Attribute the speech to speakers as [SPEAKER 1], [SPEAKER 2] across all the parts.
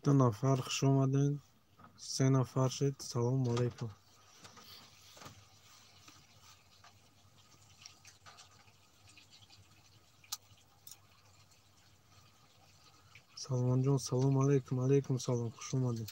[SPEAKER 1] Ду нафар хуш омадед, се нафар шид. Салому алайкум. Салмонҷон, салому алайкум. Алайкум салом, хуш омадед.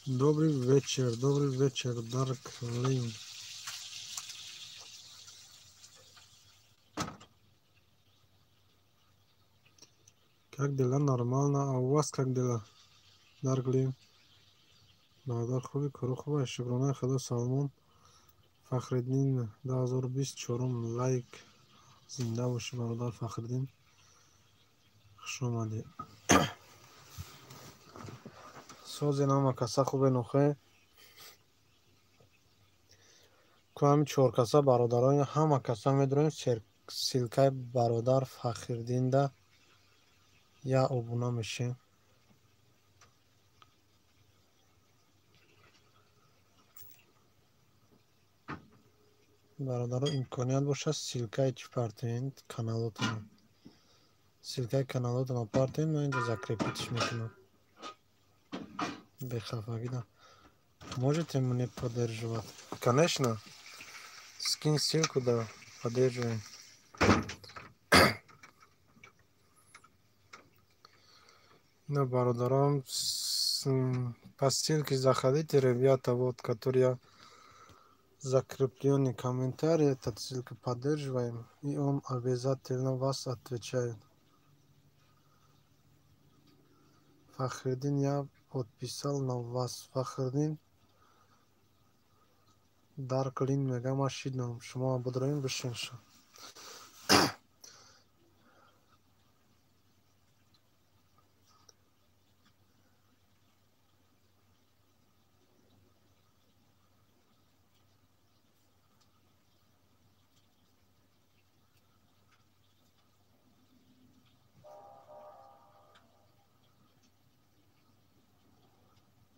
[SPEAKER 1] Добрый вечер, добрый вечер, Dark Lane. Как дела? Нормально. А у вас как дела? Dark Lane. Бародар, хуби, кору хуб. Шукронаи Худо. Салмон Фахриддин, 2024 лайк. Зинда бошӣ, бародар Фахриддин. Хуш омадӣ. Сози нама каса хубе нохе. Ку ҳами чоркаса бародарон ҳама каса медроем ссылкаи бародар Фахриддинда я обуна мешем. Бародаро, имконият бошад, ссылкаи чӣ партоед каналотона. Ссылкаи каналотона партоед, ман инҷо закрепитьш мекунам. Бехафагӣ да. Можете мне поддерживать? Конечно. Скинь ссылку, да, поддерживаем. На бародарам по ссылке заходите, ребята, вот, который я закрепленный комментарий, этот ссылку поддерживаем, и он обязательно вас отвечает. Фахриддин, я подписал на вас. Фахриддин Дарклин мега, ма шидам. Шумо будроим бишинша.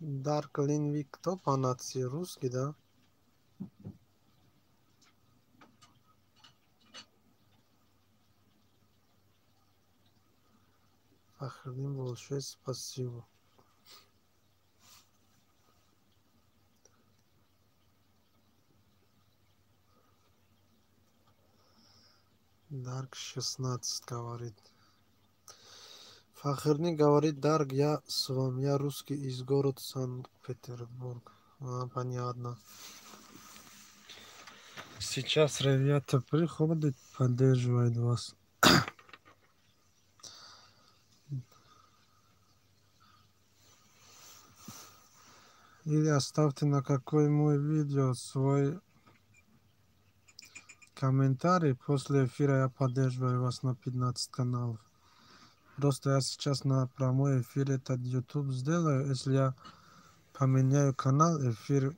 [SPEAKER 1] Дарклин, вы кто по нации? Русский, да? Фахриддин, большое спасибо. Дарк 16 говорит. Фахриддин говорит, Дарк, я с вами, я русский из города Санкт-Петербург. А, понятно. Сейчас ребята приходят, поддерживают вас. Или оставьте на какой мой видео свой комментарий. После эфира я поддерживаю вас на 15 каналов. Просто я сейчас на прямой эфир этот YouTube сделаю. Если я поменяю канал, эфир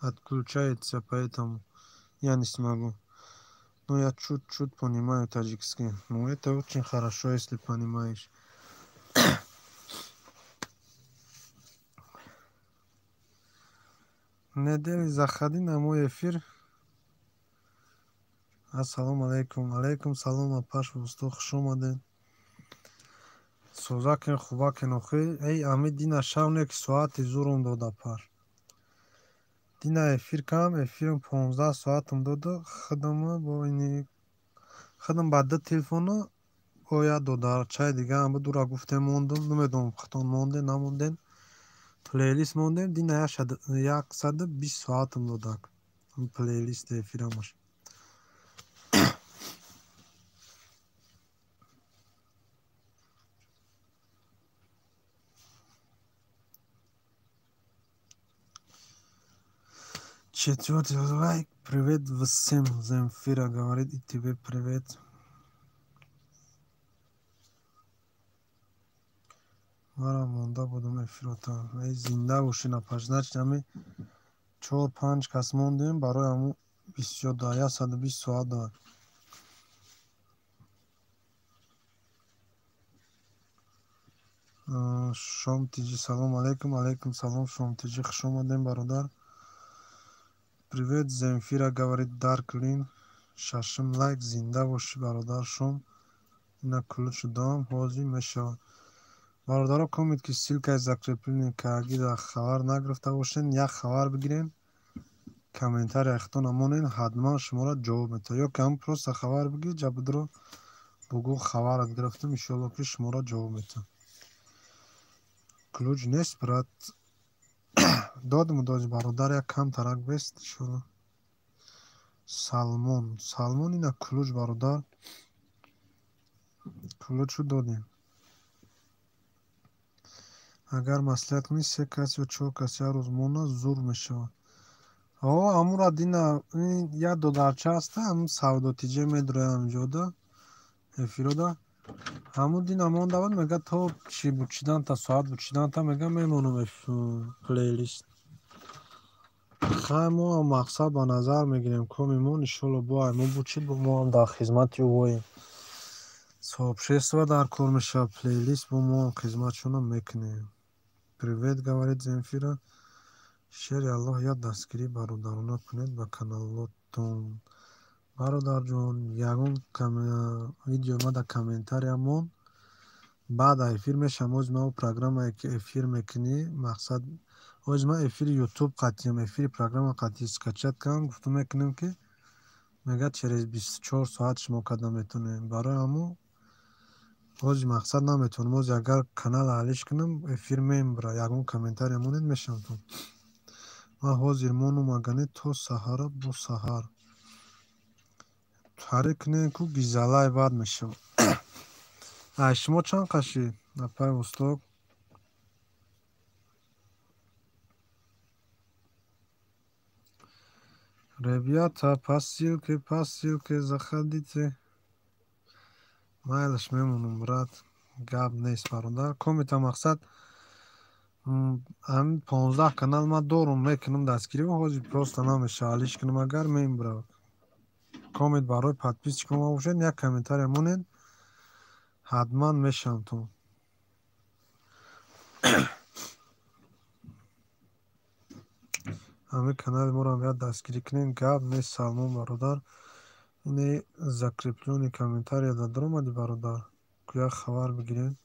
[SPEAKER 1] Отключается, поэтому я не смогу. Но я чуть-чуть понимаю таджикский. Ну, это очень хорошо, если понимаешь. Недели заходи на мой эфир. Ассалому алайкум. Алайкум салом, апаш Вусток, хуш омадед. Сӯзакен, хубакен, охи. Эй, ами дина шав не ки соати зурум дод, апаш. Дина эфир кам, эфирм 15 соатам дода, худам бо ини худам ба ду телефона бо як додарчаи дига ам дура гуфтем мондум, намедонам худтон монде, намонден. Плейлист мондем, дина 120 соатам додак. Плейлист эфирамаш. Четвертый лайк. Привет всем. Земфира говорит, и тебе привет. Мара монда будум эфирота. Эй, зинда боши напаш. Значит, ами 4-5 кас мондем, барои аму 120 соат дод. Шом тиҷи, салом алейкум. Алейкум салом, Шом тиҷи, хуш омадем, бародар. Привет, Земфира говорит, Дарклин. Шашум лайк, зинда боши, бародар Шом. Ина ключ дам, ҳозир мешавад. Бародаро, комит ки ссылкаи закрепление кагида хабар нагирифта бошен, як хабар бигирен, комментария худтон монен, ҳатман шуморо ҷавоб метавад. Ё ки ҳам просто хабар бигир, ҷабудро бугӯ хабарат гирифтам, иншоалло ки шуморо ҷавоб метавад. Ключ нест, брат. Додам дози бародар, як кам тарак бест, иншоалло. Салмон, Салмон ина ключ бародар. Ключу додем. Агар маслиҳат кунӣ, се кас ё чор кас як рӯз монад, зур мешавад. О, амура дина як додарча ҳаста, ҳамун савдотиҷа медрояд ҳаминҷода, эфирода. Ҳамун дина монда буд, мега то чи бучидан та соат бучидан та мега мемонам плейлист. Хай, мо ҳам мақсад ба назар мегирем, коми мо иншоалло бо ай мо бучид, бо мо ҳам дар хизмати ӯ. Сообщество дар кор мешавад, плейлист бо мо ҳам хизматшонро мекунем. Привет, говорит Земфира. Шери Аллоҳ, як дастгирӣ бародарона кунед ба каналотон. Бародарҷон, ягон видео ма дар комментария мон, баъд эфир мешавам. Оз ма программае ки эфир мекунӣ, мақсад оз ма эфири ютуб қатиям, эфири программа қатӣ скачать кардам, гуфтум мекунем ки мега через 24 соат шумо карда метавонем. Барои ҳамун ози мақсад наметавонам. Ози агар канал ҳалиш кунам, эфир мембара, ягон комментария монед, мешавам. Ман ҳозир монум, агане то саҳара бо саҳар. Ҳаре кунем ку гизалай бад мешавад. Ай шумо чанд қашид, апай Восток? Ребята, по ссылке, по ссылке заходите. Майлаш мемонам, брат. Гап нест, бародар. Комита мақсад ҳамин 15 канал ман дорум, мекунам дастгирӣ, ҳозир просто намешавад. Алиш кунам агар мембарад. Комент барои подписчикам бошед, як комментария монед, ҳатман мешавам то. Ҳамин канали моро ҳам як дастгирӣ кунем. Гап нест, Салмон бародар. Ине закреплённый комментария дар омади, бародар. Ку як хабар бигирем.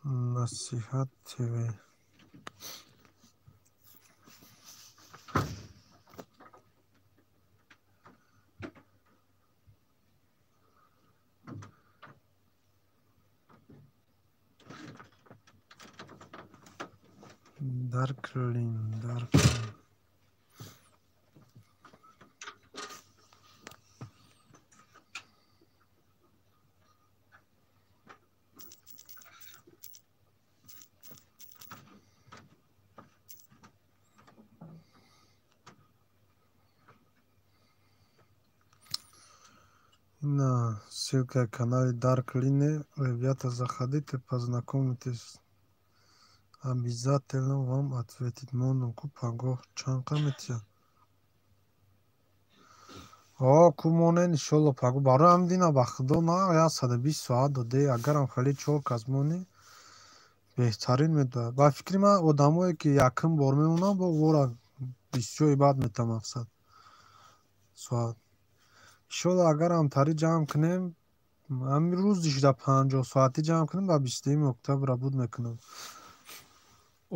[SPEAKER 1] Насиҳат ТВ. Дарклин, Дарклин. На ссылка канале Дарклине. Ребята, заходите, познакомитесь. Обязательно вам ответит. Мондум ку пагоҳ чанд қа метиҳад? О, ку монен иншолло пагоҳ. Барои ҳам дина ба худо на 120 соат доде. Агарам хеле чор кас монӣ беҳтарин медояд. Ба фикри ман одамое ки якум бор мемонанд бо вора бисёри бад мета мақсад соат. Иншолло агарам тари ҷамъ кунем, ҳамин рӯзишда 50 соатӣ ҷамъ кунем, ба 21 октябра буд мекунам.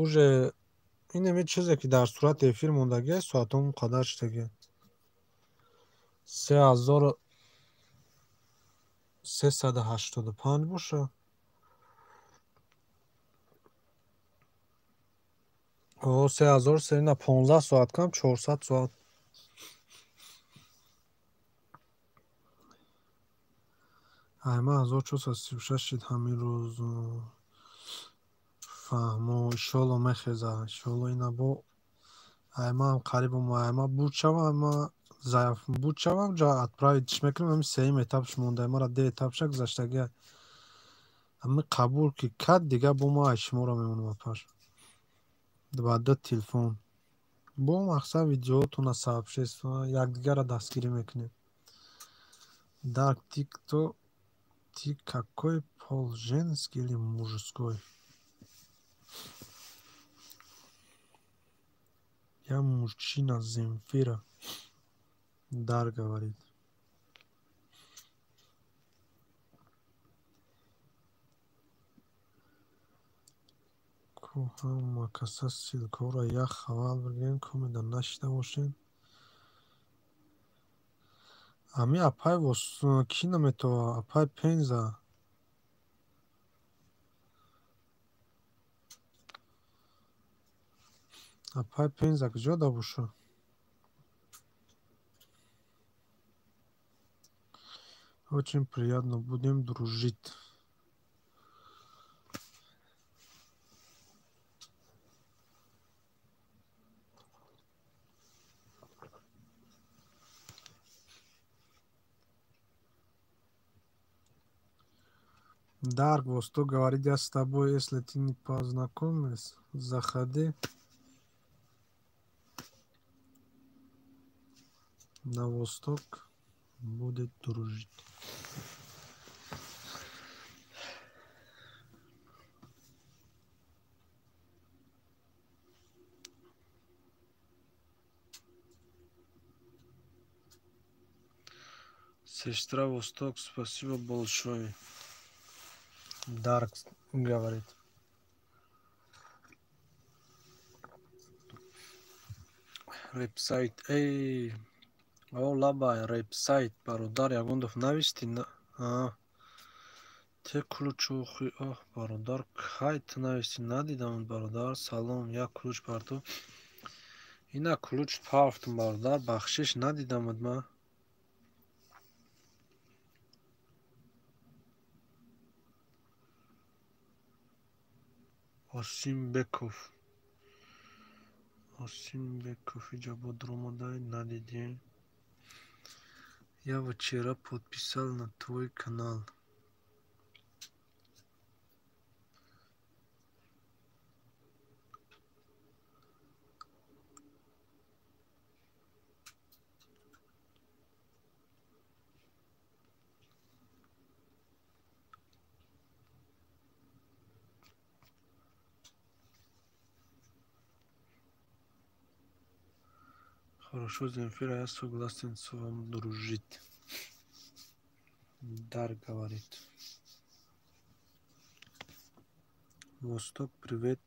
[SPEAKER 1] Уже инаме чизе ки дар сурати эфир мондагиаст, соатҳо он қадар шудагиа. 3385 боша. О, 3315 соат кам 400 соат. Айма 1436 шид ҳамин рӯз. Фаҳмо, иншолло мехеза. Иншолло ина бо аймаам қариб айма буд шавам, айма заиф буд шавам, ҷа отправить мекунам, ҳамин сеюм этапш монда. Мара ду этапша гузаштагиа. Ҳамин қабул ки кард, дига бо ма ай шуморо мемонам апаш. Ба ду телефон. Бо мақсад видеоотона сообщество якдигарро дастгирӣ мекунем. Дар тикто ты какой пол, женский или мужской? Я мужчина, Земфира. Дар говорит. Ку ҳама каса ссылкаҳоро як хабар бигирем, комеда нашида бошед. Ами апай ки наметова? Апай Пенза. Апай Пенза куҷо да боша? Очень приятно, будем дружить. Дарк Восток говорит, я с тобой, если ты не познакомилась, заходи на Восток, будет дружить. Сестра Восток, спасибо большое. Дарк говорит. Репсайт. Эй, о, лабай, репсайт, бародар, ягон даф нависти? А, те ключ охи, ох, бародар, кай ту нависти? Надидам, бародар, салом, як ключ бар ту. Ина ключ пафтум, бародар, бахшиш надидамад ма. Осимбеков. Осимбеков иҷа бодромадай надидем. Я вчера подписал на твой канал. Хорошо, Земфира, я согласен с вами дружить. Дар говорит. Восток, привет.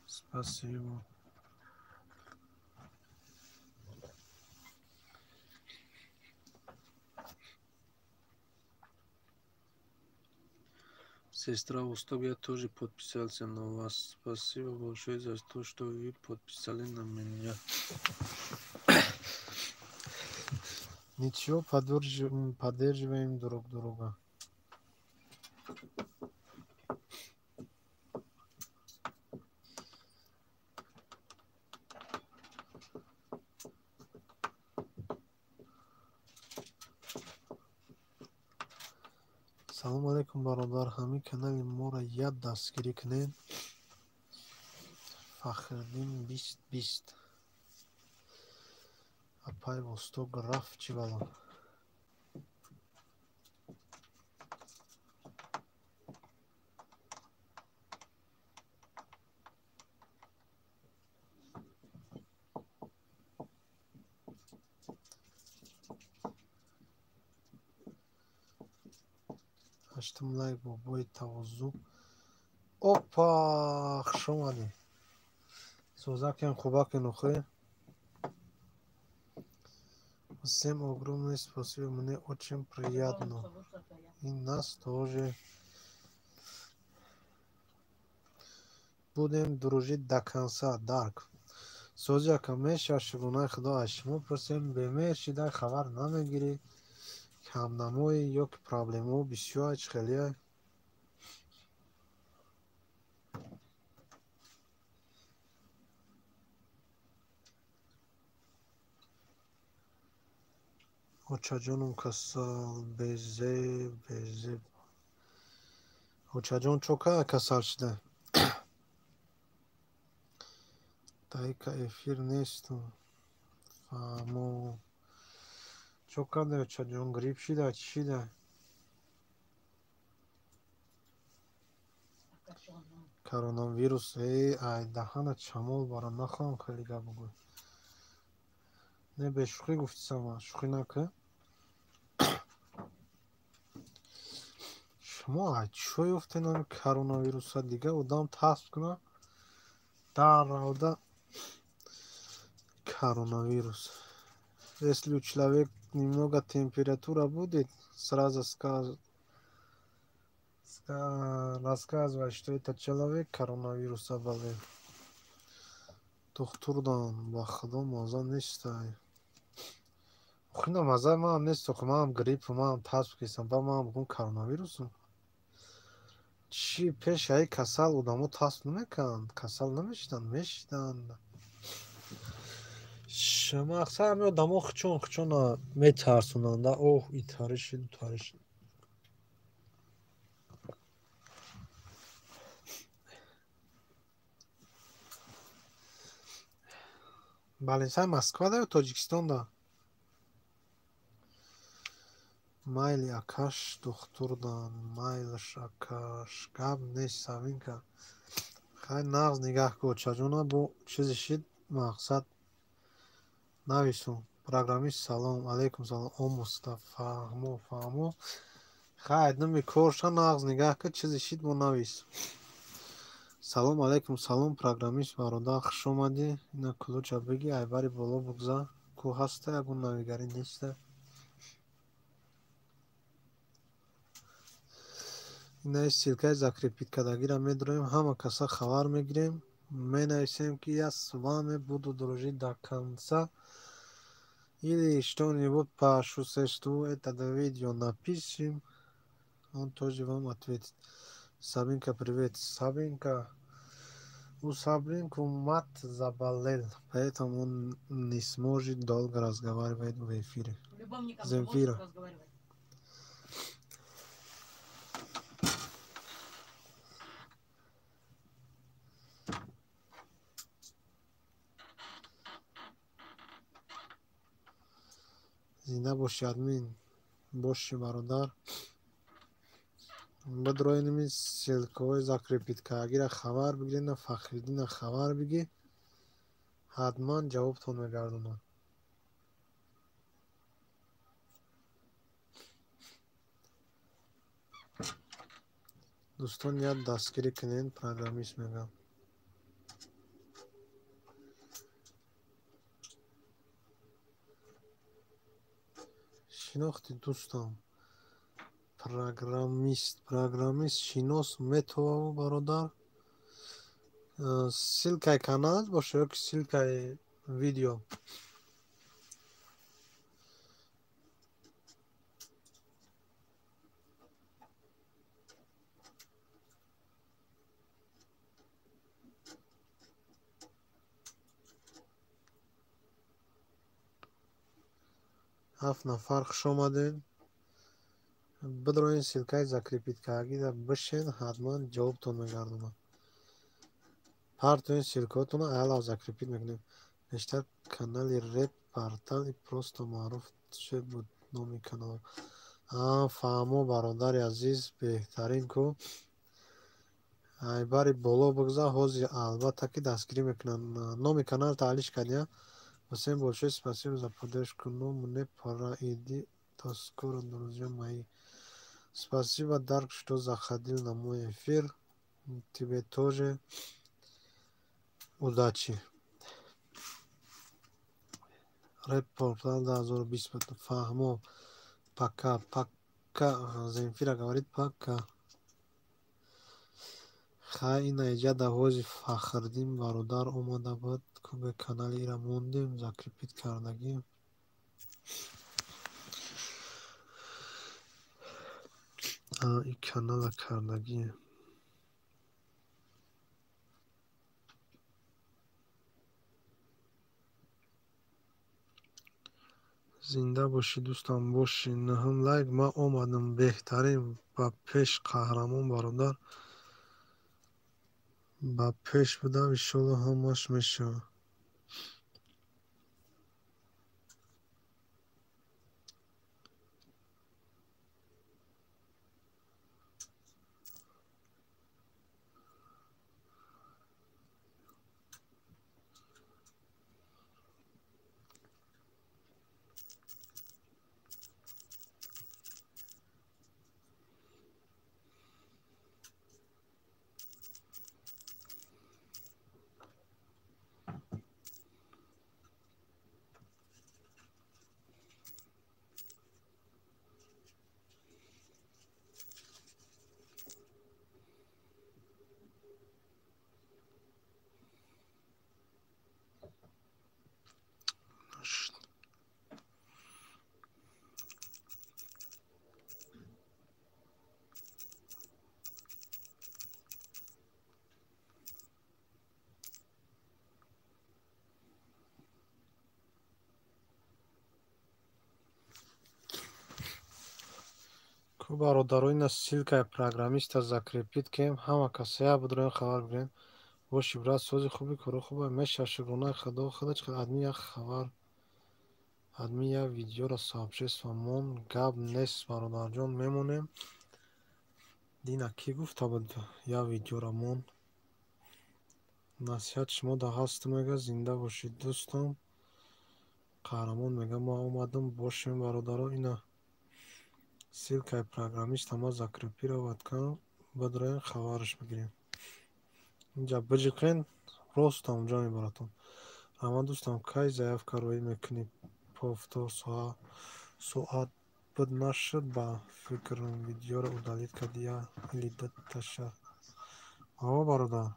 [SPEAKER 1] Спасибо. Сестра Восток, я тоже подписался на вас. Спасибо большое за то, что вы подписали на меня. Ничего, поддерживаем друг друга. Салом алейкум, бародар. Ҳамин канали моро як дастгирӣ кунед. Фахриддин 2020. Апай Восток рафт, чӣ бало? Ҳаштум лайк, бобои тавозӯ. Опа, хуш омадӣ. Сӯзакем, хубакем, охе. Всем огромное спасибо, мне очень приятно. И нас тоже. Будем дружить до конца, Дарк. Сӯзи ака меша, шукронаи Худо, аз шумо пурсем, бемер шида хабар намегирӣ. Камнамои ё ки проблемао бисёр чӣ хеле? Очаҷоном касал, безеб, безеб. Очаҷон чо кара касал шида? Таика эфир несту. Фаҳмо. Чо карда, очаҷон, грипп шида, чӣ шида? Коронавирус, э, ай даҳана чамол бара, нахоҳам хеле гап бигӯй. Не, бешӯхӣ гуфти сама, шӯхӣ накӣ. Шумо ай чо ёфтед ҳами коронавируса? Дига одам тасб куна дар равда коронавирус. Если у человека немного температура будет, сразу скажет, рассказывает, что этот человек коронавируса болел. Духтурдан, ба худо маза нестай. Охина мазаи манам нест, охи манам грипп, манам тасб кистам, ба манам бигӯм коронавирусу. Чӣ пеш аи касал одамо тасб намекунанд, касал намешиданд, мешиданд. Мақсад ҳами одамо хучон хучона метарсонанд, оҳ итари шид, утари шид. Балинсаи Москвада ё Тоҷикистонда? Майли акаш духтурдан, майлаш акаш, гап нест, Савинка. Хай нағз нигаҳ кун, очаҷона, бо чизе шид, мақсад нависум. Программист салом, алейкум салом, о Мустаф, фаҳмо, фаҳмо. Хай думи корша нағз нигаҳ кун, чизе шид бо навис. Салом алейкум, салом, программист бародар, хуш омадӣ. Ина кулуча бигӣ, айбари боло бугза. Ку ҳаста, ягон навигарӣ неста. Ина ссылкаи закрепить кардагиро медроем, ҳама каса хабар мегирем, менависем ки я с вами буду дружить до конца. Или что-нибудь по существу этот видео напишем, он тоже вам ответит. Сабинка, привет. Сабинка. У Сабинку мат заболел, поэтому он не сможет долго разговаривать в эфире.
[SPEAKER 2] Любовником
[SPEAKER 1] Земфира.
[SPEAKER 2] может разговаривать.
[SPEAKER 1] Зинда боши, админ. Боши, бародар. Бидроиними ссылкаҳои закрепить кардагиро хабар бигиред, на Фахриддина хабар бигӣ, ҳатман ҷавобтон мегардонад. Дӯстон, як дастгирӣ кунед, программист мегӯям. Шинохти дӯстам. Программист, программист шинос метавав, бародар. Ссылкаи каналат боша ё ки ссылкаи видео? Ҳафт нафар, хуш омадед. Бидроен ссылкаи закрепить кардагида бишен, ҳатман ҷавобтон мегардонад. Партоен ссылкаотонро аялав закрепить мекунем. Бештар канали реп портал и просто маъруф чӣ буд номи канал? Фаҳмо, бародари азиз, беҳтарин ку. Айбари боло бигзар, ҳозир албатта ки дастгирӣ мекунанд. Номи канал таҳлиш кардия. Всем большое спасибо за поддержку, но мне пора, иди, до скоро, друзья мои. Спасибо, Дарк, что заходил на мой эфир. Тебе тоже удачи. Рэп портал 2020. Фаҳмо. Пока, пока. Земфира говорит пока. Хай, ина иҷа ҳози Фахриддин бародар омада буд. Кубе канали ира мондем, закрепить кардагӣ. И канала кардагӣ. Зинда бошӣ, дӯстам, бошӣ. Нӯҳум лайк, ман омадам. Беҳтарин, ба пеш, қаҳрамон бародар. Ба пеш будам, иншолло ҳамаш мешавад. Ку бародаро, ина ссылкаи программиста закрепить кем, ҳама касая будроен хабар бигирен. Боши, брат, сози хуби, коро хуба меша, шукронаи худо. Худо чӣ адми як хабар, адми як видеоро сообщество мон, гап нест, бародарҷон, мемонем. Дина кӣ гуфта буд як видеоро мон? Насиҳат шумо да ҳаст, мега, зинда бошед, дӯстам. Қаҳрамон мега, ман омадам, бошем, бародаро, ина ссылкаи программиста ма закрепировать кардам, бидроен хабараш бигирем. Инҷа биҷиқен, рост онҷо мебаратон. Ама дӯстам, кай заявка роӣ мекунӣ? Повтор соат буд нашуд, ба фикрам видеоро удалить кардӣ я или дуташа. Аво, бародар.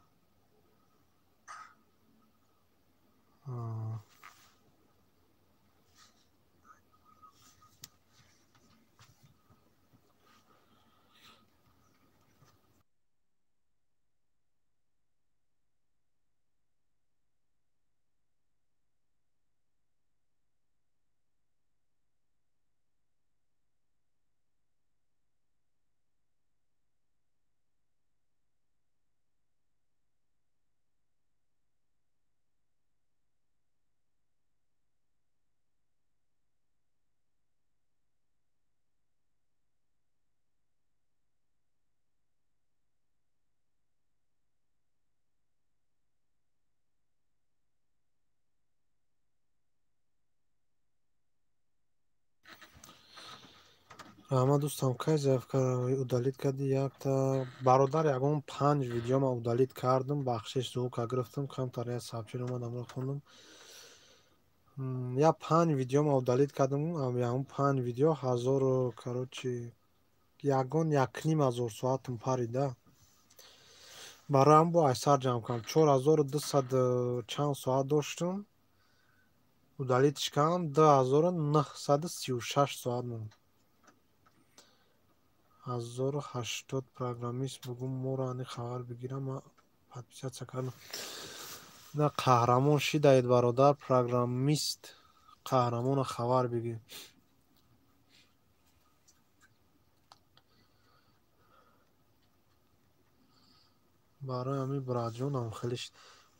[SPEAKER 1] Раҳмат, дӯстам, кай заявка удалить кардӣ? Якта бародар, ягон панҷ видео ман удалить кардам, бахшиш звука гирифтам, камтар як сообщение омад, амро хондам. Як панҷ видео ман удалить кардам, ягон панҷ видео ҳазору, короче, ягон якним ҳазор соатам парида. Барои ҳам бо айсар ҷамъ кардам. 4200 чанд соат доштам. Удалитьш кардам, 2936 соат монд. 1080 программист бугум, моро ани хабар бигирам, ман подписаться кардам. На қаҳрамон шидаед, бародар, программист қаҳрамона хабар бигир. Барои ҳамин братҷонам хеле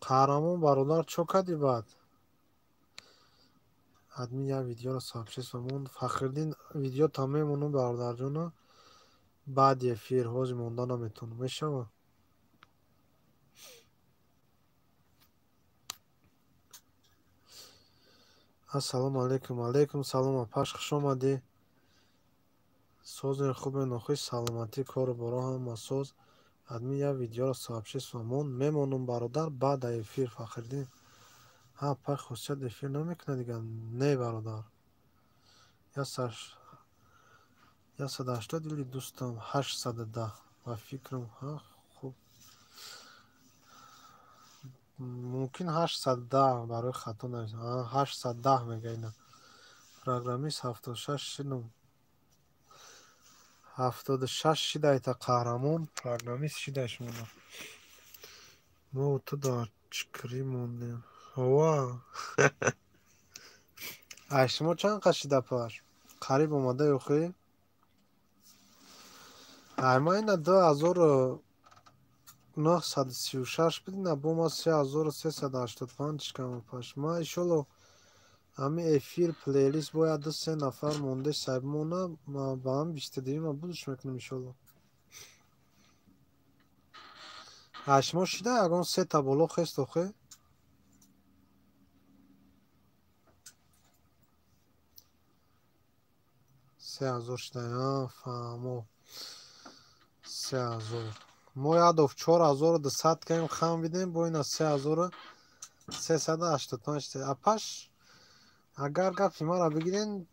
[SPEAKER 1] қаҳрамон бародар чо кардӣ баъд? Админ як видеоро сообщество монд. Фахриддин видеота мемонам бародарҷона. Баъди эфир ҳозир монда наметавонам. Мешава? Ассалому алайкум. Алайкум салом апаш, хуш омадӣ. Созен хубе нохуш саломатӣ кору боро ҳама соз. Админ як видеоро сообщество монд. Мемонам бародар баъда эфир Фахриддин. Ҳа апай хусусият эфир намекунад дигар? Не бародар. 180 или дустам 810 ба фикрам. Ҳа хуб. Мумкин 810 барои хато нависам. 810 мега ина. Программист 76 шидам. 76 шидайта қаҳрамон программист шидай шумода. Мо ту дар чикрӣ мондем. Ҳова. Ай шумо чанд қад шида паш? Қариб омада ёхӣ? Ай ма ина 2936 буд, ина бо ма 3385 шикам паш. Ма иншолло ҳамин эфир плейлист бояд 2-3 нафар монда сайбмона ба ҳам 22-ма будуш мекунем иншолло. Ай шумо шида ягон сета боло хест охе? 3000 шида, фаҳмо. 3000. Мо ядов 4200 каем хам бидем, бо ина 3385 шида. Апаш агар гапи маро бигирен,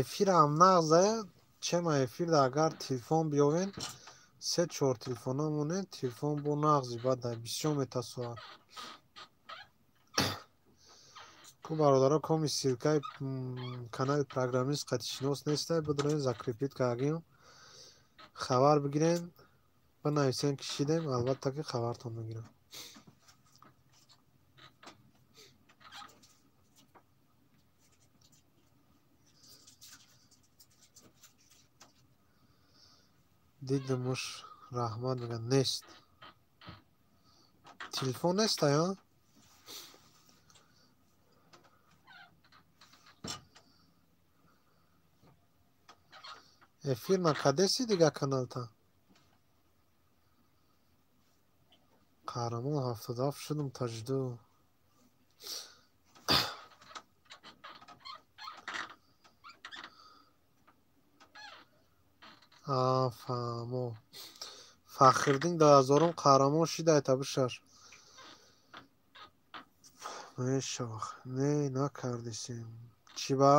[SPEAKER 1] эфирам нағзае, чема эфирда агар телефон биёвен, 3-4 телефона монен, телефон бо нағзи баъд бисёр метасоад. Ку бародаро коми ссилкаи канали программист қатишинос нестай, бидонед закрепит кардагим. Хабар бигирен, бинависен ки шидем, албатта ки хабартон мегирам. Дидамуш раҳмат мегӯяд нест. Телефон нестай, а? Эфир накардеси дигар каналта? Қаҳрамон 77 шудам таҷду. Фаҳмо. Фахриддин 2000 қаҳрамон шидайта бишаш. Мешавах. Не, накардисем. Чӣ ба?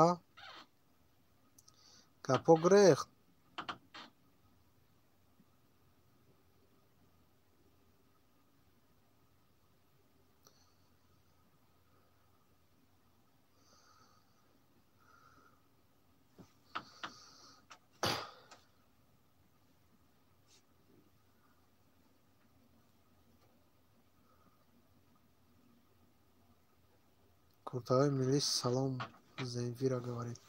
[SPEAKER 1] Гапо гирехт. Куртаҳои милис салом Земфира говорит.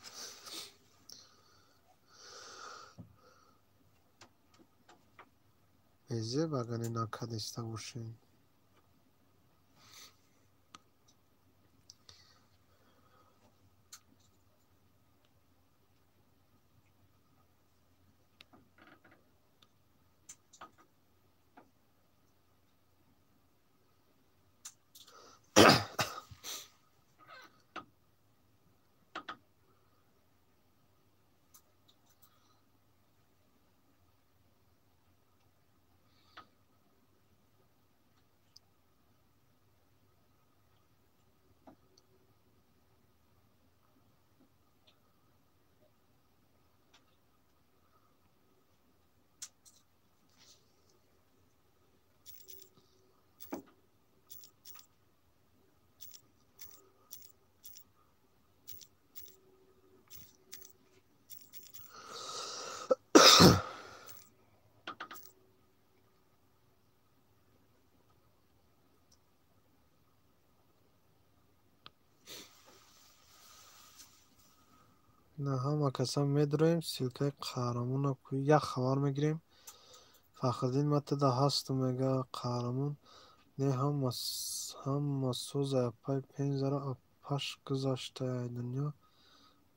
[SPEAKER 1] Безеб агар накардиста бошем. На ҳама каса медроем, ссилкаи қаҳрамона як хабар мегирем. Фахриддин матада ҳасту мега қаҳрамон. Не ҳама созай апай Пензаро апаш гузаштая дунё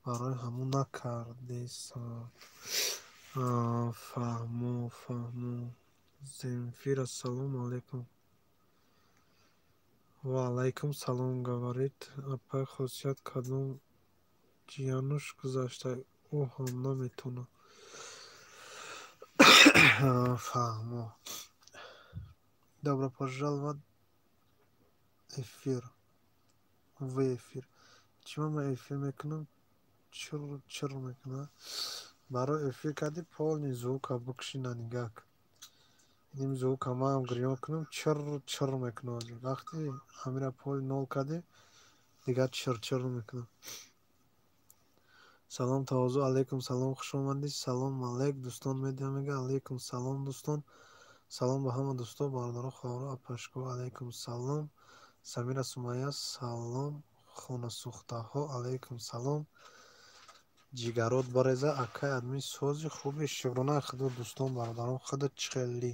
[SPEAKER 1] барои ҳамун накардесам. Фаҳмо, фаҳмо. Земфира, салом алейкум. Ва алайкум салом, говорит. Апай Хосият кадом ҷиянуш гузаштай, ӯ ҳам наметавонад. Фаҳмо. Добро пожаловать эфир. В эфир. Чӣ ман эфир мекунам? Чир чир мекунам. Барои эфир кардӣ полный звука бикушина нигаҳ. Иним звука манам гирён кунам, чир чир мекунам. Вақте ҳамира пол нол кардӣ, дигар чир чир мекунам. Салом Тавозу, алейкум салом, хуш омадӣ. Салом алейк, дӯстон медиа мега. Алейкум салом, дӯстон. Салом ба ҳама дӯсто, бародаро, хоҳаро, апашко. Алейкум салом. Самира Сумайя, салом. Хонасӯхтаҳо, алейкум салом. Ҷигарот бареза, акай админ сози хуби шукрона худо дӯстон, бародарон, худо чӣ хеле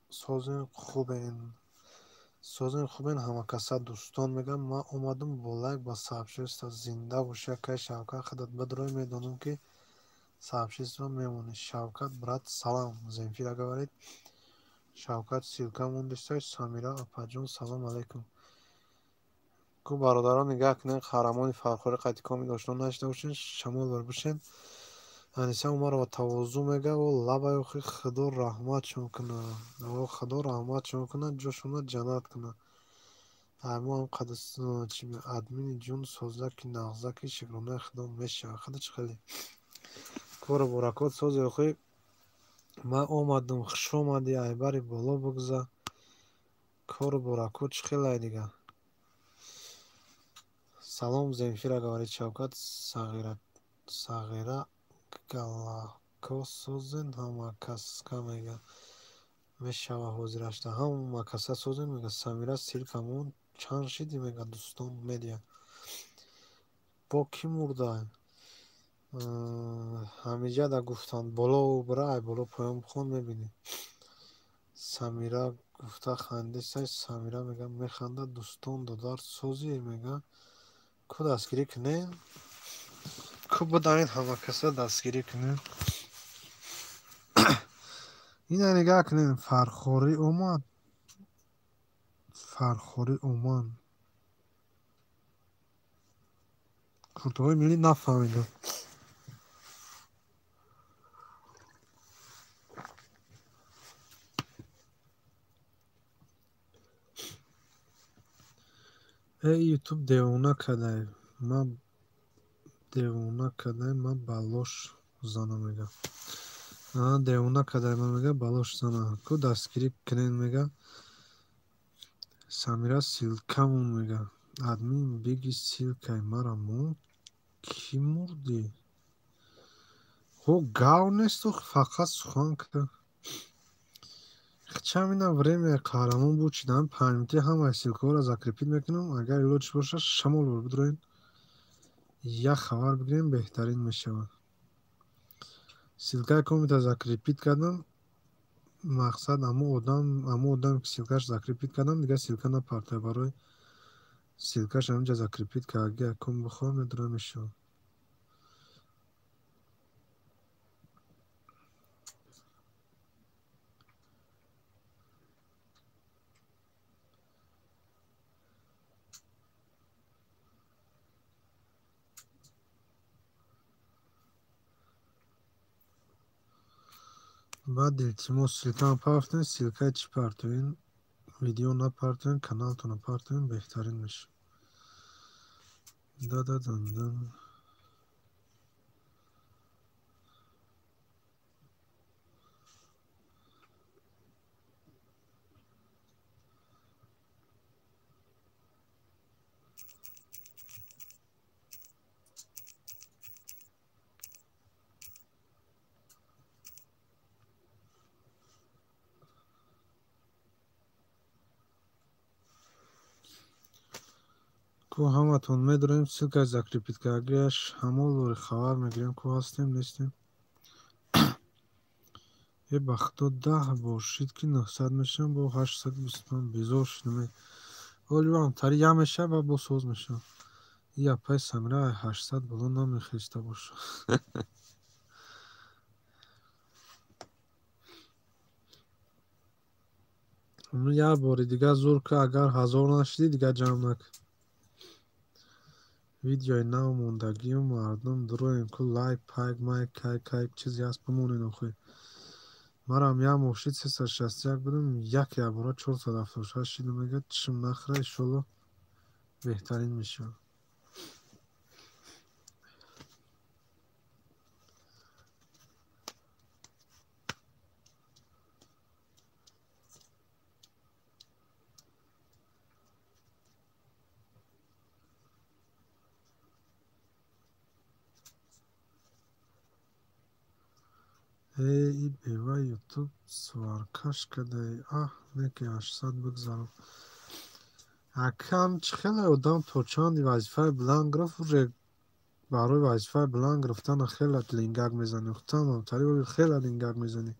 [SPEAKER 1] созен хубен. Созен хубен ҳамакаса дӯстон мегӯям. Ман омадам бо лайк ба сообщество. Зинда боши акай Шавкат, худат бидрои медонам ки сообщество мемонӣ. Шавкат брат салам. Земфира говорит. Шавкат ссылка мондистай. Самира апаҷон салом алейкум. Ку бародарон нигаҳ кунед, қаҳрамони Фархорӣ қайди комил ошно нашида бошед, шамол бар бошед. Аниса Умарова тавозӯ мега, о лабай охи худо раҳматшон кунад. О худо раҳматшон кунад, ҷошона ҷаннат кунад. Мо ҳам қадр админи ҷун созаки нағзаки шукронаи худо мешавад. Худо чӣ хеле кору баракот сози охи. Ман омадам, хуш омадӣ, айбари боло бигза. Кору баракот чӣ хелай дига. Салом Земфира, говорит Шавкат. Сағира Сағира галако созен ҳамакаска мега. Мешава ҳозирашта ҳамакаса созен мега. Самира ссылка мон чанд шиди мега дӯстон медиа. Бо кӣ мурда? Ҳамиҷада гуфтанд боло бира, ай боло поён бихон мебинӣ. Самира гуфта хандисай. Самира мега механда дӯстон додар созӣ мега. Ку дастгирӣ кунем? Ку будаин ҳамакаса дастгирӣ кунем? Ина нигаҳ кунем, Фархорӣ омад. Фархорӣ омад. Куртаҳои миллӣ нафаҳмидам. Эй ютуб девона кадай. Ма девона кадай, ма балош зана мега. Девона кадай ма мега, балош зана. Ку дастгирӣ кунем мега. Самира ссылкамон мега. Админ биги ссылкаи мара мон. Кӣ мурдӣ? О гав нест фақат сухан кар. Чамина время қаҳрамон буд чидан панҷминутӣ ҳамаи ссылкаҳоро закрепить мекунам. Агар илоҷ бошад шамол бидроем, як хабар бигирем, беҳтарин мешавад. Ссылкаи комита закрепить кардам. Мақсад ҳамо одам ки ссылкаш закрепить кардам, дигар ссылка напартояд. Барои ссылкаш ҳаминҷа закрепить кард. Агар ком бихоҳам медроем мешавад. Баъд илтимос ссылкаро партоед, ссылкаи чӣ партоед? Видео напартоед, каналтонро партоед, беҳтарин мешавад. Да-да-дан-дан. Ку ҳаматон медонем, ссылкаи закрепить кардагиаш ҳамон лори хабар мегирем, ку ҳастем, нестем. Э ба худо 10 бор шид ки 900 мешавам, бо 825 безор шудам. Оли вам тари я мешава ва бо соз мешавам. И апай Самира 800 боло намехеста боша. Як бори дигар зур ки агар 1000 нашидӣ, дигар ҷамъ накун. Видеои нав мондагию мардум дуроем ку лайк, пайк, майк, кайк, кайк чизе ҳаст бимонед охир. Марам як моҳ шид 361 будам, як якбора 476 шидам, мегӯяд чишм нахӯра, иншолло беҳтарин мешавад. Э, и бева ютуб сваркаш кадай, аҳ, не ки 800 бигзарам. Акам чӣ хеле одам то чанди вазифаи баланд гирифт, уже барои вазифаи баланд гирифтана хеле лингак мезанӣ. Хутам тари хеле лингак мезанӣ.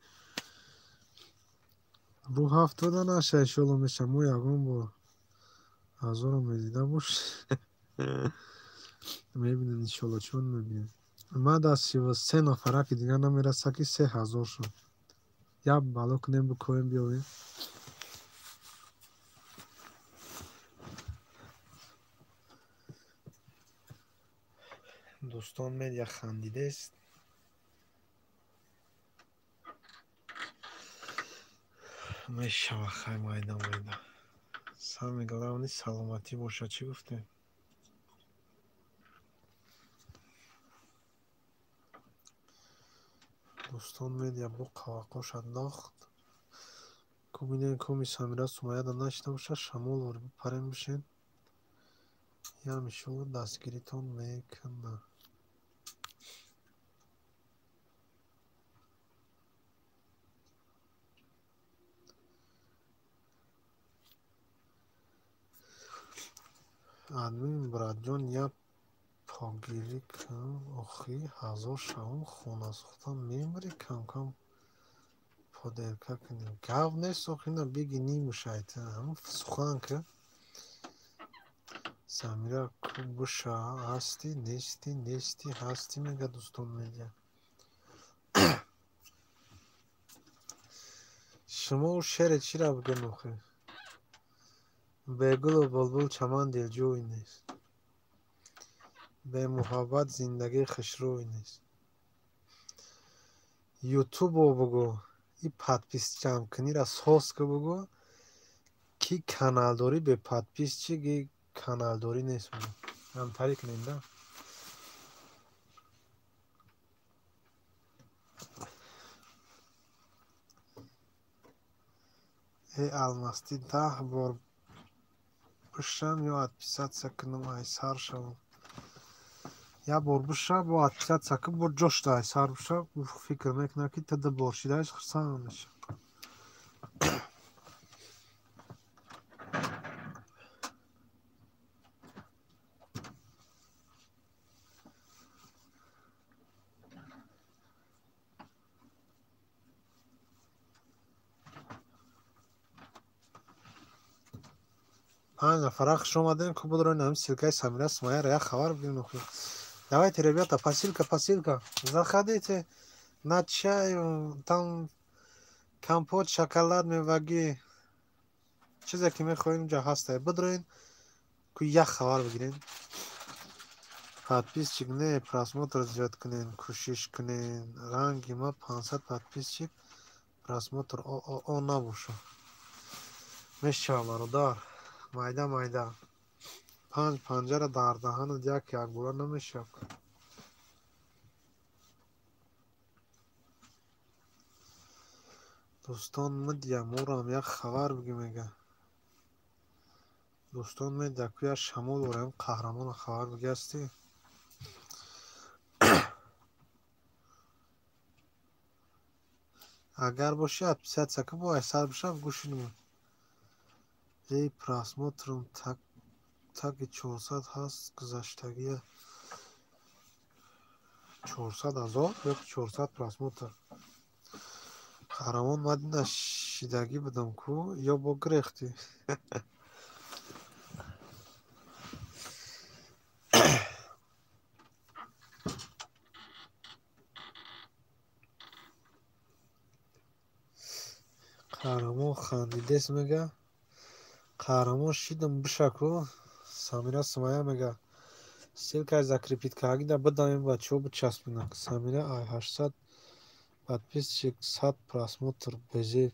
[SPEAKER 1] Рӯ ҳафтода наша, иншолло меша. Мо ягон бор ҳазорро медида бош. Мебинем иншолло, чон мебинем. Ман дар 33 нафара ки дигар намераса ки 3000 шуд. Як бало кунем, бикоем, биёвем. Дӯстон медиа хандидест. Мешава хай майда майда. Самое главное саломатӣ бошад, чӣ гуфтем? Дӯстон медиа бо қавақош андохт. Ку бинем коми Самира Сумаяда нашида бошад, шамол ори бипарем бишен. Ям иншолло дастгиритон мекунад. Админ братҷон, як погирӣ кун, охи 1000 шавум, хонасӯхта мемирӣ, кам-кам подерка кунем. Гап нест, охи на биги ниму шайтан, ҳамун сухан ки. Самира ку буша ҳастӣ, нестӣ, нестӣ, ҳастӣ, мега дӯстон медиа. Шумо шере чира бигӯен охи? Бе гулу булбул чаман дилҷӯй нест. Бемуҳаббат зиндагӣ хушрӯй нест. Ютубо бугӯ, и подписчамкуниро соз ку бугӯ, ки каналдорӣ бе подписчик и каналдорӣ нест бугӯ. Ҳамтарӣ кунем да? Э алмастӣ 10 бор бишам ё отписаться кунам, ай сар шавам. Як бор биша, бо отписаться кун, бо ҷошта ай сар биша, фикр мекунад ки ту ду бор шидааш хурсанд мешавад. Панҷ нафара хуш омадем, ку будро ин ссылкаи Самира Сумаяро як хабар бигирем охир. Давайте, ребята, посылка, посылка. Заходите на чай, там компот, шоколад, мевагӣ. Чизе ки мехоҳем инҷа ҳаста. Бидроин ку як хабар бигирем. Подписчик не, просмотр зиёд кунен, кӯшиш кунен. Ранги ма 500 подписчик, просмотр о набошад. Мешава бародар. Майда майда. Панҷ панҷара дар даҳанат як якбора намешавад. Дӯстон медиа морам як хабар бигӣ мега. Дӯстон медиа ку як шамол орем қаҳрамона хабар бигӣ ҳастӣ? Агар бошӣ отписаться ку, бо айсар бишав гӯши нумуд. Эй просмотрам таги 400 ҳаст гузаштагия. 400 000 ё 400 просмотр. Қаҳрамон мадина шидагӣ будам ку ё бо гирехтӣ? Қаҳрамон хандидес мега. Қаҳрамон шидам бишаку. Самира Сумая мега. Ссылкаи закрепить кардагида бидаем бачаҳо бичаспинанд. Самира ай 800 подписчик 100 просмотр безеб.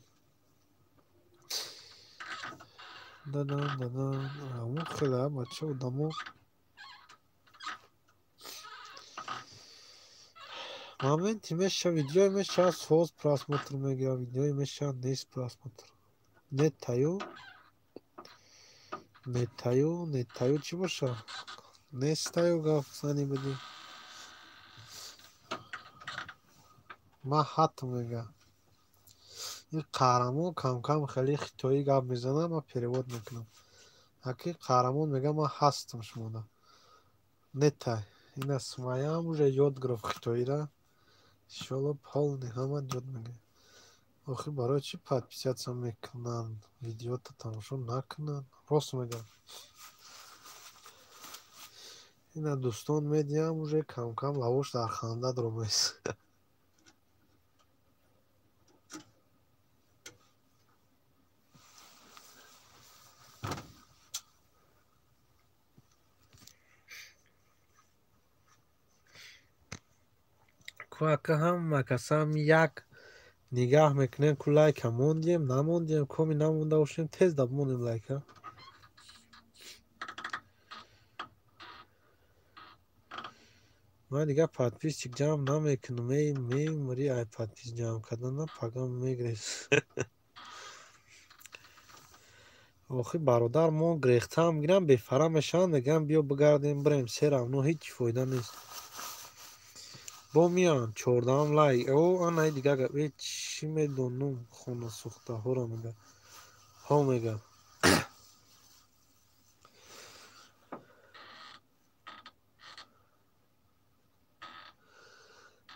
[SPEAKER 1] Дадан дадан. Аму хеле бача одамо. Моменти меша видеои меша соз просмотр мегирад, видеои меша нест просмотр. Нетаю. Нетаю, нетаю чӣ боша? Нестаю гап зани будӣ. Ман ҳатто мега. Ин қаҳрамон камкам хеле хитоӣ гап мезанад, ман перевод мекунам. Аки қаҳрамон мега ман ҳастам шумода. Нетай. Ина Сумаяам уже ёд гирифт хитоира. Иншоалло полный ҳама ёд мегирад. Охир барои чӣ подписаться мекунанд? Видеото тамошо накунанд? Рост мегӯям. Ина дӯстон медиҳам уже камкам лавош дар ханда даромест. Ку ака ҳама касам як нигаҳ мекунем, ку лайка мондием, намондием, коми намонда бошем, тез да бимонем лайка. Ман дигар подписчик ҷамъ намекунам, эй мемри ай подпис ҷамъ кардана пагам мегирез. Охи бародар мо грехтаам гирам бефара мешаванд, мегӯям биё бигардем бирем се равно ҳеҷ фоида нест. Бо меоянд 14 лайк. О анаи дигар гап. Э чӣ медонум хонасӯхтаҳоро мега. Ҳо мега.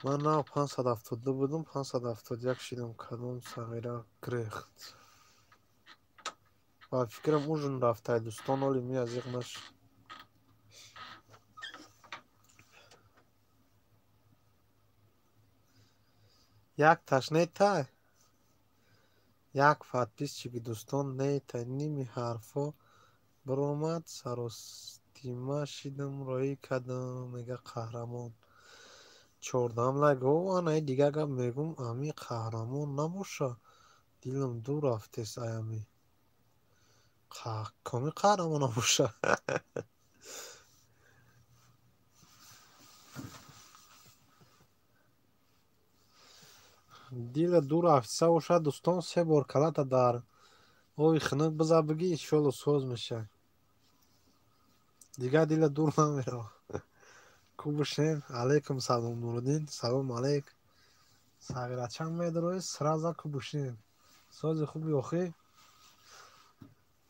[SPEAKER 1] Ман нав 572 будум, 571 шидам. Кадом сағира грехт. Ба фикрам ужин рафтай дӯстон, оли меазиқ нашид. Як таш нетай. Як подписчики дӯстон нетай. Ними ҳарфо биромад, саростима шидам, роҳӣ кардам, мега қаҳрамон. 14 лайк. О анаи дигар гап мегӯм, ами қаҳрамон набоша. Дилам дур рафтест ай ами. Коми қаҳрамон набоша. Дила дур рафтиса бошад дӯстон, се бор калата дар оби хунук биза бигӣ, иншоалло соз мешавад. Дигар дила дур намерава. Ку бошем. Алайкум салом Нуриддин. Салом алайк. Сағирачам медарои сразу ку бошем. Сози хуби охи.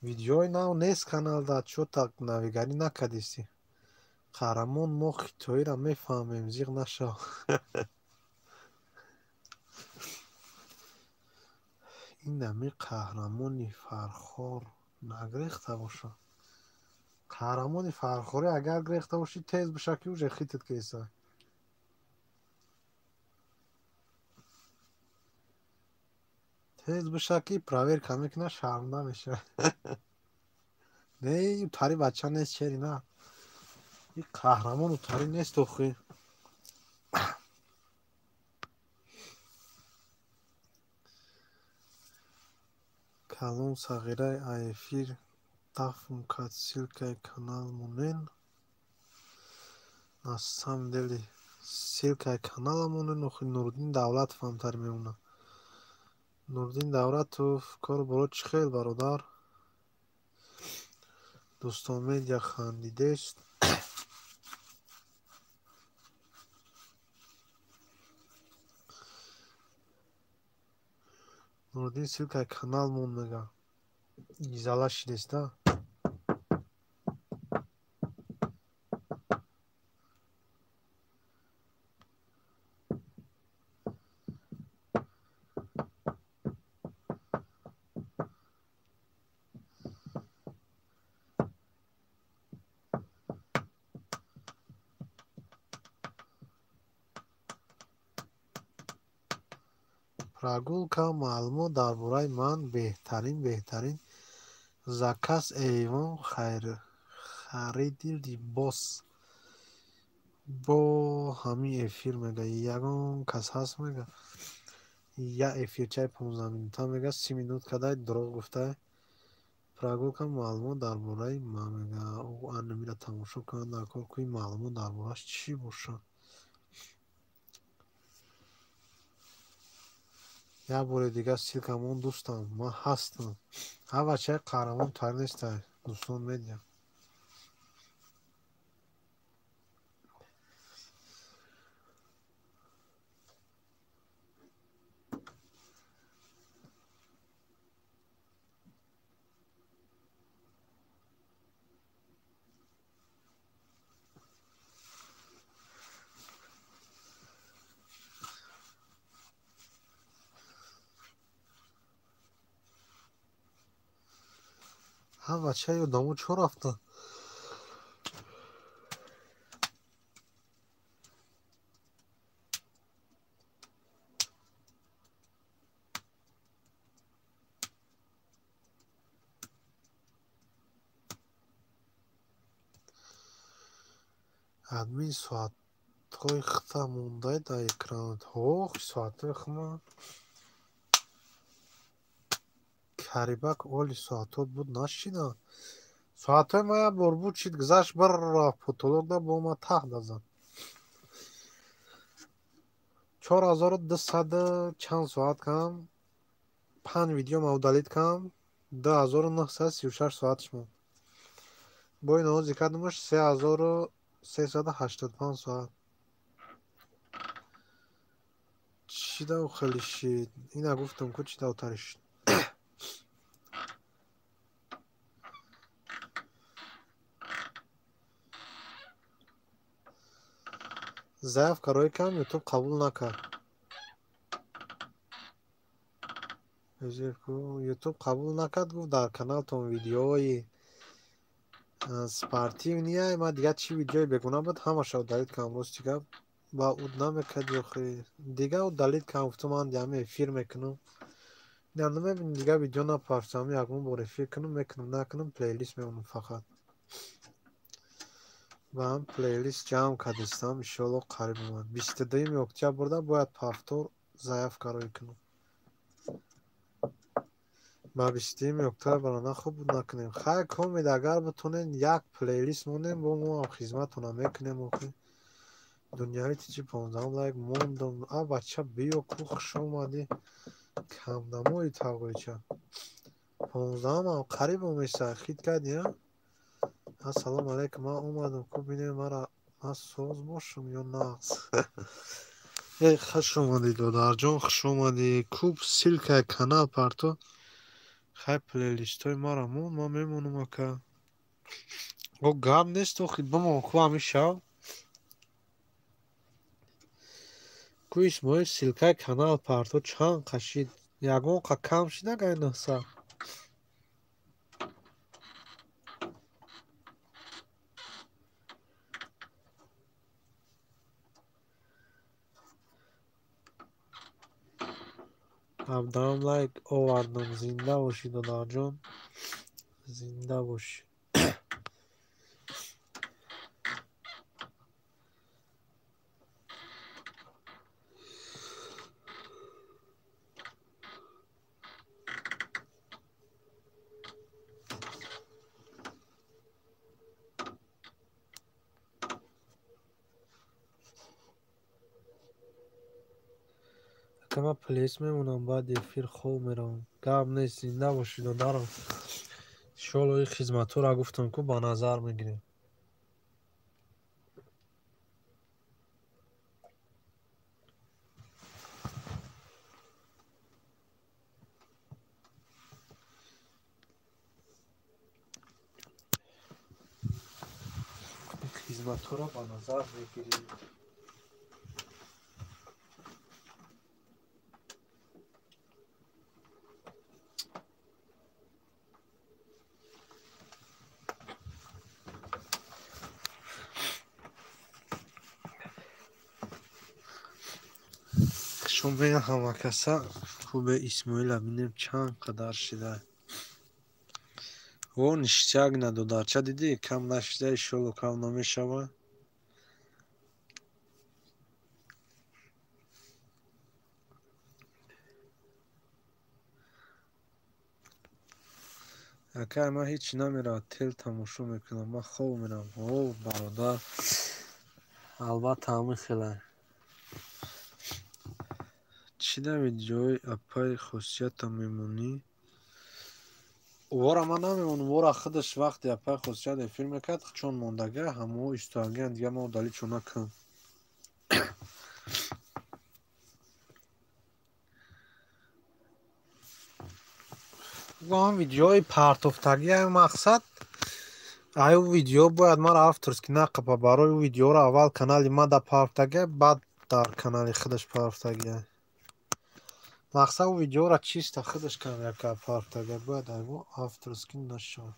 [SPEAKER 1] Видеои нав нест каналда, чо так навигарӣ накардистӣ? Қаҳрамон мо хитоиро мефаҳмем, зиқ нашав. Ин ами қаҳрамони Фархор нагрехта боша. Қаҳрамони Фархорӣ агар грехта бошӣ, тез биша ки уже хитат кеса. Тез биша ки проверка мекуна, шармда меша. Не, утари бача нест, чери на. И қаҳрамон утари нест охи. Калон сағираи айэфир дафн кард, ссылкаи канал монен. На самом деле ссылкаи канала монен, охи Нуриддин Давлатов ҳамтари мемонад. Нуриддин Давлатов кор боро чӣ хел бародар? Дӯстон медиа хандидест. Нуриддин ссылкаи канал мон мега. Изала шидест, а? Прогулка маълумот дар бораи ман беҳтарин, беҳтарин заказ эйвон хариди либос. Бо ҳамин эфир мега ягон кас ҳаст мега. Я эфирчаи 15 минута мега 30 минут кадай дурӯғ гуфтай. Прогулка маълумот дар бораи ман мега. Анамира тамошо кунанд дар кор кӯи маълумот дар борааш чӣ бошад. Як бори дигар ссылка мон дӯстам, ман ҳастам. Ҳа бачаи қаҳрамон тайёр нестай, дӯстон медиа. Ҳа бачаи одамо чо рафтанд? Админ соатҳои хита мондай дар экранат. Ҳох, соатҳои хма карибак оли соатҳот буд нашидам. Соатҳои ман як бор буд шид гузашт бір рафт потолок да бо ма тах дазад. 4200 чанд соат кам, 5 видео ма удалить кам, 2936 соат шуд. Бо ин ози кардамаш 3385 соат. Чӣ дав хеле шид? Ина гуфтам ку чӣ давтари шид. Заявка рӯй кам Ютуб қабул накард. Ютуб қабул накард, гуфт дар каналтон видеои спортивния, ма дигар чӣ видеои бегуна буд, ҳамаша удалить кардам. Рости гап ба уд намекард ё дигар удалить кардам, гуфтам ман ҳами эфир мекунам. На намебинӣ дигар видео напарсам, ягон бор эфир кунам, мекунам, накунам, плейлист мемонам фақат. Ба ҳам плейлист ҷамъ кардистам, иншоалло қариб омад. 22 октябрда бояд повтор заявка рӯй кунам. Ба 22 октябрда нахуб буд накунем. Хай комед, агар битонем як плейлист монем, бо мо ҳам хизматона мекунем. Охи дунявӣ тичи 15 лайк мондам. А бача биё ку, хуш омадӣ. Камнамои тағоича. 15-ам қариб омеса, хит кардӣ, а? Ассалому алайкум, ман омадам ку бинем мара ман соз бошам ё нағз. Эй, хуш омадӣ додарҷон, хуш омадӣ. Куб ссылкаи канал парто. Хай плейлистҳои мара мон, ман мемонам ака. О гап нест охи, бимон ку ҳамин шав. Ку Исмоил ссылкаи канал парто чанд қашид? Ягон қа кам шид агар 900? Ҳабдаҳум лайк овардам. Зинда бошӣ додарҷон, зинда бошӣ. Ман плейс мемонам, баъд эфир хоб меравам. Гап нест, зинда бошӣ додарам. Иншоалло ин хизматҳоро гуфтам ку ба назар мегирем. Хизматҳоро ба назар мегирем. Шумо ҳама каса. Хубе Исмоила бинем чанд қадар шида. О, ништяк надодарча дидӣ? Кам нашида, иншолло кам намешава. Акай, ман ҳеҷ намеравад, тел тамошо мекунам, ман хоб меравам. О, бародар, албатта ҳамин хелай. Чӣ дар видеои апаи хосията мемонӣ? Вора ман намемонам, вора худаш вақте апаи хосият эфир мекард, чон мондага, ҳамао истоагиян, дигар ман удалить накунам. Ҳам видеои партофтагӣ мақсад, ай видео бояд маро авторский нақаба, барои ӯ видеоро аввал канали ма да партофтагӣ, баъд дар канали худаш партофтагӣ. Мақсад ӯ видеоро чисто худаш камера партофтагӣ, бояд айво авторский нашавад.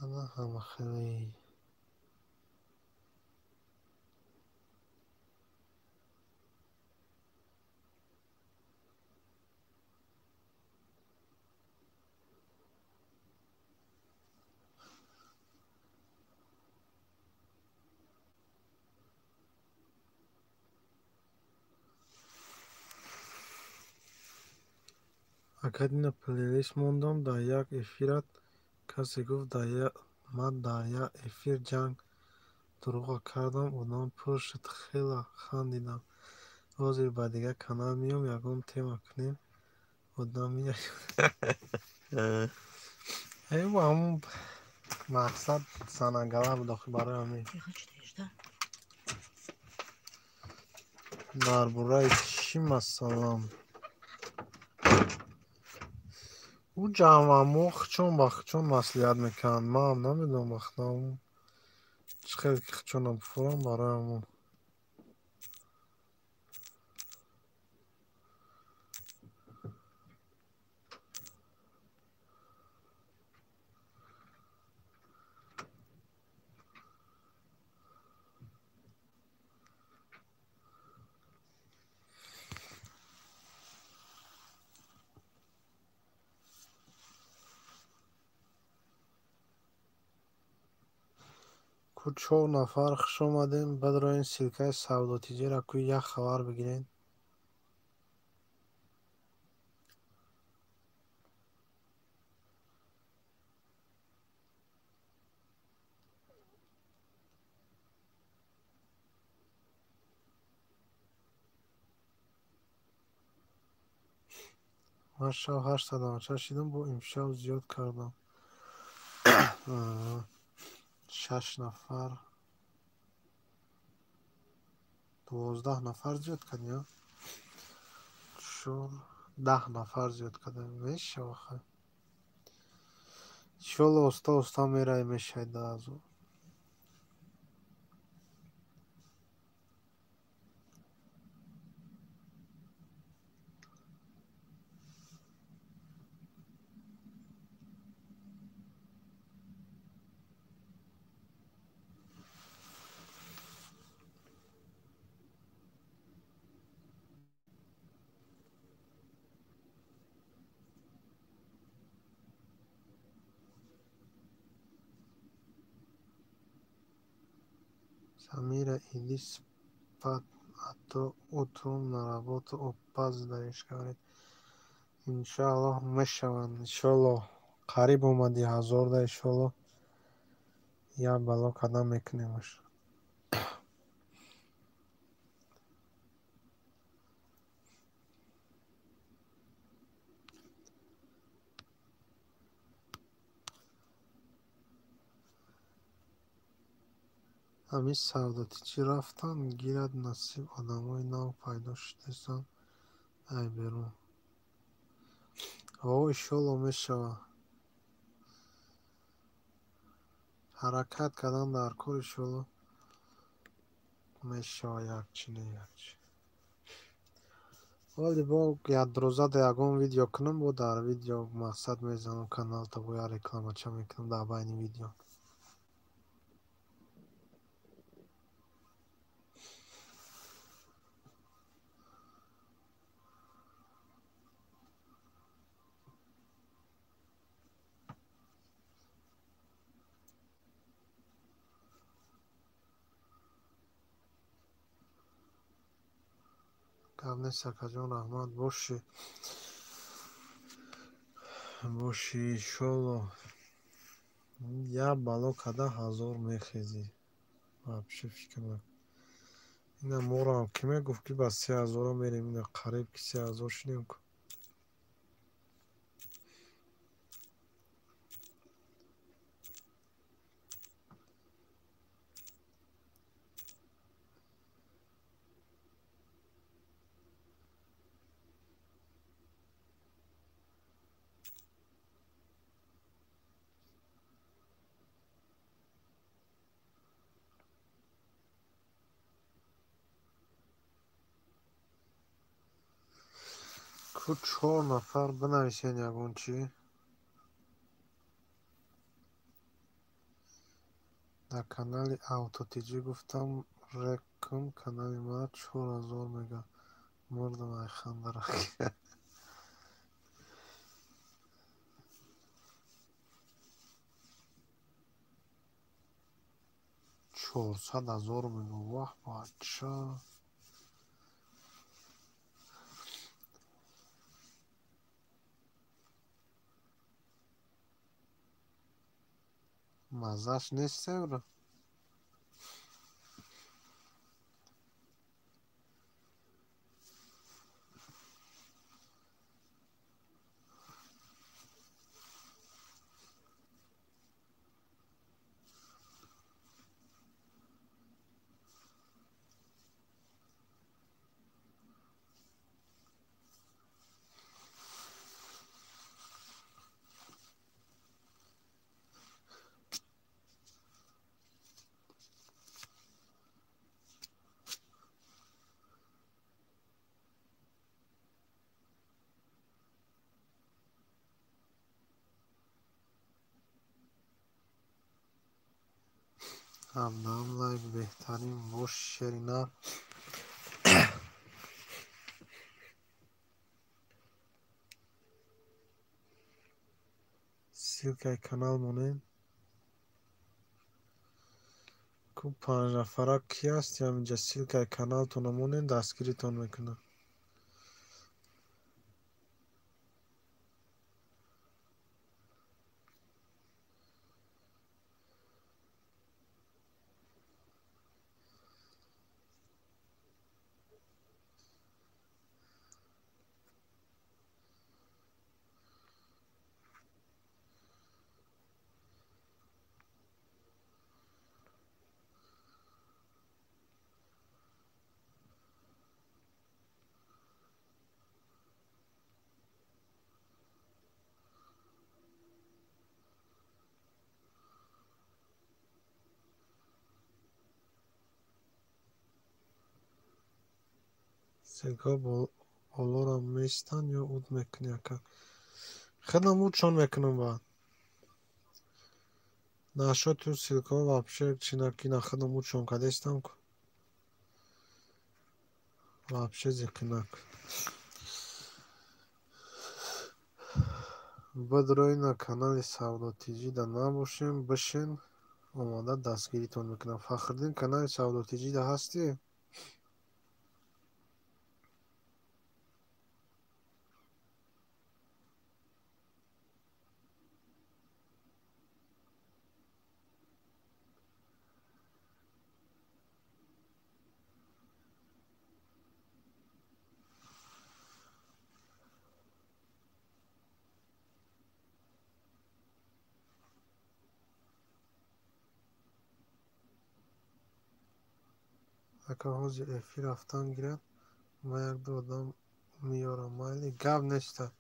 [SPEAKER 1] Ана ҳама хеле. Акай дина плейлист мондам, дар як эфират касе гуфт ман дар як эфир ҷанг дурӯға кардам, одам пур шуд, хела хандидам. Ҳозир ба дигар канал меом, ягон тема кунем, одам меяд. Эва ҳамун мақсад санагала буд охи барои ҳамин. Дар бораи чӣ масалан? Ӯ ҷамъамо хичон ба хичон маслиҳат мекунанд. Манам намедонам вақтам чӣ хел ки хичонам бифурам барои ҳамон. Ку чор нафар хуш омадем, бадроен ссилкаи савдотиҷиро ку як хабар бигиред. Ман шав 896 шидам, бо имшав зиёд кардам. 6 нафар, 12 нафар зиёд кардем, 4 10 нафар зиёд кардем. Мешава хай. Иншолло оста оста меравем, мешавад 10,000. Самира, иди спать, а то утром на работу опаздываешь, говорит. Иншаллоҳ мешаванд, иншоллоҳ қариб омади 1000-да, иншоллоҳ як бало кадам мекунемаш. Ҳамин савдотиҷӣ рафтан гирад, насиб одамои нав пайдо шудасан Ай берун. О, иншолло мешава. Ҳаракат кардан дар кор иншолло мешава як чи не як чи. Вале бо ядрӯза да ягон видео кунам, бо дар видео мақсад мезанам каналта, бо як рекламача мекунам дар байни видео. Гап нест, акаҷон, раҳмат. Бошӣ. Бошӣ, иншолло. Як бало када ҳазор мехезӣ. Вообще фикр накун. Ина моро ҳам кӣ мегуфт, ки ба 3000 мерем, ина қариб ки 3000 шудем ку. Ку чор нафар бинависен ягон чӣ. Дар канали Автотиҷӣ гуфтам рек кун канали мара 4000 мега. Мурдам ай хандарак. 400 000 мега. Ваҳ бача. Маззаш нест севра. Ҳабдаҳум лайк беҳтарин бош шери нар. Ссылкаи канал монед. Ку панҷнафара кӣ ҳастиам инҷа ссылкаи каналтонро монед, дастгиритон мекунам. Ссылкаҳо болоро меистанд ё уд мекунӣ ака? Хелам удшон мекунам баъд. Нашоти ссылкаҳо вообще чи накина хелам удшон кардестам ку. Вообще зиқинак. Бидрои на канали Савдотиҷида набошем, бишен, омода дастгиритон мекунам. Фахриддин канали Савдотиҷида ҳастӣ? Ака ҳозир эфир рафтан гирад, ман як-ду одам Меёрам, майли, гап неста.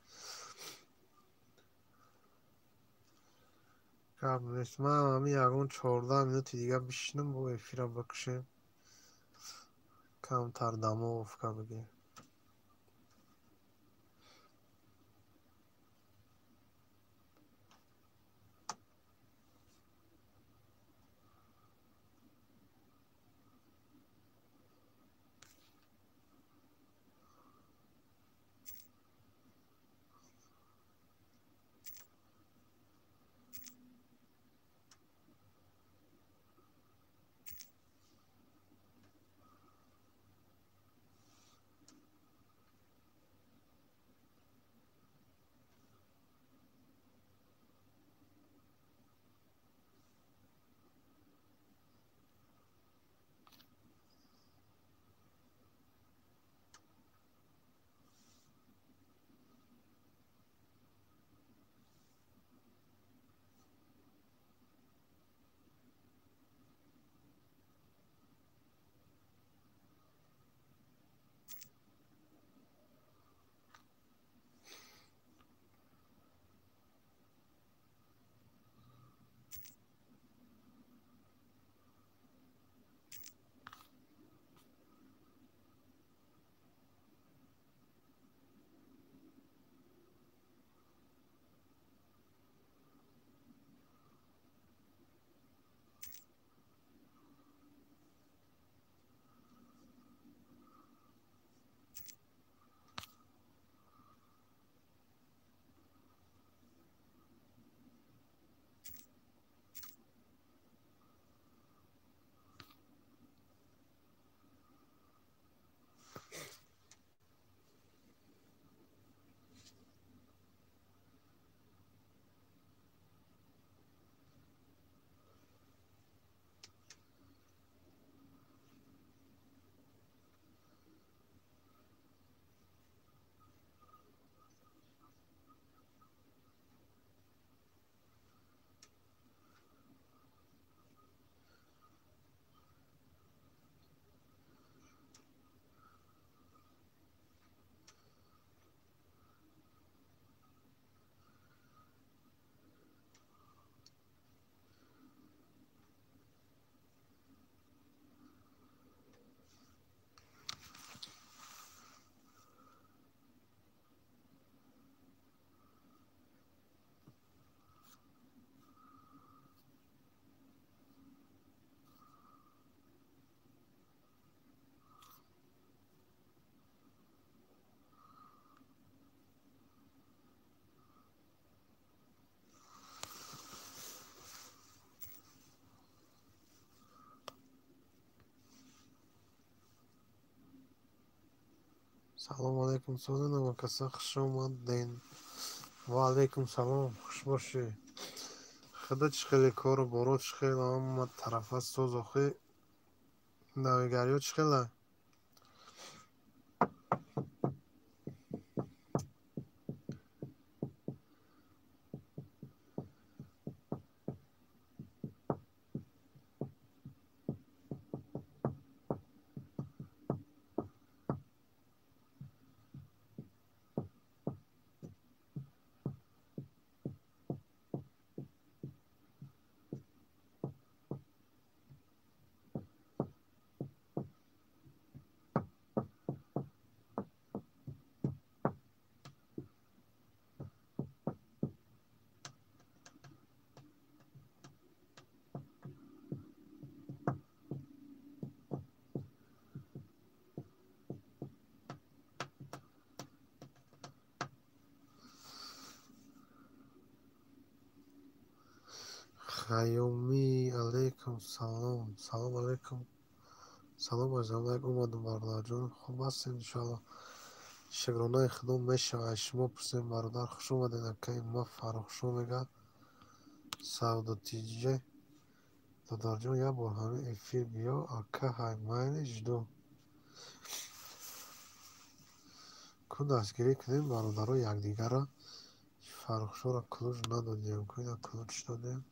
[SPEAKER 1] Гап нест. Ман ҳамин ягон 14 минути дига бишинам, бо эфира бикушем. Камтар дамовка бигем. Салом алейкум, Созина каса, хуш омадед. Ва алейкум салом, хуш бошед. Худо чӣ хеле кору боро чӣ хел ҳама тарафа соз охи навигариё чӣ хела? Хайёмӣ алейкум салом. Салом алейкум. Салом азизам, омадум бародарҷон. Хуб ҳастем иншоалло. Шукронаи Худо мешавад. Шумо пурсем бародар, хуш омадед акаи ма Фаррухшо мега. Савдотиҷа. Додарҷон, як бор ҳамин эфир биё, ака ҳай майли жду. Ку дастгирӣ кунем бародаро якдигарро. Фаррухшоро ключ надодем, ку ина ключ додем.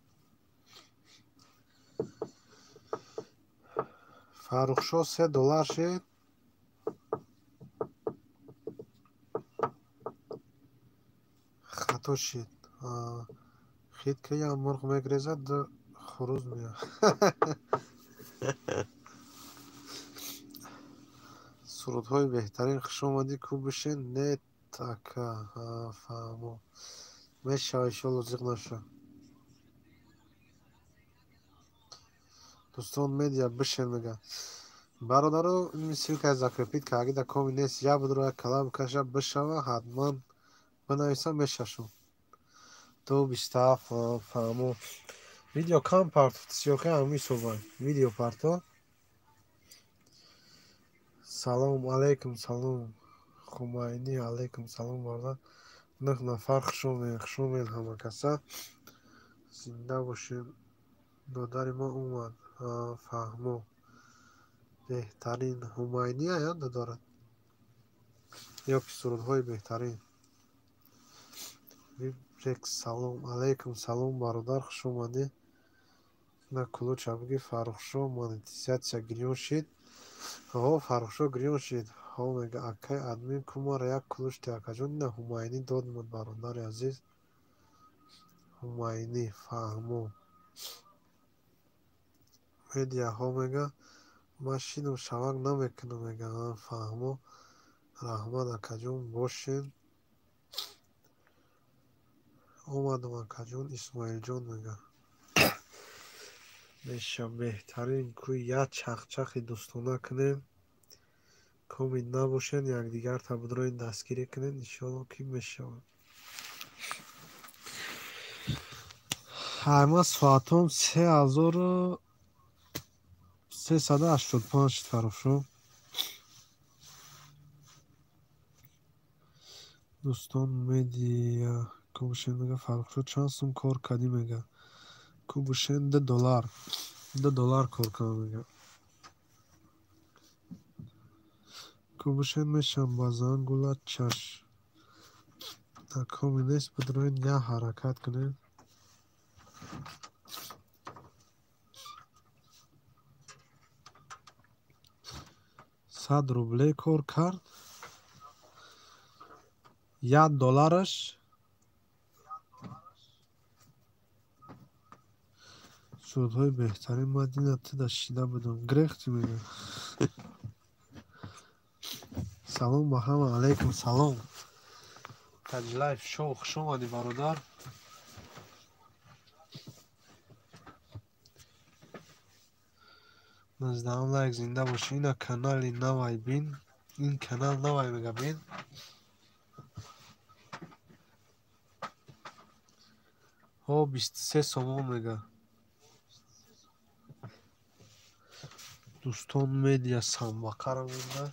[SPEAKER 1] Фаррухшо $3 шид. То шид. Хит ки як мурғ мегрезад, ду хурӯз меояд. Сурудҳои беҳтарин, хуш омадӣ, ку бишин? Не ака, фаҳмо. Мешава, иншоалло, зиқ наша. Дӯстон, медиа бишин мега. Бародаро, ин ссылкаи закрепить карда коми нест, я будро як кала бикаша бишава, ҳатман бинависам мешашум. Ду 27 фаҳмо. Видео кам партофт, сиёхи ҳамин ҳисобай. Видео парто. Салом алейкум, салом. Хумайнӣ, алейкум салом, бародар. 9 нафар, хуш омедед, хуш омедед ҳама каса. Зинда бошед. Додари мо омад. Фаҳмо. Беҳтарин Ҳумайнӣ ая додарат. Ё ки сурудҳои беҳтарин. Вибрекс, салом алейкум, салом бародар, хуш омадӣ. На кулуча биги Фаррухшо монетизатсия гирён шид. Ҳо, Фаррухшо гирён шид. Ҳо мега акай админ кумара як кулуч те акаҷон. Ина Ҳумайнӣ дод бародари азиз. Ҳумайнӣ фаҳмо. Медиа ҳо мега ман шидам шавак намекунам мега. Фаҳмо. Раҳмат акаҷон, бошед. Омадам акаҷон, Исмоилҷон мега. Меша беҳтарин ку як чахчахи дӯстона кунем. Комит набошед, якдигарта бидроин дастгирӣ кунед, иншоалло ки мешавад. Ҳама соатом 3385 шуд Фаррухшо. Дӯстон медиа ку бишен мега Фаррухшо чанд сум кор кардӣ мега. Ку бишен $2. $2 кор кардам мега. Ку бишен мешам ба зангула чаш. Коми нест, бидроин як ҳаракат кунем. 100 рубле кор кард. $1 сурудҳои беҳтарин ман дина тида шида будам. Грехти мега. Салом ба ҳама, алейкум салом. Таҷлайф шоу, хуш омадӣ бародар. Наздам лайк, зинда бошӣ. Ина канали навай бин. Ин канал навай мега бин. Ҳо 23 сомон мега. Дӯстон медиа самбақара монда.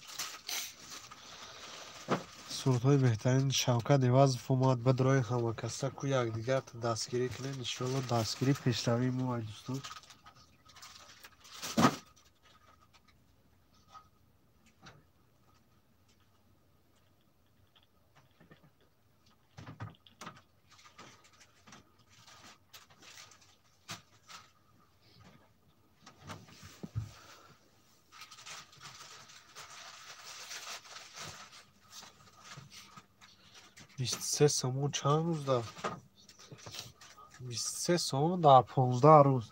[SPEAKER 1] Сурудҳои беҳтарин Шавкат Ивазов омад. Бидрои ҳама каса ку якдигарта дастгирӣ кунем. Иншоалло дастгирӣ пешравии мо ай дӯстон. 23 сомон чанд рӯз да? 23 сомон дар 15 рӯз.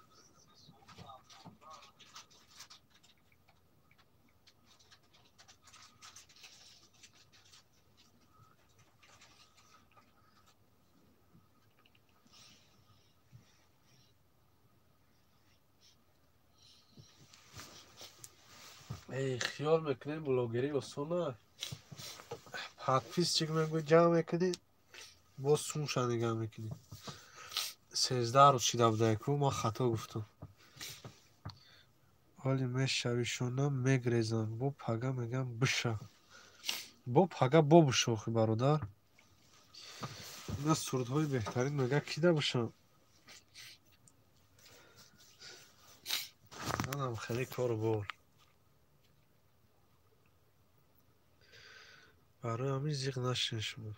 [SPEAKER 1] Эй, хиёл мекунем блогерӣ осона. Подписчик мегӯй ҷамъ мекунӣ, боз сумша нигаҳ мекунӣ. 13 рӯз шида буда ку, ман хато гуфтам. Ҳоли мешавишона мегрезам, бо пага мегам биша. Бо пага бо бишохи бародар. Ина сурудҳои беҳтарин мега кида бишам. Манам хеле кору бор. Барои ҳамин зиқ нашин шумо.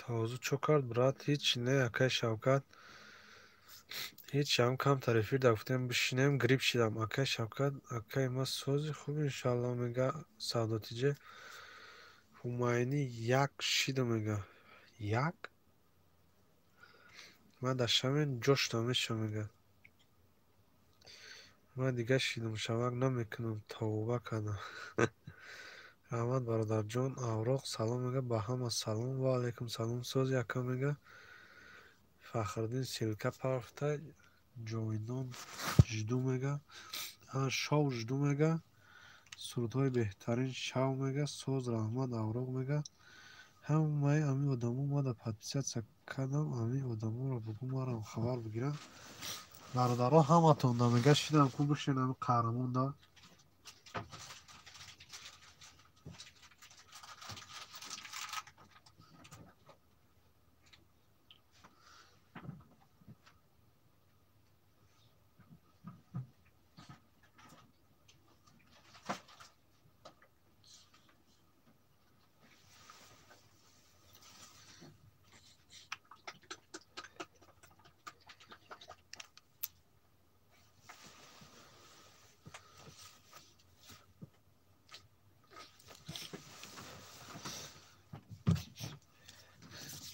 [SPEAKER 1] Тавозу чо кард, брат? Ҳеч не, акай Шавкат. Ҳеч ам камтар эфир да гуфтем бишинем, грипп шидам. Акай Шавкат, акай ма сози хуб иншалло мега Савдотиҷе. Ҳумайнӣ як шида мега. Як? Ма дар шавен ҷош намешавам мега. Ма дига шидам шавак намекунам, тавба кардам. Раҳмат бародарҷон, авроқ салом мега, ба ҳама салом. Ва алайкум салом. Сози ака мега. Фахриддин ссылка парафта, ҷовидон жду мега. Шов жду мега. Сурудҳои беҳтарин шав мега. Соз раҳмат авроқ мега. Ҳамаи ами одамо мада подписаться кардам, ами одаморо бугӯ марам хабар бигиранд. Бародаро ҳаматон да мега шидам ку бишин ами қаҳрамон да.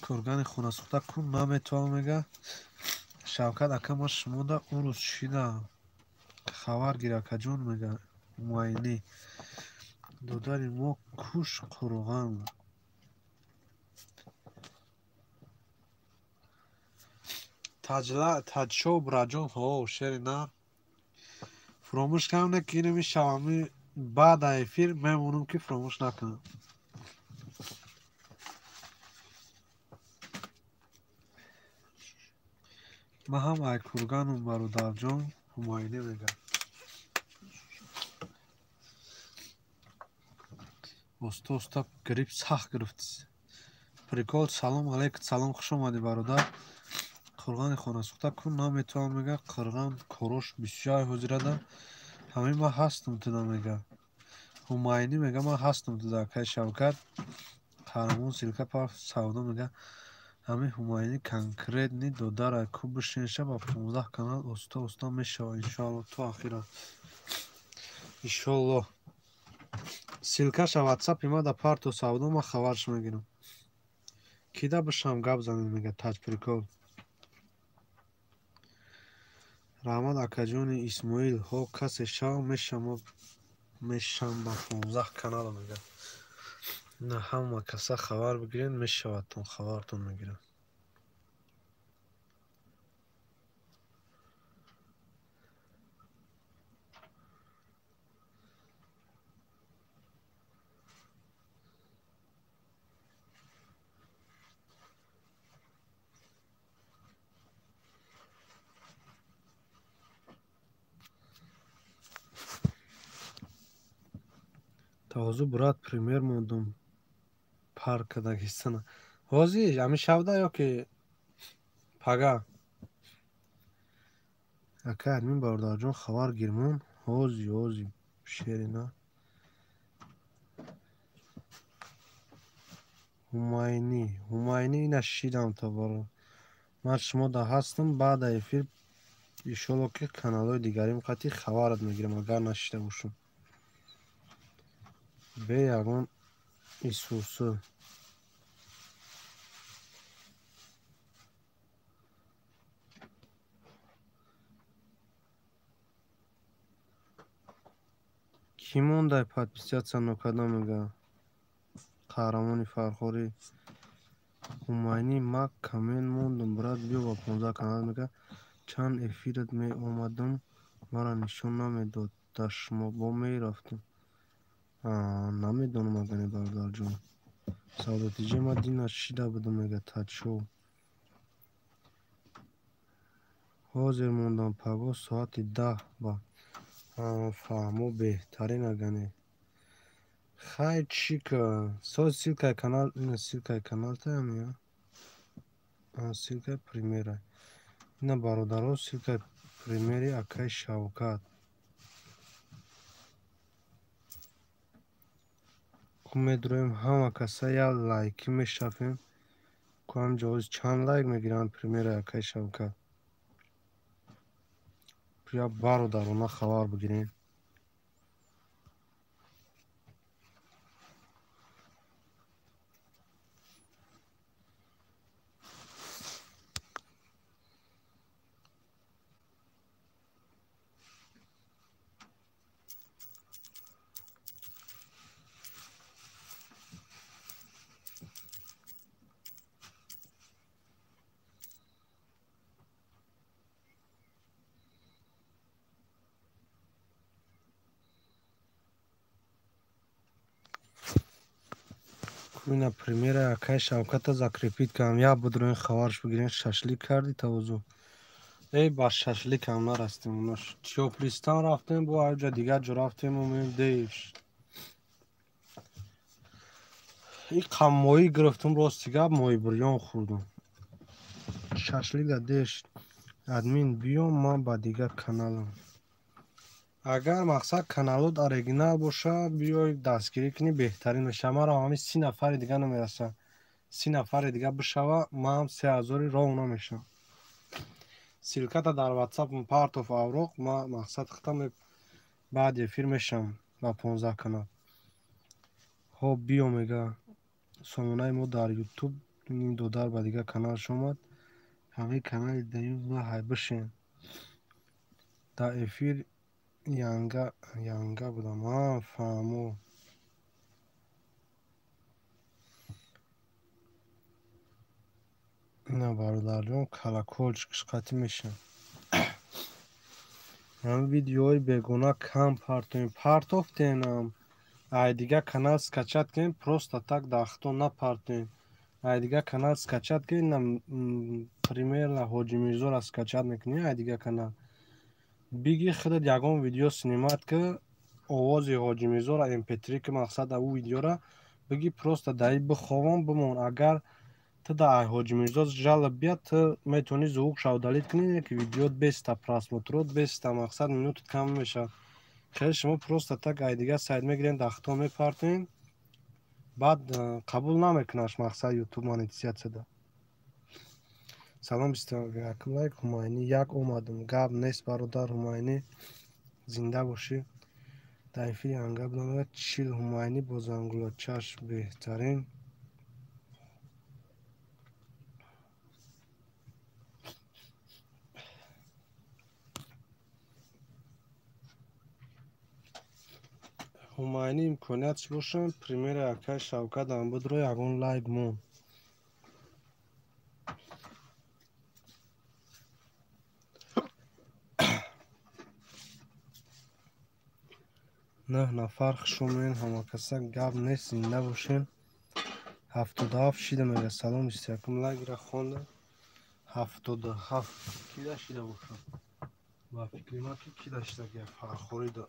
[SPEAKER 1] Кургани хонасӯхта ку наметавон мега. Шавкат ака ма шумода ӯ рӯз шидам. Хабар гир акаҷон мега. Ҳумайнӣ. Додари мо куш қурған. Таҷшов браҷон ҳо шери нар. Фуромӯш кардам не ки инами шавами баъда эфир мемонам ки фуромӯш накунам. Ман ҳам ай Курганум бародарҷон Ҳумайнӣ мега. Оста оста грипп сахт гирифт. Прикол салом алейк салом хуш омадӣ бародар. Қурғани хонасӯхта ку наметавон мега. Қирған корош бисёр ҳозирада. Ҳамин ман ҳастам туда мега. Ҳумайнӣ мега ман ҳастам туда акай Шавкат. Қаҳрамон ссылка парафт савдо мега. Ҳамин Ҳумайнӣ конкретни додара ку бишинша ба 15 канал оста оста мешава иншоалло то ахира. Иншоалло. Ссылкаша ватсапи ма да парто савдо ма хабарш мегирам. Кида бишам гап занем мега Таҷ прикол. Раҳмат акаҷони Исмоил ҳо касе шав мешам ба 15 канал мега. На ҳама каса хабар бигирен мешавадтон хабартон мегирам. Тавозу брат пример мондум пар кардагистана. Ҳозир ҳамин шавда ё ки пага? Ака админ бародарҷон хабар гирмон. Ҳози ҳози шери на. Ҳумайнӣ, Ҳумайнӣ ина шидам то баро. Ман шумо да ҳастам баъда эфир иншоалло ки каналҳои дигарим қатъи хабарат мегирам агар нашида бошам. Бе ягон исусу. Кӣ мондай подписаться нокарда мега? Қаҳрамони Фархорӣ. Ҳумайнӣ ма коммент мондум брат биё ба 15 канал мега. Чанд эфират меомадам мара нишон намедод. Дар шумо бо мерафтам. Намедонам агане бародарҷон. Савдотиҷе ма дина шида будам мега Таҷшов. Ҳозир мондам паго соати 10 ба. Фаҳмо беҳтарин агане. Хай чӣ ка? Соз ссылкаи канал, ина ссылкаи канал таям я. Ссылкаи примера. Ина бародаро, ссылкаи примери акаи Шавкат. Ку медроем ҳама каса як лайкӣ мешавем. Ку ҳамҷо ҳози чанд лайк мегиранд примери акаи Шавкат. Я бародарона хабар бигирем. Ина примера акаи Шавката закрепить кардам. Як будроин хабарш бигирем. Шашлик карди тавозу. Эй, ба шашликам нарастем. Чоплистан рафтем, бо аҷа дигар ҷо рафтем, омем деш. И қаммоӣ гирифтум, рости гап, мои бурён хӯрдум. Шашлика деш. Админ биём, ман ба дигар каналам. Агар мақсад каналот оригинал бошад, биёй дастгирӣ кунӣ, беҳтарин мешавад. Маро ҳамин 30 нафари дига намерасад. 30 нафари дига бишава, ман 3000 роҳ намешавам. Ссылката дар WhatsApp партов авроқ, ман мақсад хитам баъди эфир мешавам ба 15 канал. Хоб биё мега. Сомонаи мо дар YouTube ин додар ба дигар каналш омад. Ҳамин канали даюм ҳай бишен. Дар эфир янга будам. А, фаҳмо. Ина бародарҷон, колокольчикш қатъ мешавад. Ҳамин видеои бегона кам партоем. Партофтенам. Ай дигар канал скачать кунем, просто так дахто напартоем. Ай дигар канал скачать кунем, примерно Ҳоҷи Мирзоро скачать мекунем, ай дигар канал. Биги худат ягон видео снимат ки овози Ҳоҷи Мирзоро mp3 ки мақсад ӯ видеора биги просто даи биховон бимон. Агар ту да ай Ҳоҷи Мирзо жалоб бият, ту метавонӣ звукша удалить кунӣ, ки видеот беста просмотрот беста мақсад минутат кам мешавад. Хеле шумо просто так ай дигар сайт мегирен, дахто мепартоен, баъд қабул намекунаш мақсад YouTube монетизатсияда. Салом, 21 лайк. Ҳумайнӣ як омадам. Гап нест бародар Ҳумайнӣ, зинда бошӣ. Дар эфири янга будам. 40 Ҳумайнӣ бо зангулочаш беҳтарин. Ҳумайнӣ имкониятш бошам, примери акаи Шавкат ам будро ягон лайк мон. Нӯҳ нафар хушомед, ҳамакаса гап нест, зинда бошем. 77 шида мега. Салом, 21 лайкра хонда. 77 кида шида бошам. Ба фикри ман ки кида шида ки фархорӣ да.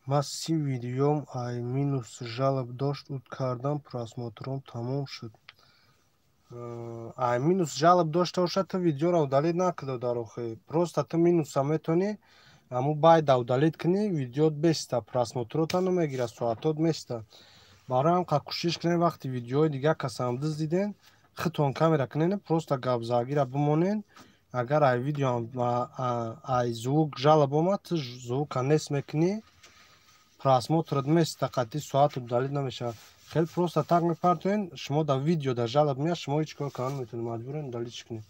[SPEAKER 1] Ман 30 видеом ай минус жалоб дошт, уд кардам, просмотром тамом шуд. Ай минус жалоб дошта бошад, ту видеоро удалить накарда дар охир. Просто ту минуса метавонӣ аму байда удалить кунӣ, видеот беста, просмотрота намегирад, соатот места. Барои ҳам қа кӯшиш кунед, вақти видеои дигар касам диз диден, худтон камера кунед, просто гапзагира бимонед. Агар ай видео ай звук жалоб омад, ту звука нест мекунӣ, просмотрот места, қатъи соат удалить намешавад. Хеле просто так мепартоен, шумо дар видео дар жалоб меяд, шумо ҳеҷ кор карда наметавонед, маҷбурен удалить кунед.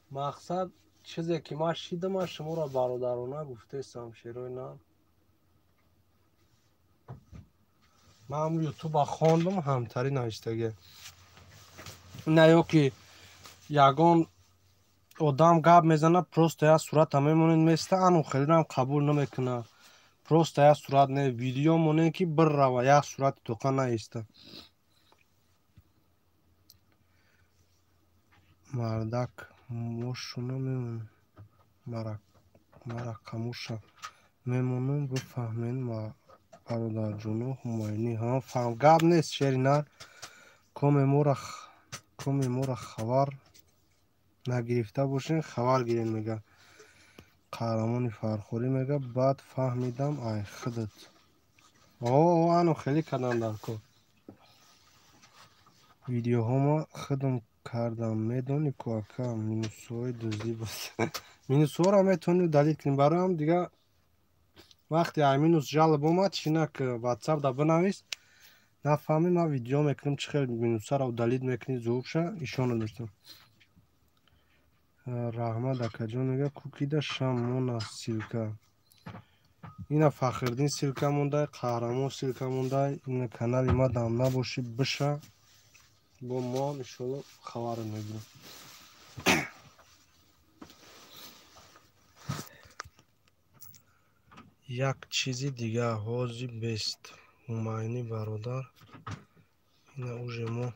[SPEAKER 1] Мақсад чизе ки ман шидам, ман шуморо бародарона гуфтаистам, шерои на. Ман ҳам ютуба хондам, ҳамтарӣ навиштагӣ. На ё ки ягон одам гап мезанад, просто як сурата мемонед места, ану хелерам қабул намекунад. Просто як сурат не, видео монед ки биррава, як сурати тоқа наиста. Мардак мошуна мемонам. Марақамуша мемонам, бифаҳмен. Бародарҷоно Ҳумайнӣ ҳам фаҳм гап нест, шери нар. Коме моро хабар нагирифта бошен, хабар гирен мега. Қаҳрамони Фархорӣ мега, баъд фаҳмидам ай худат. О, ану хеле кардам дар кор. Видеоҳома худам кардам, медонӣ ку ака, минусҳои дуздӣ буд. Минусҳоро метавонӣ удалить кунӣ. Бароям дига вақте ай минус жалоб омад, чинак ватсап да бинавис, нафаҳмӣ ман видео мекунам, чӣ хел минусаро удалить мекунӣ, зуҳурша ишона доштам. Раҳмат акаҷон мега, кукида шам мона ссылка. Ина Фахриддин ссылка мондай, Қаҳрамон ссылка мондай, ина канали ма дам набошӣ биша, бо мо ҳам иншоалло хабар мегирем. Як чизи дига ҳозир бест Ҳумайнӣ бародар, ина уже мо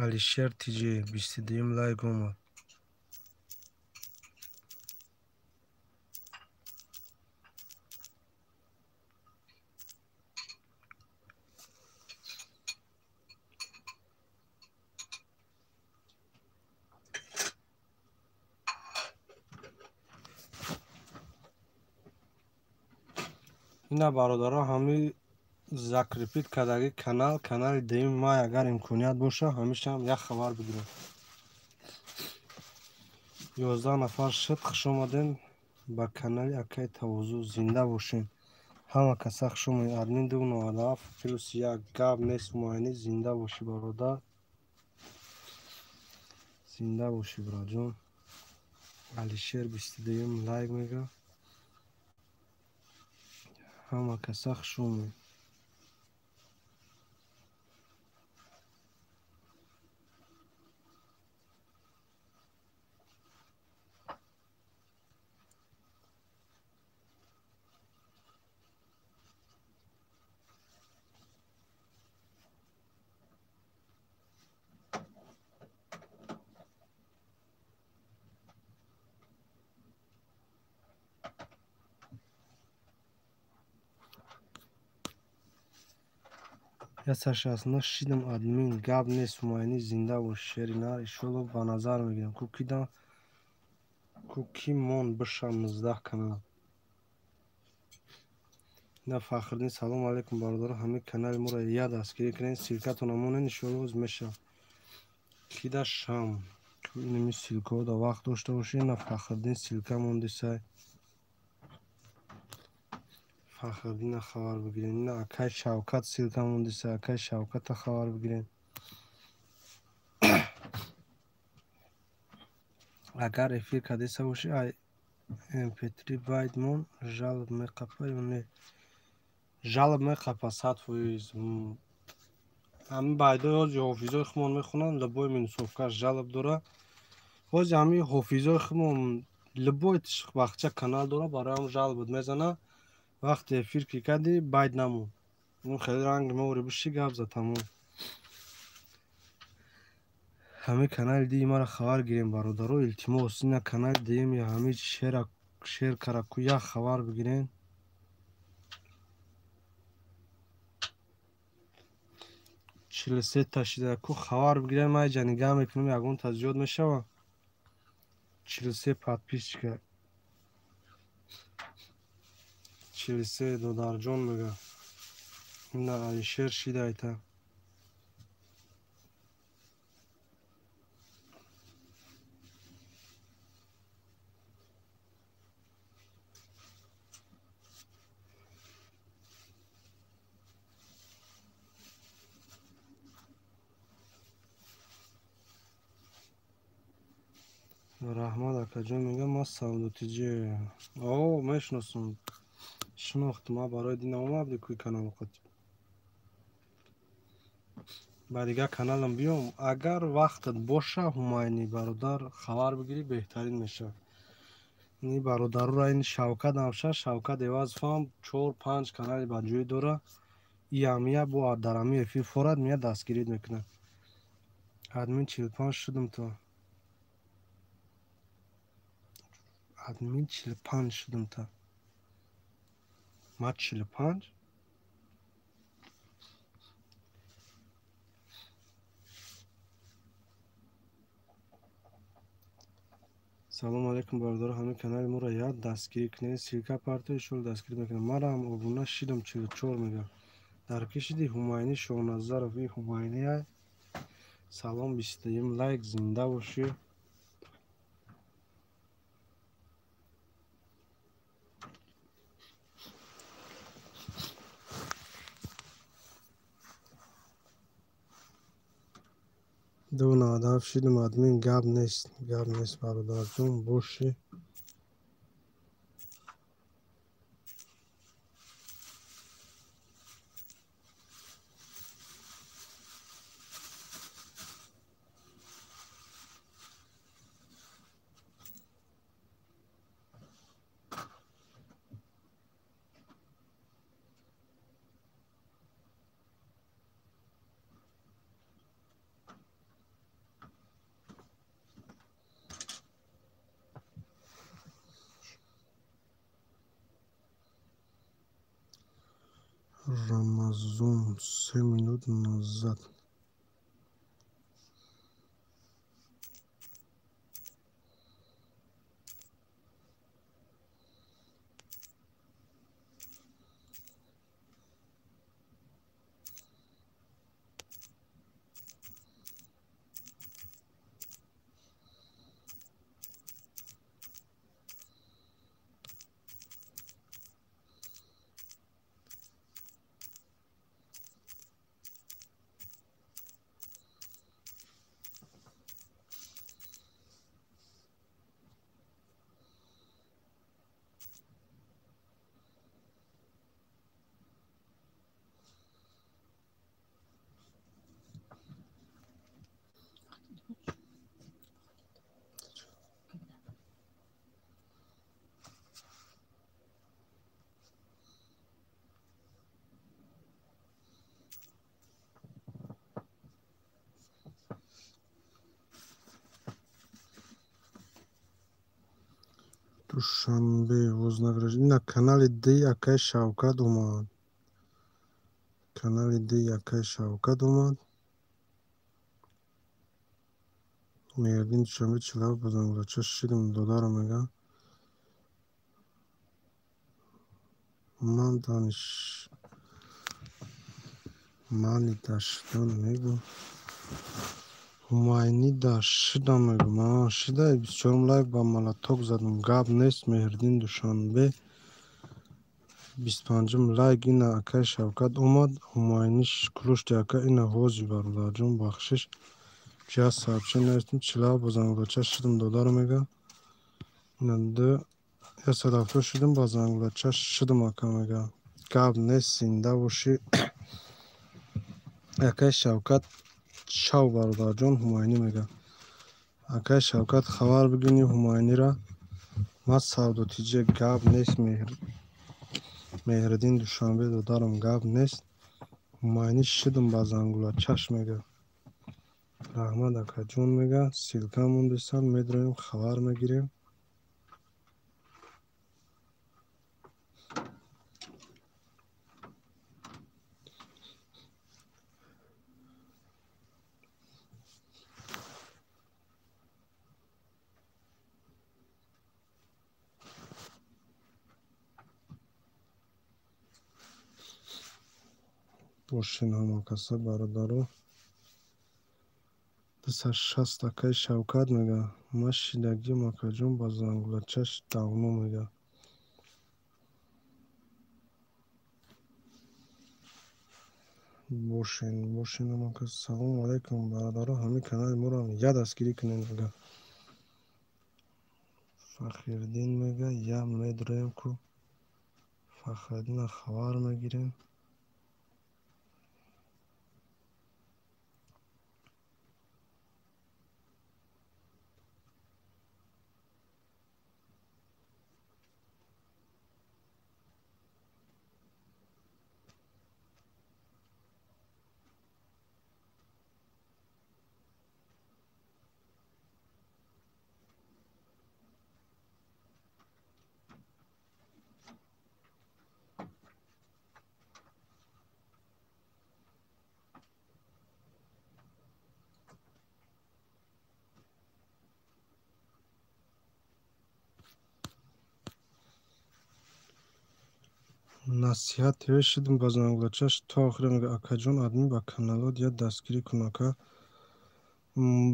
[SPEAKER 1] Алишер ТЖ 22-юм лайк омад. Ина бародаро ҳамин закрепить кардаги канал, канали дуюми май агар имконият боша, ҳамешаам як хабар бигирем. 11 нафар шуд, хуш омадем ба канали акаи Тавозӯ, зинда бошем. Ҳама каса хуш омадем. Админ 297 плюс 1 гап нест Ҳумайнӣ, зинда бошӣ бародар. Зинда бошӣ бираҷон. Алишер 22-юм лайк мега. Ҳама каса хуш омадем. 169 шидам админ, гап нест Ҳумайнӣ, зинда бош шери нар, иншоалло ба назар мегирам. Куки мон биша 19 канал. Ина Фахриддин салом алейкум бародаро, ҳамин канали моро я дастгирӣ кунед, ссылкатон монед, иншоалло оз мешавад. Кида шам. Инами ссылкаҳо да вақт дошта бошед, ина Фахриддин ссылка мондисай. Фахриддина хабар бигирен. Ина акай Шавкат ссылка мондиса, акай Шавката хабар бигирен. Агар эфир кардеса бошӣ, ай mp3 байт мон жалоб меқапа ё не? Жалоб меқапа 100%. Ҳамин байдои ҳози ҳофизои худмон мехонанд, любой минусовкаш жалоб дора. Ҳози ҳамин ҳофизои худмон любой бахча канал дора, барои ҳам жалобот мезана. Вақте эфир ки кардӣ, байт намон. Он хеле ранги моври биши гап зад тамом. Ҳамин канали дии маро хабар гирем бародаро, илтимос, ина канали дием я ҳамин шер караку як хабар бигирен. 43 та шида ку хабар бигирен, ман иҷа нигаҳ мекунам, ягон та зиёд мешава. 43 подписчика. 43 додарҷон мега. Ина Алишер шидайта. Раҳмат акаҷон мега, ман Савдотиҷе. О, мешиносам. Шинохтам, ман барои динам омадам куи канал қати. Ба дигар каналам биём, агар вақтат боша, Ҳумайнӣ бародар, хабар бигирӣ беҳтарин мешавад. Ини бародарура ин Шавкат ҳамша, Шавкат Эвазов ҳам 4-5 канали ба ҷой дора. Иам я бо дар ами эфир форад мия дастгирид мекунад. Админ 45 шудам то. Админ 45 шудам то. Ма 45? Салом алейкум бародаро, ҳамин канали моро як дастгирӣ кунед, ссылка партои шумо дастгирӣ мекунам. Мара ҳам обуна шидам 44 мегам. Дар кишиди Ҳумайни Шоҳназаров, ин Ҳумайни. Салом, 21 лайк, зинда бошӣ. Ду 97 шидам админ, гап нест, гап нест бародарҷон, бошӣ. Рамазон 3 минут назад. Душанбе вознаграждение на канале Д акай Шавкат омад. Канали Д акай Шавкат омад. Меҳриддин Душанбе 47 ба зангулача шидам додарам мега. Ман даниш мани дашидан мегу. Ҳумайни дашидам мегу. Ман шида 24 лайк ба малаток задам. Гап нест. Меҳриддин Душанбе 25 лайк ина акай Шавкат омад. Ҳумайни кулушти ака ина ҳози бародарҷон бахшиш. Чия сообщение навиштем 47 ба зангулача шидам додарам мега. Ина 170 шидам ба зангулача шидам ака мега. Гап нест, зинда бошӣ. Акай Шавкат шав бародарҷон Ҳумайнӣ мега. Акай Шавкат хабар бигини Ҳумайнира. Ма савдотиҷа гап нест. Меҳриддин Душанбе додарам гап нест. Ҳумайнӣ шидам ба зангулачаш мега. Раҳмат акаҷон мега. Ссылка мондисан медроем хабар мегирем. Бошин ҳамакаса бародаро. 260 акай Шавкат мега. Ма шидагим акаҷон ба зангулачаш давно мега. Бошин, бошин ҳамакас. Салому алайкум бародаро, ҳамин канали моро я дастгирӣ кунед мега. Фахриддин мега, я медроем ку Фахриддина хабар мегирем. Насиҳат ТВ шидим ба зангулачаш то охира мега акаҷон админ ба каналот я дастгирӣ кун ака.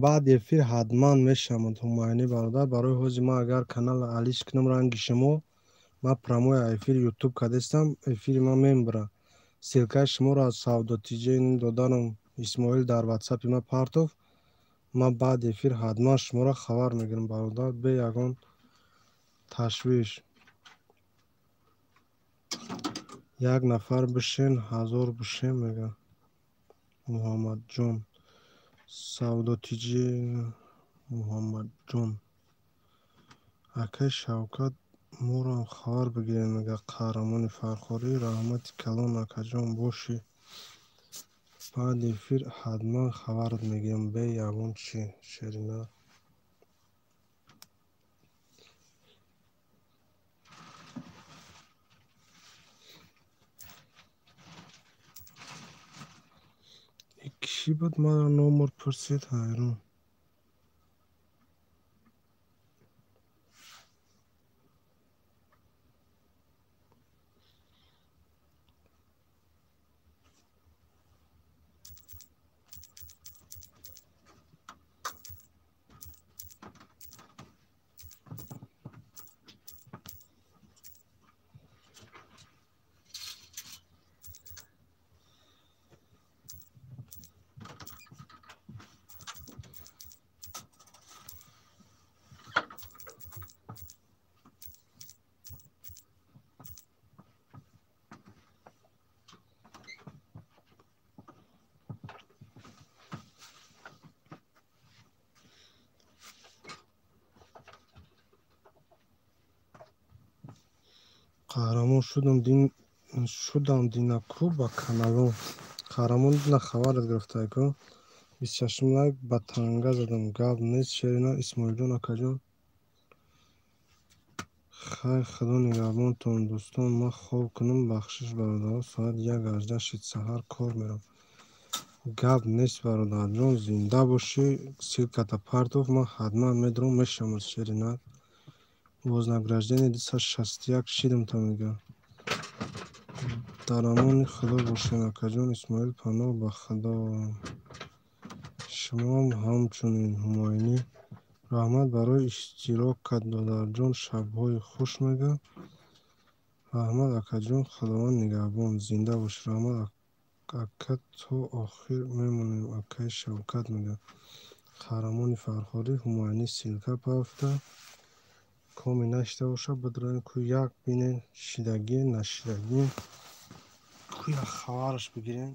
[SPEAKER 1] Баъди эфир ҳатман мешавад Ҳумайнӣ бародар. Барои ҳозир ман агар канала алиш кунам ранги шумо, ман прямой эфир ютуб кардастам, эфири ман мембара. Ссылкаи шуморо аз Савдо ТЖ додарам Исмоил дар ватсапи ман партов. Ман баъди эфир ҳатман шуморо хабар мегирам бародар, бе ягон ташвиш. Як нафар бишен, ҳазор бишен мега Муҳаммадҷон. Савдо ТЖ Муҳаммадҷон. Акаи Шавкат моро хабар бигиред мега қаҳрамони Фархорӣ. Раҳмати калон акаҷон бошӣ. Баъди эфир ҳатман хабарат мегирам бе ягон чӣ шерина. Кӣ буд маро номер пурсид ҳайрон. Қаҳрамон шудам динаку ба каналу. Қаҳрамон дина хабарат гирифтайку. 26 лайк ба танга задам. Гап нест шерина Исмоилҷон акаҷон. Хайр, худо нигаҳбонтон дӯстон. Ман хоб кунам, бахшиш бародаро. Соат 1:18 шид, саҳар кор меравам. Гап нест бародарҷон, зинда бошӣ. Ссылката партов, ман ҳатман медурам, мешавам шерина. Вознаграждение 261 шидам та мега. Дар амони худо бошед акаҷон Исмоил, паноҳ ба худо. Шумоам ҳамчунин Ҳумайнӣ. Раҳмат барои иштирокат додарҷон, шабҳои хуш мега. Раҳмат акаҷон, худованд нигаҳбон, зинда бош. Раҳмат ака, то охир мемонем акаи Шавкат мега. Қаҳрамони Фархорӣ Ҳумайнӣ ссылка пафта. Коми нашида бошад, бидроем ку як бинем шидагӣ нашидагӣ, ку як хабараш бигирем.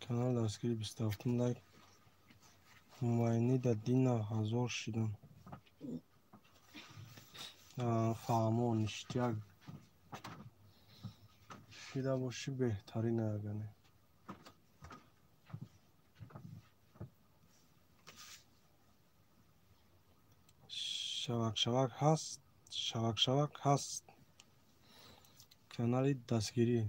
[SPEAKER 1] Канал дастгири 27 лайк. Ҳумайнӣ да дина ҳазор шидам. Фаҳмо ништяк шида бошӣ беҳтарин агане. Шавак шавак ҳаст, шавак шавак ҳаст. Канали дастгирӣ.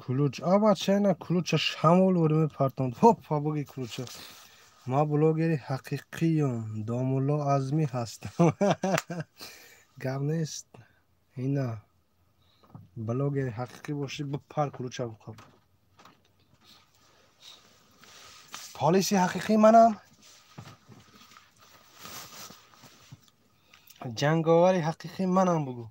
[SPEAKER 1] Ключ. А бача ина ключа шамол вори мепартонд. Ҳопа буги ключа. Ма блогери ҳақиқиюм. Домулло Азмӣ ҳастам. Гап нест. Ина блогери ҳақиқӣ бошӣ бипар ключа бихоб. Полиси ҳақиқӣ манам. Ҷанговари ҳақиқӣ манам бугӯ.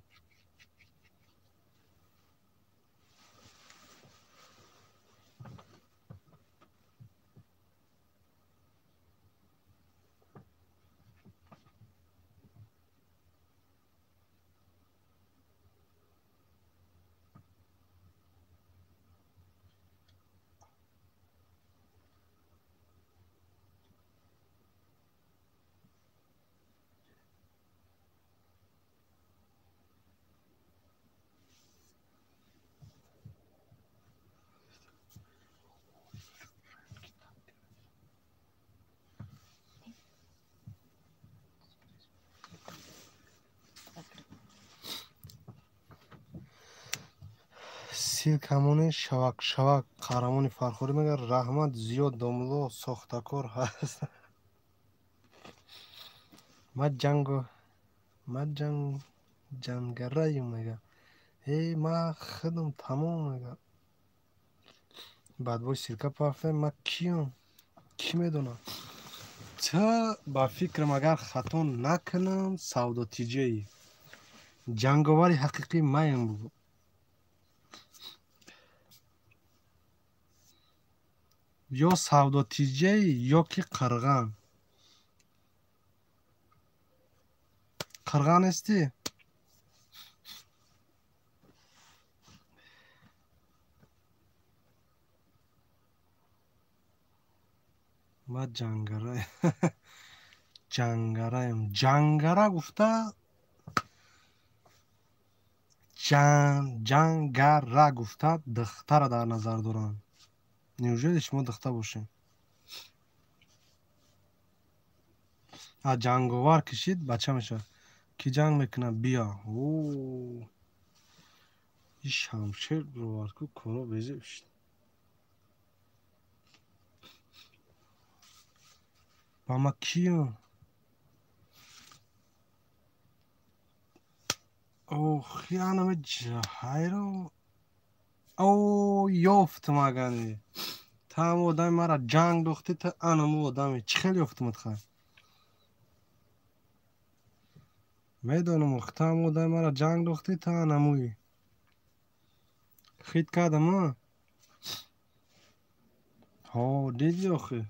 [SPEAKER 1] Силкамони шавак шавак қаҳрамони Фархорӣ мегӯяд раҳмат зиёд домулло сохтакор ҳаст. Ма ҷангу ма ҷангараю мегӯяд. Э ма худам тамом мегӯяд. Баъд бой силка пафтем ма киюм? Кӣ медонад? Ту ба фикрам агар хато накунам савдотиҷаӣ. Ҷанговари ҳақиқӣ маем бугӯ. Ё савдотиҷаӣ ё ки қирған. Қирған нестӣ? Ма ҷангара ҷангараем. Ҷангара гуфта ҷангара гуфта духтара дар назар доранд. Неужели шумо духта бошед? А ҷанговар кишид бача мешавад. Ки ҷанг мекунад биё. О и шамшер бировард ку коро безеб шид. Ба ма киюм? Охи анаме ҳайро. О ёфтам агане. Та ҳам одами мара ҷанг дохтӣ та анаму одаме. Чӣ хел ёфтумат хай? Медонам ох та ҳам одами мара ҷанг дохтӣ та анамуи. Хит кардам а? Ҳо дидӣ охи?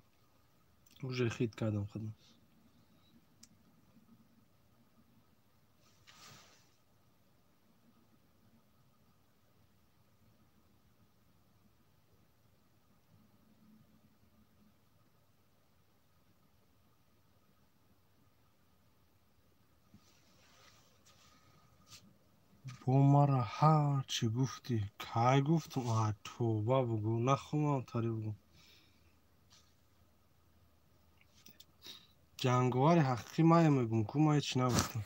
[SPEAKER 1] Уже хит кардам худам. Бо мара ҳарчи гуфтӣ. Кай гуфтум? Ай тоба бугӯ. Нахомам тари бугӯ. Ҷанговари ҳақиқӣ мая мегӯм ку ман ҳеч нагуфтам.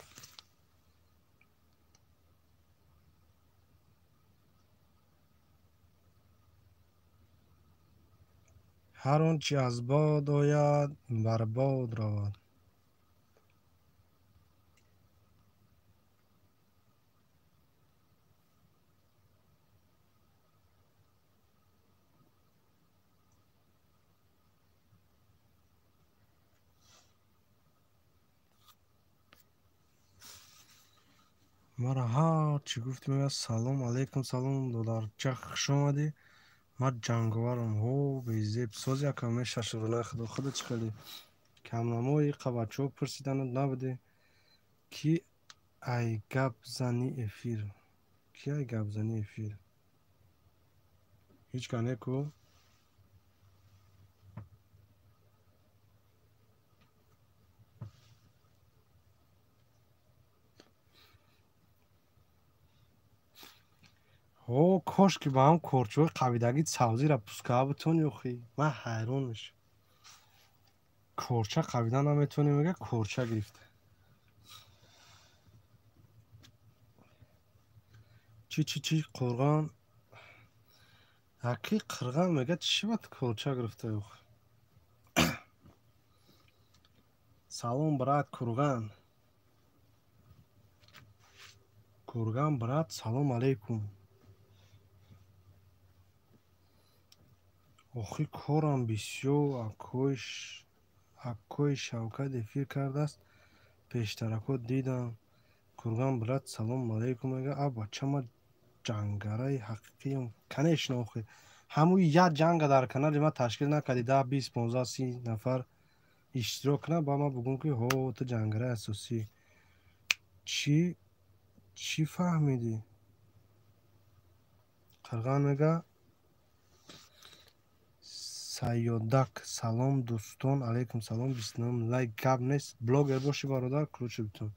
[SPEAKER 1] Ҳар он чи аз бод ояд бар бод равад. Мара ҳарчи гуфтӣ мегӯяд салом алейкум салом додарча хуш омадӣ. Ман ҷанговарам. Ҳо безеб соз якам мешашурунаи худо худо чӣ хеле камнамои қабачаҳо пурсиданат набудӣ. Ки ай гап зани эфир? Ки ай гап зани эфир? Ҳеҷ ка не ку? Ҳо кош ки ба ҳам корчаҳои қабидагии савзиро пускаа битонӣ охи. Ман ҳайрон мешавам. Корча қабида наметавонӣ мега корча гирифта. Чӣ чӣ чӣ қурғон Аки Қирған мега чӣ ба корча гирифта ох? Салом, брат Курган. Курган брат, салом алейкум. Охи корам бисёр, акои Шавкат эфир кардааст, пештарако дидам. Курган брат, салом алейкум мега. А бача, ма ҷангараи ҳақиқиам. Конечно, охи. Ҳамуи як ҷанга дар канали ма ташкил накарди, 10, 20, 15, 30 нафар иштирок кунад, ба ман бугум ки ҳо, ту ҷангараи асосӣ. Чӣ фаҳмидӣ? Қирған мега Сайёдак, салом дӯстон, алейкум салом, 29 лайк гап нест. Блогер бошӣ бародар, ключи битун.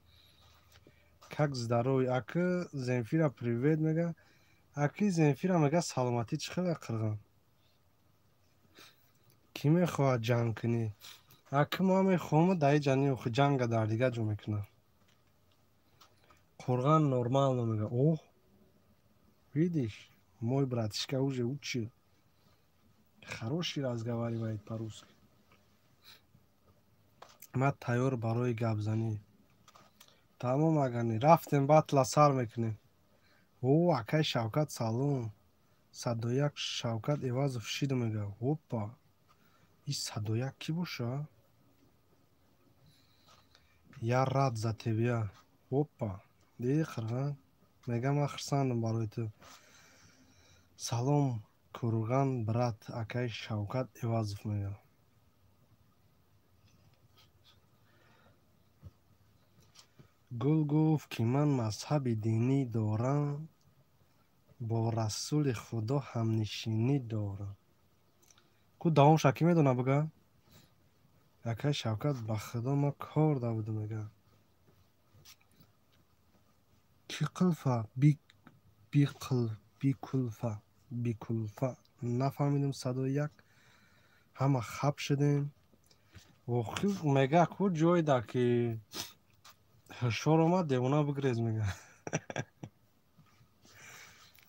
[SPEAKER 1] Как здоровье? Аки Земфира привет мега. Аки Земфира мега саломатӣ чӣ хел, Қирған? Кӣ мехоҳад ҷанг кунӣ? Аки ма мехоҳам дар ҷани охи ҷанга дар дигар ҷо мекунам. Қурған нормально мега. Оҳ, видишь, мой братишка уже учил. Хороший разговаривает по-русски. Ма тайёр барои гапзанӣ. Тамом, агани рафтем, батла сар мекунем. О, акай Шавкат, салом. Садояк Шавкат Эвазов шиду мега. Опа, и Садояк кӣ боша? Я рад за тебя. Опа, диди Қирған? Мега ман хурсандам барои ту. Салом, Курган брат, акай Шавкат Эвазов мега. Гул гуфт, ки ман мазҳаби динӣ дорам, бо расули Худо ҳамнишинӣ дорам. Ку давомша кӣ медона буга? Акай Шавкат, ба Худо ма кор да будум мега. Кӣ қилфа? Бикулфа, бикулфа. Нафаҳмидум садои як. Ҳама хап шудем. Охир мега ку ҷойда ки ҳушёр омад, девона бигрез мега.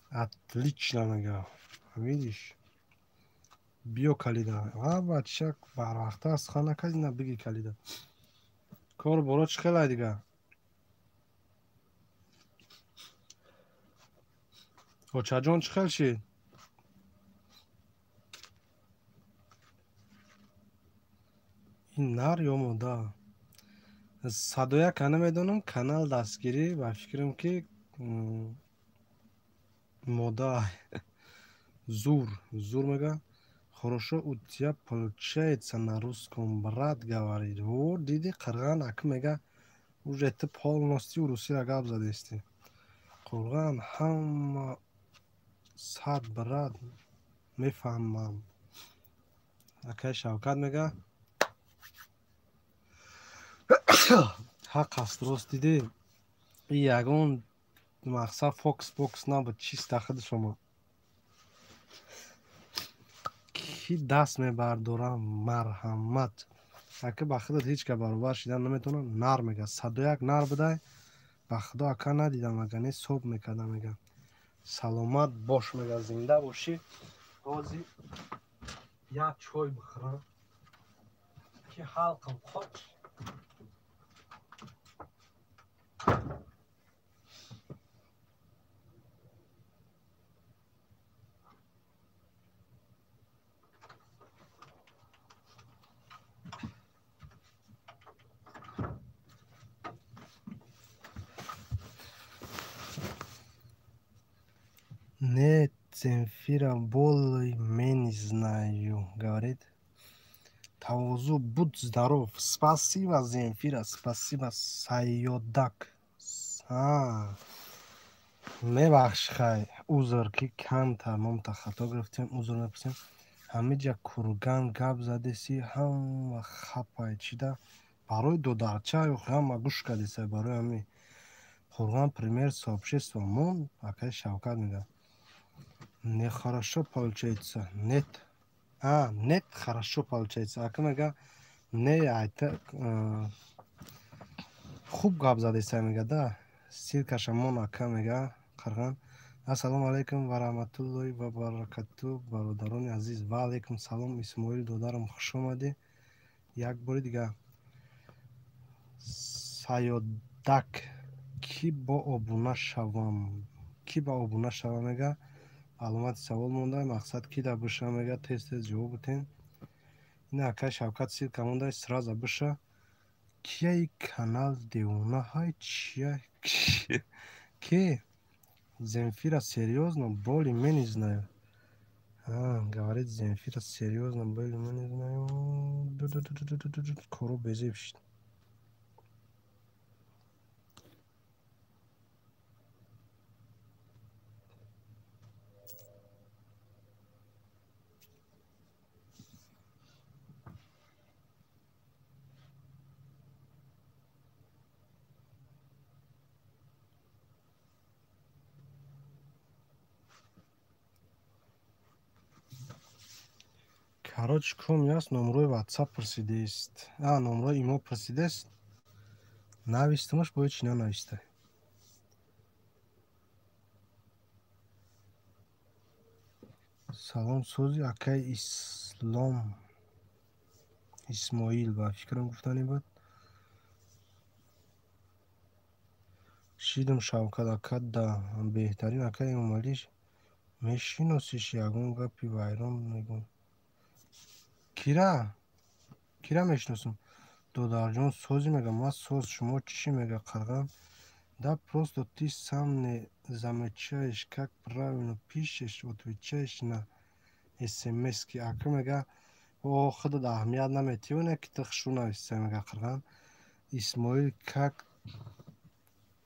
[SPEAKER 1] Отлично мега. Видишь? Биё калида. А бача барвақта сухан накардӣ, на биги калида. Кор боро чӣ хелай дига? Очаҷон чӣ хел шид? Ин нар ё мода? Садояка намедонам, канал дастгирӣ ба фикрам ки мода. Зур, зур мега. Хорошо у тебя получается на русском, брат, говорит. О, диди Қирған аки мега, уже ты полностью русиро гап задести. Қурған ҳама сад брат мефаҳмам. Акай Шавкат мега ҳақ аст, рост дидӣ? И ягон мақсад фокс бокс набуд, чиста худи шумо. Кӣ даст мебардорам, марҳамат. Ака ба худат ҳеҷ ка баробар шидан наметавонам. Нар мега. Садояк нар будай. Ба худо ака надидам, ага не соб мекардам мега. Саломат бош мега, зинда бошӣ. Ҳозир як чой бихӯрам ки ҳалқам қоч. Нет, Земфира, более-менее знаю, говорит. Тавозу, будь здоров. Спасибо, Земфира, спасибо, Сайёдак. Мебахш, хай, узр ки камтар момта хато гирифтем, узр мепурсем. Ҳамиҷа Курган гап задеси, ҳама хапай чида. Барои додарча ҳама гӯш кардеса, барои ҳами Қурган пример сообщества мон, акай Шавкат мега. Нехорошо получается. Нет. А, нет, хорошо получается. Ака мега, не, айта хуб гап задеса мега, да. Ссылкаша мон ака мега, Қирған. Ассалому алайкум ва раҳматуллоҳи ва баракату, бародарони азиз. Ва алайкум салом, Исмоил додарам, хуш омадӣ. Як бори дига Саёдак, кӣ бо обуна шавам? Кӣ ба обуна шавам мега? Аломати савол монда, мақсад ки да биша мега, тез тез ҷавоб битен. Ина акай Шавкат ссылка монда, сразу биша. Кияи канал девона ҳай чия? Ки? Земфира серьёзно, боли мен не знаю. А, говорит Земфира серьёзно, боли мен не знаю. Кору безеб шид. Короче, ком яст номрои WhatsApp пурсидест. А, номрои имо пурсидест. Навистамаш, бояд чи нанависта. Салом сози акай Ислом Исмоил ба фикрам гуфтани буд. Шидам Шавкат ака да беҳтарин акай Эмомалӣ мешиносиш ягон гапи вайрон мегӯ. Кира? Кира мешиносам? Додарҷон сози мега, ма соз, шумо чӣ мега қирғам? Да просто ты сам не замечаешь, как правильно пишешь, отвечаешь на смски. Ака мега, о худат аҳамият наметиёне ки ту хушу нависта мега қирғам. Исмоил как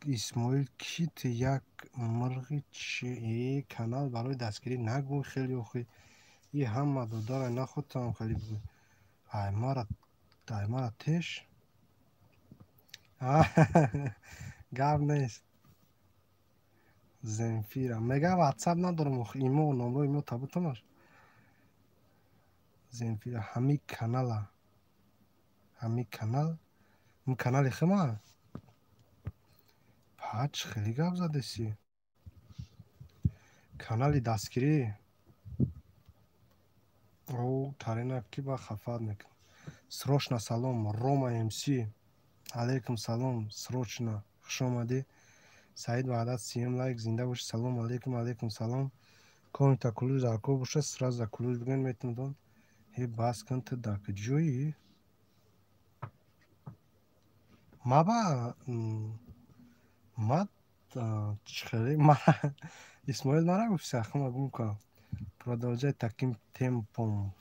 [SPEAKER 1] Исмоил ки ту як мурғи чи? Э, канал барои дастгирӣ нагӯй хеле охи. И ҳама додара нахудтам хеле бигӯй. Ай мара теш? Гап нест. Земфира. Мега WhatsApp надорам охи имо номрои имо табутамаш. Земфира ҳами канала. Ҳами канал? М канали хима? Пач хеле гап задеси. Канали дастгирӣ. О, тарина ки ба хафат мекунад. Срочно салом, Рома МС. Алейкум салом, срочно. Хуш омадӣ. Саид Ваҳдат 37 лайк, зинда бошӣ. Салом алейкум, алейкум салом. Комита кулуш дар кор боша, сразу за кулуш бигӯен метавонед. Ҳе бас кун ту дар куҷоӣ? Ма ба ма хеле ма Исмоил мара гуфт сахма гум кун. Продолжай таким темпом.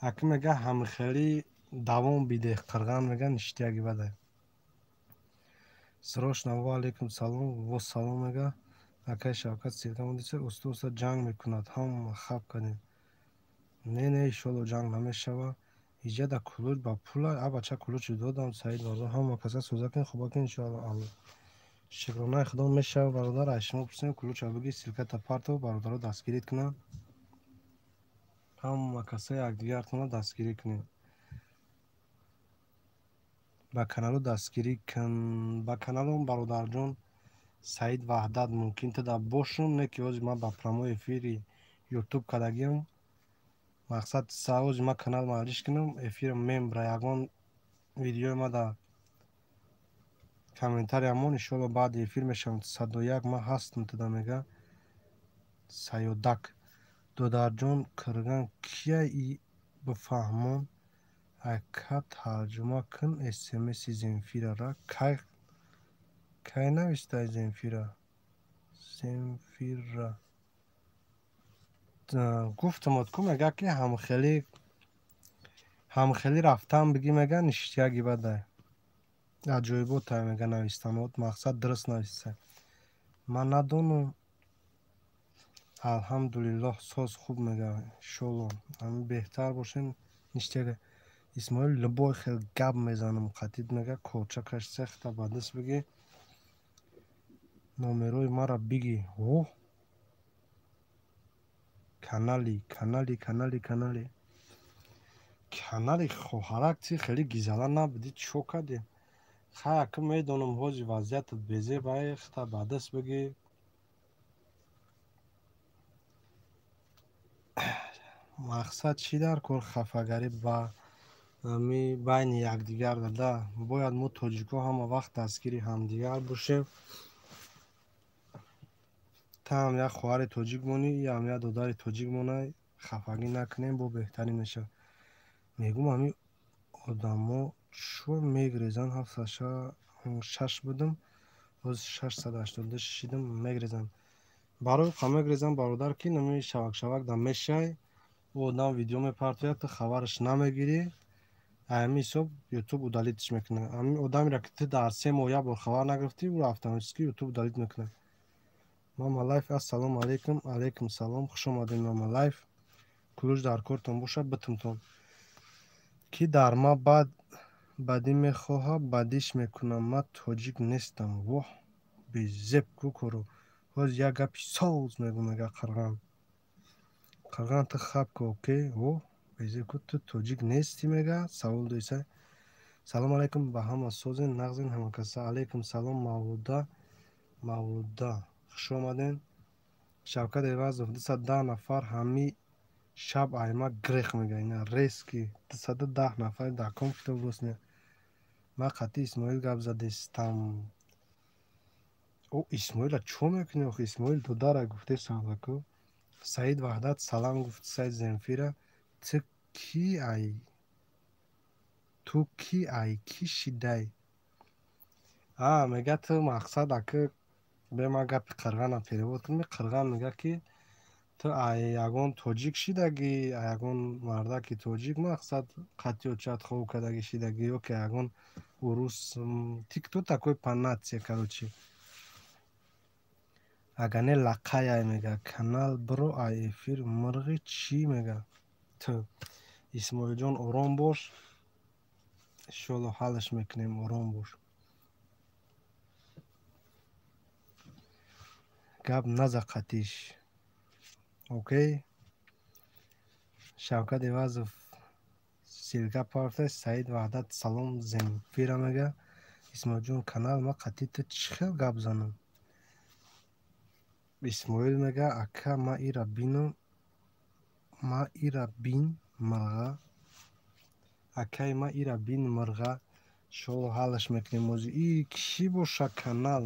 [SPEAKER 1] Аки мега ҳамхелӣ давом бидеҳ қирған мега ништяги бадай. Срочно ва алейкум салом, во салом мега. Акай Шавкат ссылка мондиса, уста уста ҷанг мекунад. Ҳама хаб кардем. Не, не, иншолло ҷанг намешава. Иҷа да кулуч ба пула, а бача кулучи додам, Саид бародар, ҳама каса сӯза кунед, хуба кунед, иншоалло. Алло. Шукронаи худо мешава, бародар, аз шумо пурсем, кулуча бигӣ, ссылката партов, бародаро дастгирӣ кунанд. Ҳама каса якдигартонро дастгирӣ кунед. Ба каналу дастгирӣ кун. Ба каналом бародарҷон Саид Ваҳдат мумкин ту да бошум, не ки ҳозир ман ба прямой эфири YouTube кардагиам. Мақсад ҳозир ман канал маълиш кунам, эфирам мембра ягон видеои ма да комментариямон иншоалло баъди эфир мешавам. 101 ман ҳастам туда мега. Саёдак. Додарҷон Кирган кия и бифаҳмон? Ака тарҷума кун смси Земфирара. Кай кай навистай Земфира? Земфира. Гуфтам ку мега ки ҳамхелӣ ҳамхелӣ рафтан бигӣ мега ништяги бадай. Аҷоиботай мега навистанот, мақсад дуруст навистай. Ман надонам. Алҳамдулиллоҳ соз хуб мега иншолло. Ҳами беҳтар бошен ништяги. Исмоил любой хел гап мезанам қатид мега корчакаш сехта ба даст бигӣ. Номерои мара бигӣ. Оҳ. Канали, канали, канали, канали. Канали хоҳарак ти хеле гизала набудӣ, чо кардӣ? Хай ака медонам ҳозир вазъиятат безеб, ай хта ба даст бигӣ. Мақсад чӣ дар кор хафагарӣ ба ами байни якдигар дада? Бояд мо тоҷикҳо ҳама вақт дастгири ҳамдигар бошем. Та ҳам як хоҳари тоҷик монӣ, ям як додари тоҷик монай, хафагӣ накунем, бо беҳтарин мешавад. Мегӯм ҳамин одамо чӯ мегрезанд, 706 будам, боз 682 шидам, мегрезанд. Барои қа мегрезанд бародар, ки нами шавак-шавак да мешай, ӯ одам видео мепартояд, ту хабараш намегирӣ, ҳамин ҳисоб ютуб удалить ш мекунад. Ҳамин одамеро ки ту дар 3 моҳ як бор хабар нагирифтӣ, ӯро автоматически ютуб удалить мекунад. Мама Лайф, ассалому алайкум. Алайкум салом, хуш омадед Мама Лайф. Кулуш дар кортон бошад, битумтон. Ки дар ма бад бадӣ мехоҳад, бадиш мекунам, ман тоҷик нестам. Воҳ, безеб ку кору. Ҳоз як гапи соз мегӯм, мега Қирған. Қирған ту хаб ку, окей? Воҳ, безеб ку, ту тоҷик нестӣ, мега. Савол доиса. Салом алайкум ба ҳама, созен, нағзен ҳама каса. Алайкум салом, Мавлуда, Мавлуда. Хуш омаден. Шавкат Эвазов, 210 нафар ҳами шаб айма грех мега. Ина резки 210 нафар дар ком китоб рост мея. Ман қатъи Исмоил гап задестам. О, Исмоила чо мекунӣ охи? Исмоил додара гуфте савдаку. Саид Ваҳдат салам гуфт Саид Земфира. Ту ки ай? Ту ки ай? Ки шидай? А, мега ту мақсад аки бе ман гапи Қирғана перевод кунем. Қирған мега ки ту ай ягон тоҷик шидагӣ, ягон мардаки тоҷик мақсад қатъи очат хов кардагӣ шидагӣ, ё ки ягон урус. Ты кто такой по нации, короче? Агар не лақаяй мега. Канал биро ай эфир мирғи чӣ мега? Ту Исмоилҷон ором бош, иншоалло ҳаллаш мекунем, ором бош. Гап наза қатиш. Окей? Шавкат Эвазов ссылка партояд. Саид Ваҳдат салом Земфира мега. Исмоилҷон канал ма қатъи ту чӣ хел гап занам? Исмоил мега ака ма ира бинам, ма ира бин мирға. Акай ма ира бин мирға. Иншоалло ҳаллаш мекунем ози. И кӣ боша канал?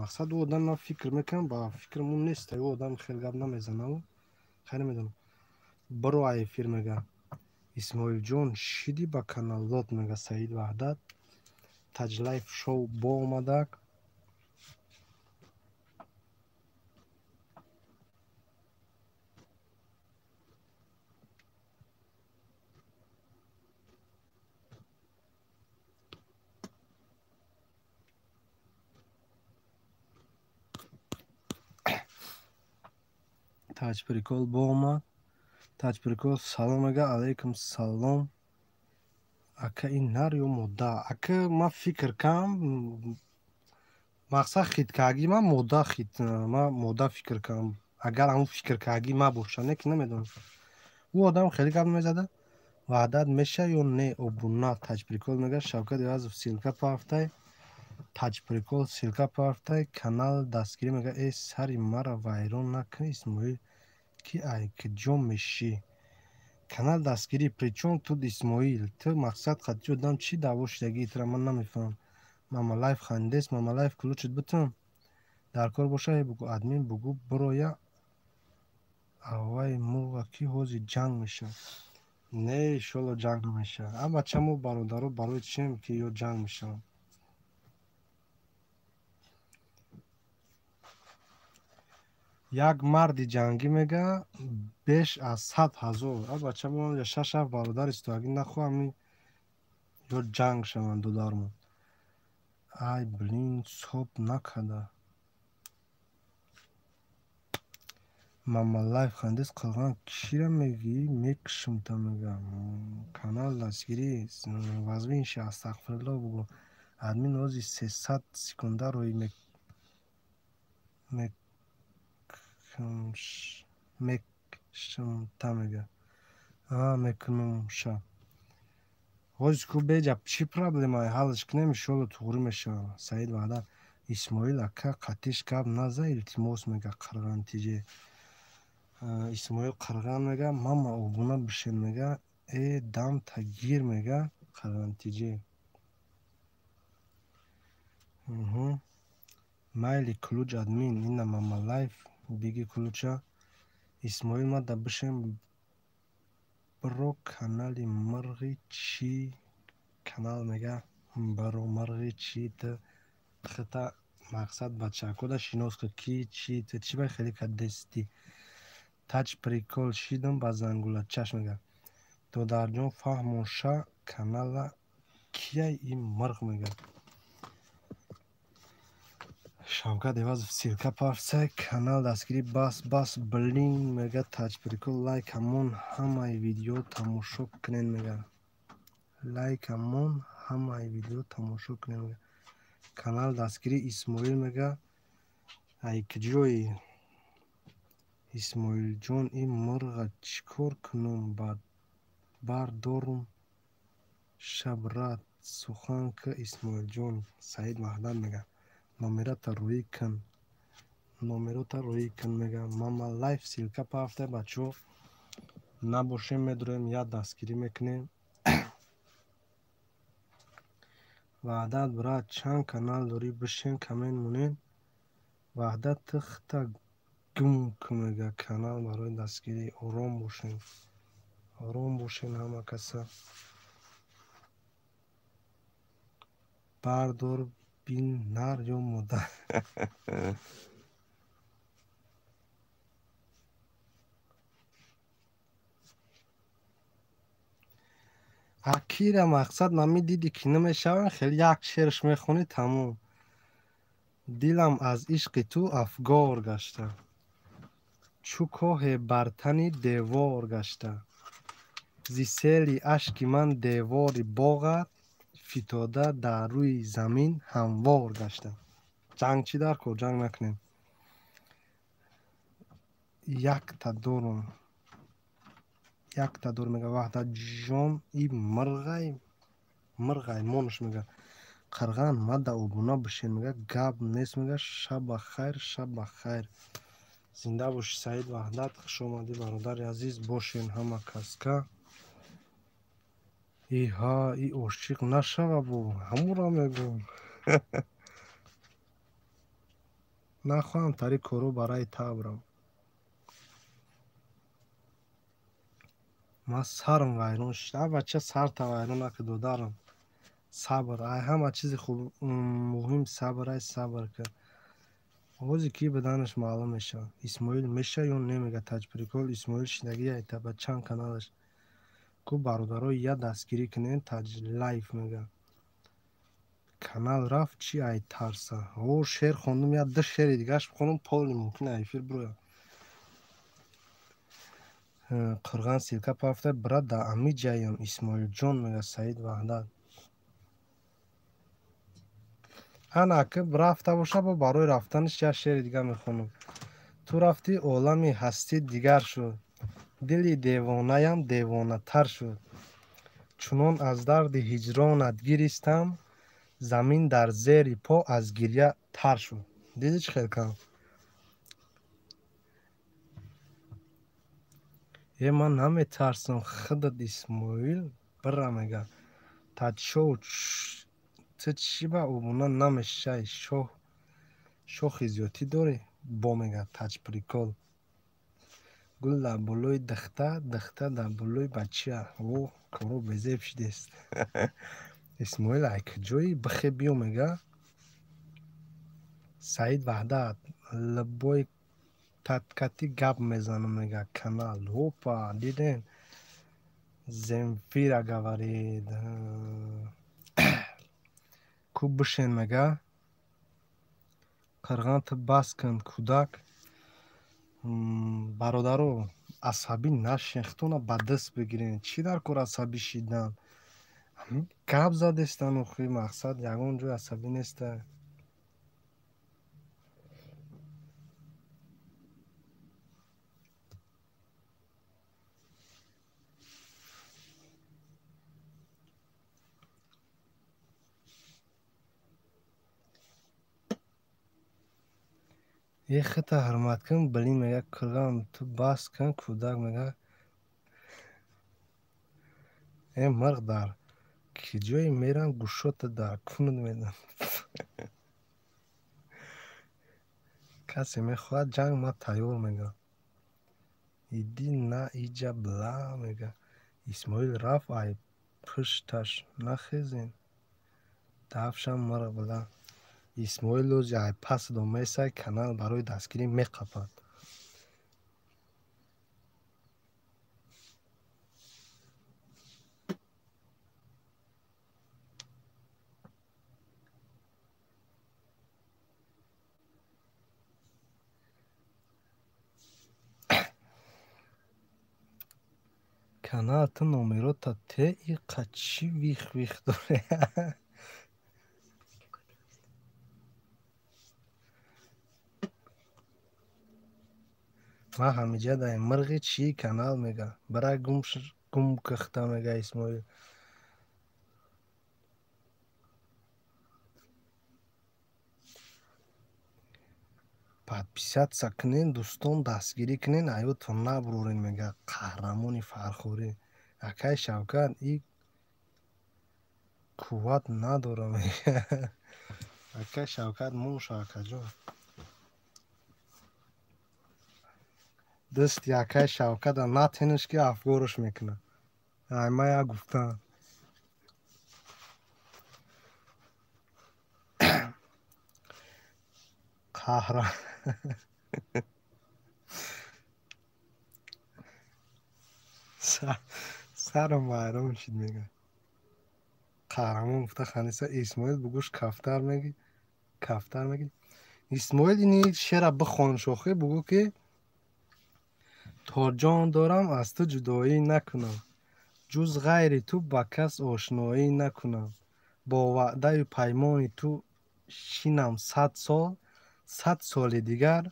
[SPEAKER 1] Мақсад ӯ одам ман фикр мекунам, ба фикрам ӯ нест, ӯ одам хел гап намезанад. Хайр намедонам. Биро ай эфир мега. Исмоилҷон шиди ба каналот мега Саид Ваҳдат. Таҷлайф шоу бо омадак. Таҷ прикол бо омад. Таҷ прикол салом мега. Алайкум салом. Ака ин нар ё мода? Ака ман фикр кардам, мақсад хиткагӣ ман мода хит, ман мода фикр кардам. Агар ҳамун фикркагӣ ма боша, не ки намедонам. Ӯ одам хеле гап мезада. Ваҳдат меша ё не обуна? Таҷ прикол мега. Шавкат Эвазов ссылка пафтай. Таҷ прикол ссылка пафтай. Канал дастгирӣ мега. Э сари мара вайрон накун Исмоил, ки ай куҷо мешӣ? Канал дастгирӣ причём тут Исмоил? Ту мақсад қатъи одам чӣ даъво шидагии тура ман намефаҳмам. Мама Лайф хандес, Мама Лайф ключит битун. Дар кор боша бугӯ админ бугӯ бироя аввай мурға ки ҳозир ҷанг мешавад. Не, иншоалло ҷанг намешавад. А бача мо бародаро барои чием ки ё ҷанг мешаванд? Як марди ҷангӣ мега беш аз 100 000. А бача мо 6-7 бародар истоагӣ нахоҳам ё ҷанг шаванд додармон. Ай блин, соб накарда. Мама Лайф хандес Қирған кира мегӣ? Мекушам та мега. Канал дастгирӣ вазвинши астағфирулло бугӯ. Админ ҳози 300 секунда рӯи мекшмта мега. А мекунумша. Ҳози ку беҷа чӣ проблемае? Ҳаллаш кунем, иншоалло туғрӣ мешавад. Саид Ваҳдат Исмоил ака қатиш гап наза илтимос мега Қирған тиҷе. Исмоил Қирған мега, мама обуна бишен мега, э дам тагир мега, Қирған тиҷе. Майли ключ админ, ина мама лайф, биги ключа. Исмоил ма да бишен бро канали мирғи чӣ канал мега, баро мирғи чӣ т хита мақсад бачакода шинос ки ки чӣ т чӣ бай хеле кадести. Таҷ прикол шидам ба зангула чашм мега. Додарҷон фаҳмон ша канала кияй ин мирғ мега. Шавкат Эвазов ссылка пафсай канал дастгирӣ бас бас блин мега. Таҷ прикол лайкамон ҳамаи видео тамошо кунен мега. Лайкамон ҳамаи видео тамошо кунен мега. Канал дастгирӣ Исмоил мега. Ай куҷои Исмоилҷон ин мирға чӣ кор кунум бардорум шабрат сухан ки Исмоилҷон. Саид Ваҳдат мега. Номерата рӯӣ кун. Номерота рӯӣ кун мега. Мама лайф ссылка пафта бачо. Набошем медурем я дастгирӣ мекунем. Ваҳдат брат чанд канал дорӣ бишен коммент монен. Ваҳдат ту хита гум ку мега. Канал барои дастгирӣ. Ором бошен. Ором бошен ҳама каса. Бардор бин нар ё модар. Акира мақсад намедидӣ ки намешаванд, хеле як шеърш мехонӣ тамом. Дилам аз ишқи ту афгор гашта, чӯ коҳе бар тани девор гашта. Зи сели ашки ман девори боғат фитода дар рӯи замин ҳамвор гашта. Ҷанг чӣ дар кор? Ҷанг накунем. Якта дорум. Якта дор мега. Ваҳдатҷон и мирғай мирғай монш мега. Қирған мада обуна бишен мега. Гап нест мега. Шаба хайр, шаба хайр. Зинда бошӣ Саид Ваҳдат, хуш омадӣ бародари азиз. Бошен ҳама каска. Иҳа, и ошиқ нашава бо. Ҳамура мегӯм. Нахоҳам тари коро барои табрам. Ман сарам вайрон шуд. А бача сарта вайрон накӣ додарам. Сабр. Ай ҳама чизи хуб муҳим сабр ай сабр ки. Оғози ки баданаш маълум мешавад. Исмоил меша ё не мега таҷ прикол. Исмоил шидагӣ айта ба чанд каналаш. Ку бародаро я дастгирӣ кунен таҷ лайф мега. Канал рафт чӣ ай тарса. О шеър хондум я ду шеъри дигаш бихонам поли мумкин ай эфир бироям. Қирған ссылка пафта брат да ами ҷаям Исмоилҷон мега Саид Ваҳдат. Ана ки рафта боша бо барои рафтанаш як шеъри дига мехонам. Ту рафтӣ олами ҳастӣ дигар шуд. Дили девонаям девонатар шуд. Чунон аз дарди ҳиҷронат гиристам, замин дар зери по аз гиря тар шуд. Дидӣ чӣ хел кам? Е ман наметарсам, худат Исмоил бира мега. Таҷшоу ту чӣ ба обуна намешай? Шоҳ шохи зиёдтӣ дорӣ? Бо мега таҷ прикол. Гул дар болои духта, духта дар болои бача. О, коро безеб шудест. Исмоил ай куҷои? Бихе биё мега. Саид Ваҳдат либои таткатӣ гап мезанам мега. Канал. Опа, диден? Земфира говорит. Ку бишен мега. Қирған ту бас кун кӯдак. Бародаро асабӣ нашен, худтона ба даст бигирен. Чӣ дар кор асабӣ шидан? Гап задестан охи мақсад ягон ҷой асабӣ неста. Е хита ҳурмат кун, блин мега киргам ту бас кун, кӯдак мега. Э мирғ дар ки ҷое мерам гӯшота дар кунут медам. Касе мехоҳад ҷанг, ман тайёр мега. Иди на иҷа бла мега. Исмоил рафт ай пушташ нахезен. Дафшам мирғ бла. Исмоил ози ай пасдо месай канал барои дастгирӣ меқапад. Канал ту номерота те иқа чӣ вих вих дорӣ? Ман ҳамиҷа дай мирғи чӣ канал мега. Бира гум кихта мега Исмоил. Подписаться кунен дӯстон, дастгирӣ кунен, аётон набурорен мега қаҳрамони Фархорӣ. Акай Шавкат и қувват надора мега. Акай Шавкат муш акаҷон. Дасти акай Шавката натенеш ки афгораш мекунад. Ай ма як гуфтам. Қаҳра. Сарам вайрон шид мега. Қаҳрамон гуфта хандиса Исмоил бугӯш кафтар меги. Кафтар меги. Исмоил ини шера бихон шохӣ бугӯ ки то ҷон дорам аз ту ҷудоӣ накунам. Ҷуз ғайри ту ба кас ошноӣ накунам. Бо ваъдаю паймони ту шинам 100 сол, 100 соли дигар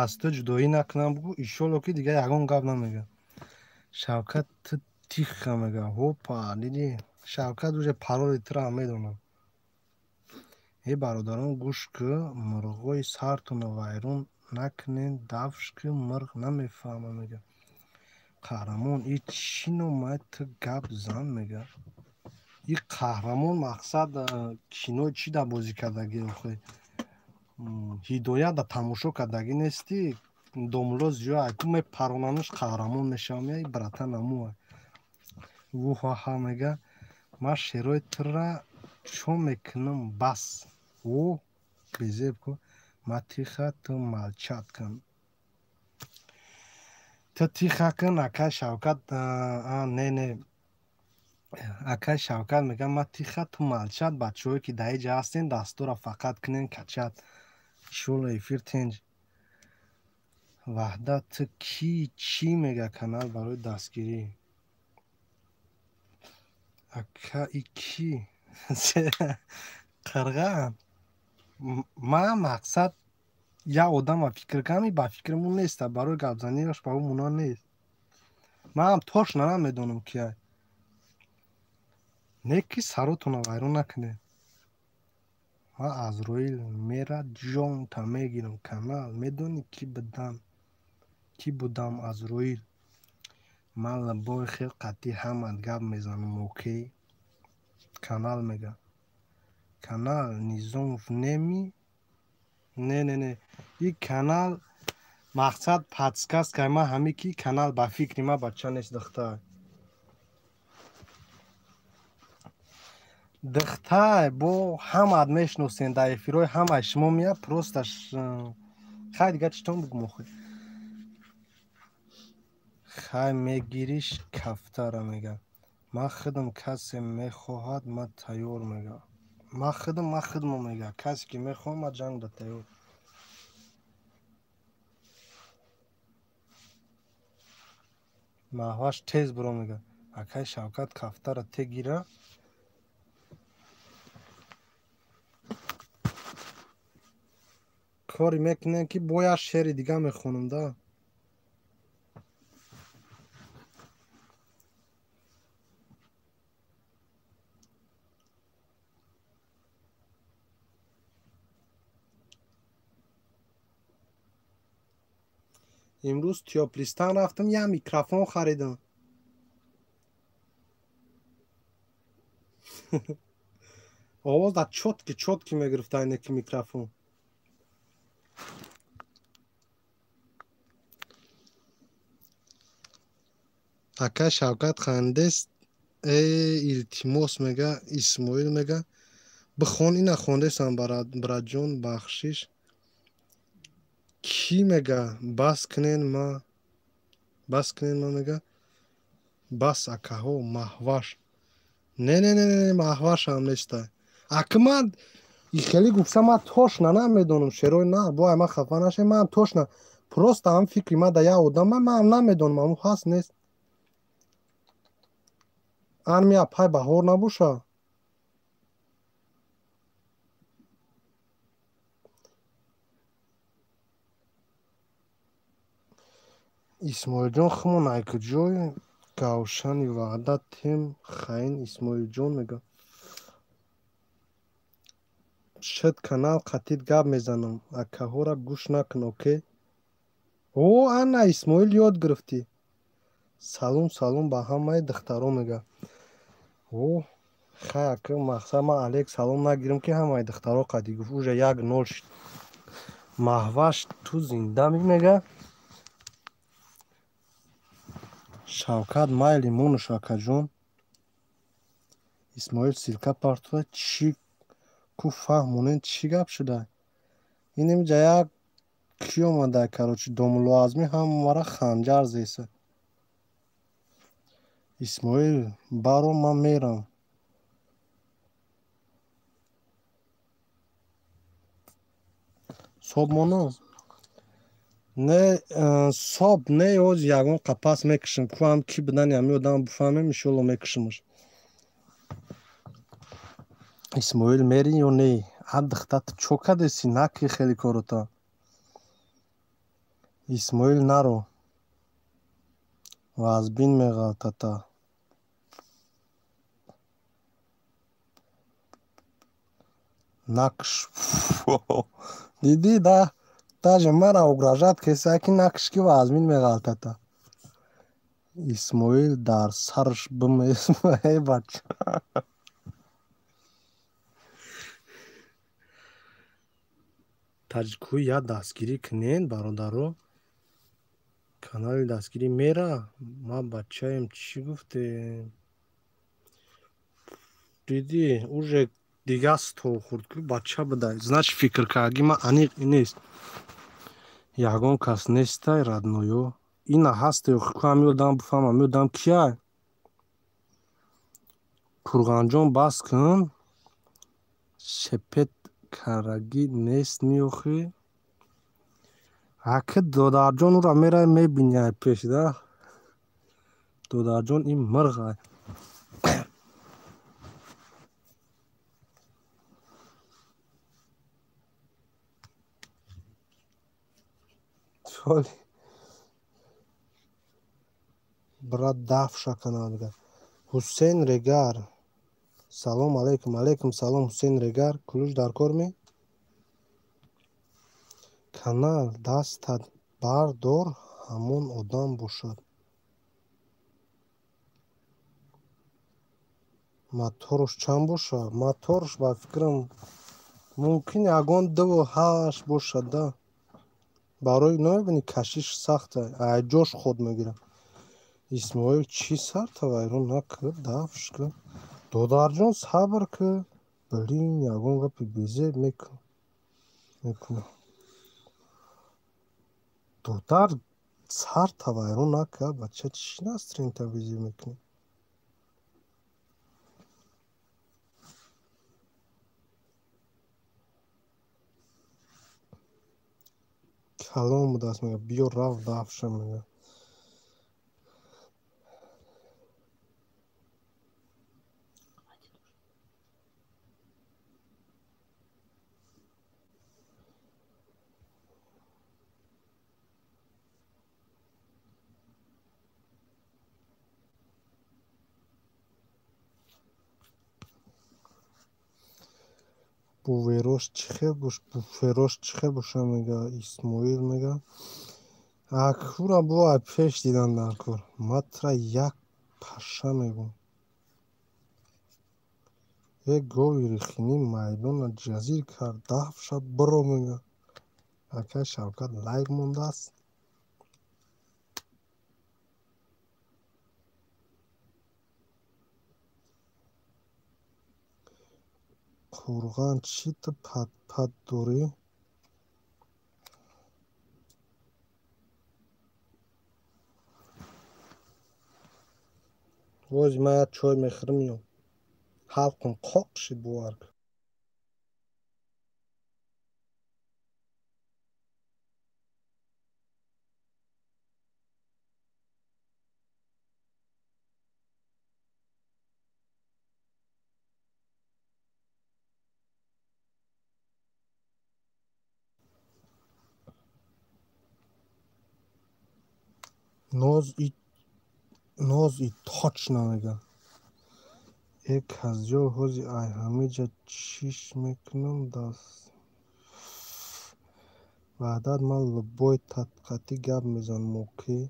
[SPEAKER 1] аз ту ҷудоӣ накунам бугӯ. Иншолло ки дигар ягон гап намега. Шавкат ту тиха мега. Ҳопа дидӣ Шавкат уже пароли туро ҳам медонам. Э бародарон гӯш ку, мурғои сартонро вайрон накунен, дафш ку мирғ намефаҳма мега. Қаҳрамон и чӣ номай ту гап зан мега. И қаҳрамон мақсад кинои чӣ да бозӣ кардагӣ охи? Ҳидоят да тамошо кардагӣ нестӣ? Домло зиё айку мепаронанаш қаҳрамон мешавам, эй братан амуа. Вуҳаҳа мега. Ман шерои тура чо мекунам бас. О, безеб ку. Ма тиха ту молчат кун. Ту тиха кун, акай Шавкат, не не. Акай Шавкат мега ма тиха ту молчат, бачаҳое ки дар иҷа ҳастен дастура фақат кунен качат. Иншолло эфир тинҷ. Ваҳдат ту кӣ чӣ мега канал барои дастгирӣ? Ака и кӣ? Қирғаам. Ман мақсад як одама фикр кардам, ба фикримон неста, барои гапзаниаш ба ӯ монанд нест. Манам точно намедонам кия. Не ки саротонро вайрон накунед. Ман Азроил мера ҷонта мегирам канал. Медонӣ ки будам? Ки будам Азроил? Ман лабои хел қатъи ҳамат гап мезанам, окей? Канал мега. Канал Низомов неми? Не, не, не. И канал мақсад подсказкаи ман ҳамин ки канал ба фикри ман бача нест, духтар. Духтар бо ҳамат мешиносен, дар эфирҳои ҳамаи шумо меяд, просто хай дигар чӣ тон бугум охир. Хай мегириш кафтара мега. Ман худам касе мехоҳад, ман тайёр мега. Ман худам мега. Касе ки мехоҳад, ман ҷанг да тайёр. Маҳваш тез биро мега. Акай Шавкат кафтара те гира. Коре мекунем ки бояд шеъри дига мехонам да. Имрӯз Тёплистан рафтам, як микрофон харидам. Овоз да чётки чётки мегирифта ине ки микрофон. Ака Шавкат хандест, э илтимос мега, Исмоил мега. Бихон, ина хондесам братҷон, бахшиш. Кӣ мега бас кунен ма, бас кунен ма мега. Бас акаҳо, Маҳваш. Не, не, не, не, Маҳвашам нестай. Ака ман хеле гуфтам, ман точно намедонам, шерои на, бо ай ман хафа нашем, ман точно просто ҳам фикри ма да як одам, ман намедонам, ҳамун ҳаст нест. Армия пай баҳор набоша. Исмоилҷон хумон ай куҷой? Гавшани ваъда тем хаин Исмоилҷон мега. Шуд канал қатид гап мезанам. Акаҳора гӯш накун, окей? О, ана Исмоил ёд гирифтӣ. Салом, салом ба ҳамаи духтаро мега. О, хай ака, мақсад ман алек салом нагирам ки ҳамаи духтаро қадӣ гуфт. Уже 1-0 шуд. Маҳваш ту зинда мега? Шавкат майли монуш акаҷон. Исмоил ссылка партова чӣ ку фаҳмонен чӣ гап шуда? Ин инҷа як кӣ омада, короче, домулло Азмӣ ҳамара ханҷар зеса. Исмоил баро ман мерам. Соб моно? Не, соб не, оз ягон қапас мекушам. Ку ҳам кӣ будани ҳами одам бифаҳмем, иншолло мекушамаш. Исмоил мери ё не? А духта ту чо кардеси? Наки хеле корота. Исмоил наро. Вазбин меғалтата. Накш. Дидӣ да? Даже мара угрожать кеса ки накш ки вазмин меғалтата. Исмоил дар сарш бимесма, эй бача. Таҷикҳои як дастгирӣ кунен, бародаро. Канали дастгирӣ мера. Ман бачаем чӣ гуфтем? Дидӣ, уже дига стол хӯрд ки бача буда. Значит фикр кардаги ман аниқ нест. Ягон кас нестай родноё. Ина ҳаст ё ку ҳами одам бифаҳмам, ҳами одам кияй? Курғанҷон бас кун. Шепет карагӣ нест меохӣ? Ака додарҷон ура мерай мебини ай пеш да. Додарҷон ин мирғ ай. Соли брат дафша канал мега. Ҳусейн Регар. Салом алейкум, алейкум салом Ҳусейн Регар. Кулуш дар кор ме? Канал дастат бардор, ҳамон одам бошад. Моторш чанд бошад? Моторш ба фикрам мумкин ягон 2.8 бошад да. Барои намебинӣ кашиш сахта, ай ҷош ход мегирад. Исмоил чӣ сарта вайрон накард, дафш кар. Додарҷон сабр кар. Блин, ягон гапи безеб мекунам. Додар сарта вайрон накард, бача чӣ настринта безеб мекунӣ? Калон будааст мега, биё рав дафша мега. Буверош чӣ хел бош, буферош чӣ хел боша мега. Исмоил мега. Акура бо пеш дидан дар кор. Матра як паша мегӯм. Е гови рихинӣ майдона ҷазир кард, дафша биро мега. Акай Шавкат лайк мондааст. Қурған чӣ ту пат-пат дорӣ? Вози ман як чой мехӯрам меём. Ҳалқум қоқ шид бовар кун. Ноз и точно мега. Э казё ҳози ай ҳамиҷа чиш мекунам даст. Ваҳдат ман любой татқатӣ гап мезанам окей.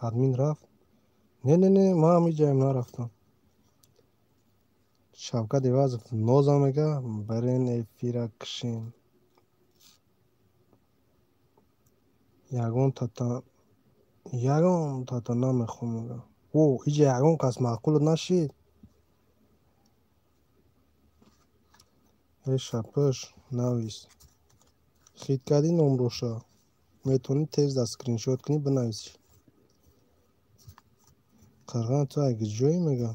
[SPEAKER 1] Админ рафт? Не не не ман ҳамиҷаем нарафтам. Шавкат Ивазов ноза мега барен эфира кишин. Ягон тата намехом мега. О, иҷа ягон кас маъқулат нашид? Э шапаш навис. Хит кардӣ номроша. Метавонӣ тез дар скриншот кунӣ бинависӣ. Қирған ту ай куҷоӣ мега?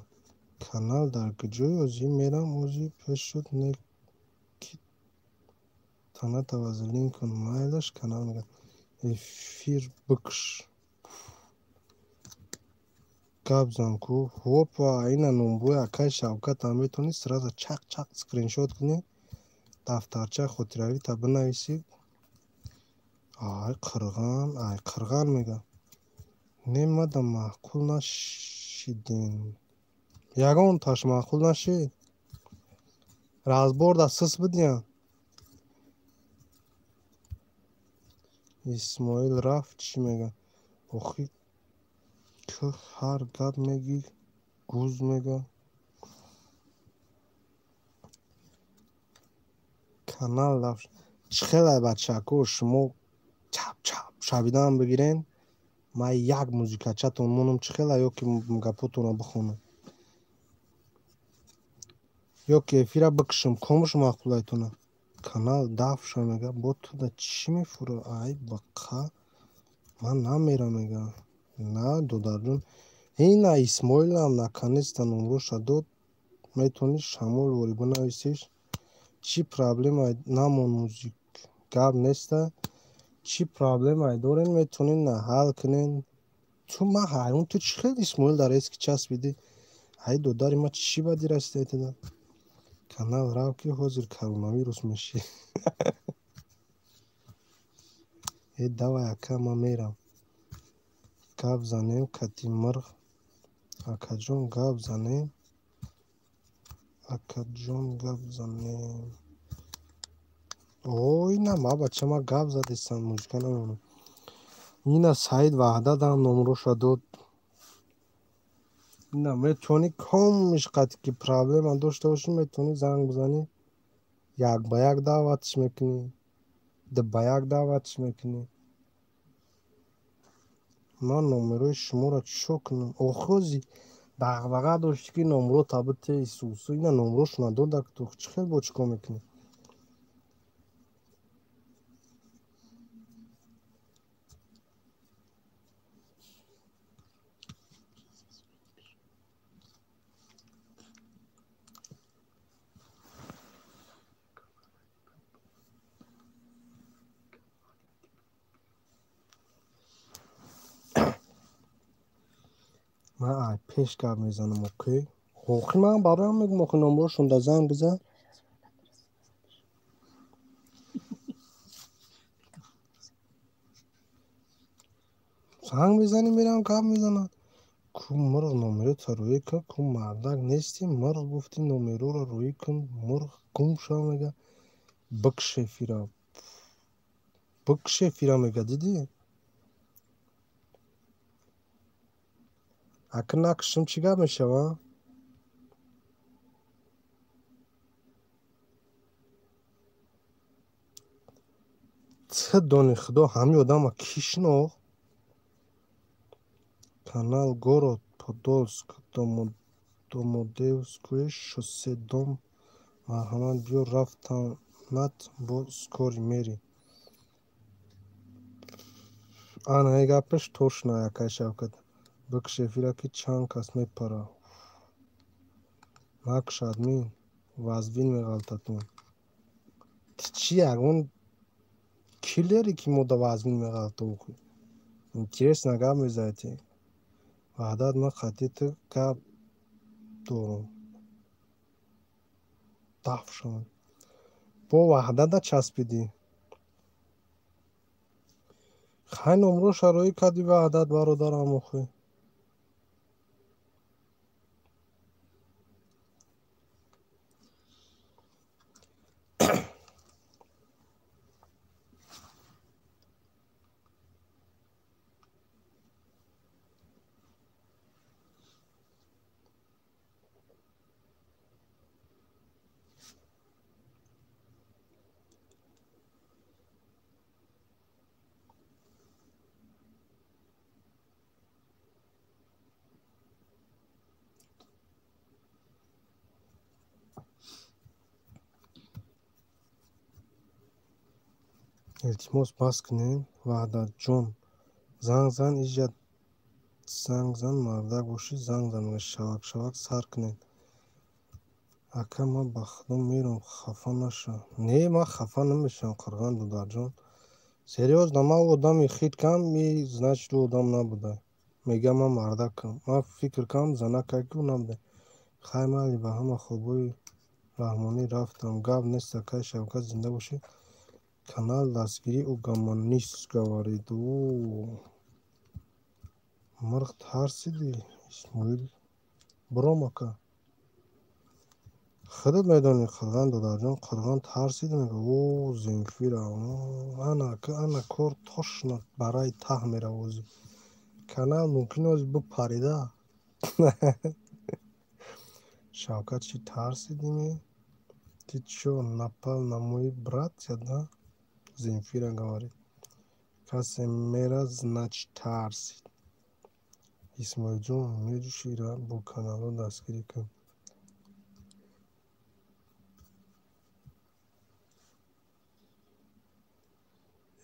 [SPEAKER 1] Канал дар куҷои озӣ мерам озӣ пеш шуд не ки таната вазлин кун майлаш канал мега. Эфир бикш. Гап зан ку. Ҳопа ина номбои акай Шавкатам метавонӣ сразу чақ-чақ скриншот кунӣ. Дафтарча хотиравита бинависӣ. Ай қирған, ай қирған мега. Не мада маъқул нашидин. Ягонташ маъқул нашид. Разбор да сис бидиян. Исмоил рафт чӣ мега? Охи ку ҳар гап мегӣ гуз мега. Канал рафт. Чӣ хелай бачако шумо чап-чап шабидан бигирен. Ман як музикачатон монам чӣ хелай ё ки гапотонро бихонам. Ё ки эфира бикшам комуш маъқулайтона. Канал дафша мега. Бо ту да чӣ мефура? Ай бақа. Ман намерам мега. На додарҷон. Ина Исмоилам наконец-то номроша дод. Метавонӣ шамол ворӣ бинависиш. Чӣ проблема намон музик гап неста. Чӣ проблемае дорен метавонед на ҳал кунен. Ту ман ҳайрон ту чӣ хел Исмоил дар эски часпидӣ? Ай додари ман чӣ бади расида туда? Канал рав ки ҳозир коронавирус мешӣ. Э давай ака ман мерам. Гап занем кати мирғ. Акаҷон гап занем. Акаҷон гап занем. Ой на ма бача ма гап задистам музика намонам. Ина Саид Ваҳдатам номроша дод. Ина метавонӣ комиш қати ки проблема дошта бошӣ метавонӣ занг бизанӣ. Як ба як даъватш мекунӣ. Ду ба як даъватш мекунӣ. Ман номерои шуморо чо кунам? Охози дағдаға доштӣ ки номро табите Исусу. Ина номрошона додак ту чӣ хел бо чӣ кор мекунӣ? Ман ай пеш гап мезанам окей. Охи ман бароям мегӯм охи номрошон да занг бизан. Занг мезанӣ мерам гап мезанам. Ку мирғ номерота рӯӣ кун, ку мардак нестӣ мирғ гуфтӣ номероро рӯӣ кун, мирғ гум шав мега. Бикш эфира. Бикш эфира мега дидӣ? Ака накушам чӣ гап мешава? Чӣ дони худо ҳамин одама кӣ шинохт? Канал город Подольск, Домодедовское шоссе, дом. Марҳамат, биё рафтанат бо скорый мери. Ана ин гапаш точно, акай Шавкат. Бикш эфира ки чанд кас мепара. Накш админ, вазвин меғалтатон. Ти чӣ ягон киллере ки мо да вазвин меғалта охи? Интересно гап мезанед. Ваҳдат, ман қатъи ту гап дорам. Даф шавам. Бо Ваҳдата часпидӣ. Хай номро шароӣ кардӣ Ваҳдат бародарам охи. Илтимос бас кунед, Ваҳдатҷон. Занг зан, иҷа занг зан, мардак бошӣ, занг зан, шавак шавак сар кунед. Ака, ман ба худо мерам, хафа наша. Не, ман хафа намешавам, қурғон додарҷон. Серьёзно, ман одами хит кам, и значит ӯ одам набуда. Мегӯям ман мардакам. Ман фикр кардам занакае ки ӯ набуда. Хай майли, ба ҳама хобҳои раҳмонӣ рафтам. Гап нест, акай Шавкат, зинда бошӣ. Канал дастгирӣ угомонись, говорит. О, мурғ тарсидӣ, Исмоил. Буром ака. Худат медонӣ, қурғон додарҷон, қурғон тарсид мега. О, Земфира. Ана ака, ана кор точно барои таҳ меравозӣ. Канал мумкин ози бипарида. Шавкат, чӣ тарсидӣ ме? Ты чё, напал на мой братья, да? Земфира говорит. Касе мера, значит тарсид. Исмоилҷон, меҷӯшира бо каналҳо дастгирӣ кун.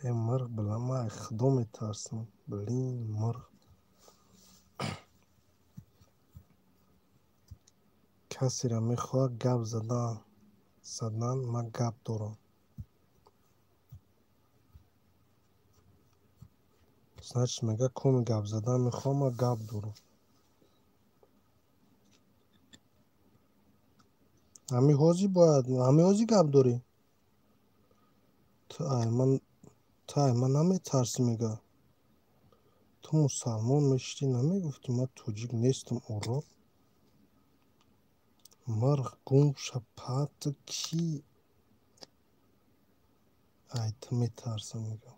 [SPEAKER 1] Э мурғ, била ман ай худо метарсам. Блин, мурғ. Касеро мехоҳад гап задан, ман гап дорам. Значит, мега коми гап задан мехоҳам, ман гап дорам. Ҳами ҳозир бояд, ҳами ҳозир гап дорӣ? Ту ай ман, ту ай ман наметарсӣ, мега. Ту мусалмон мешудӣ, намегуфтӣ ман тоҷик нестам, урод. Мурғ гум шапа, ту кӣ? Ай ту метарсам, мега.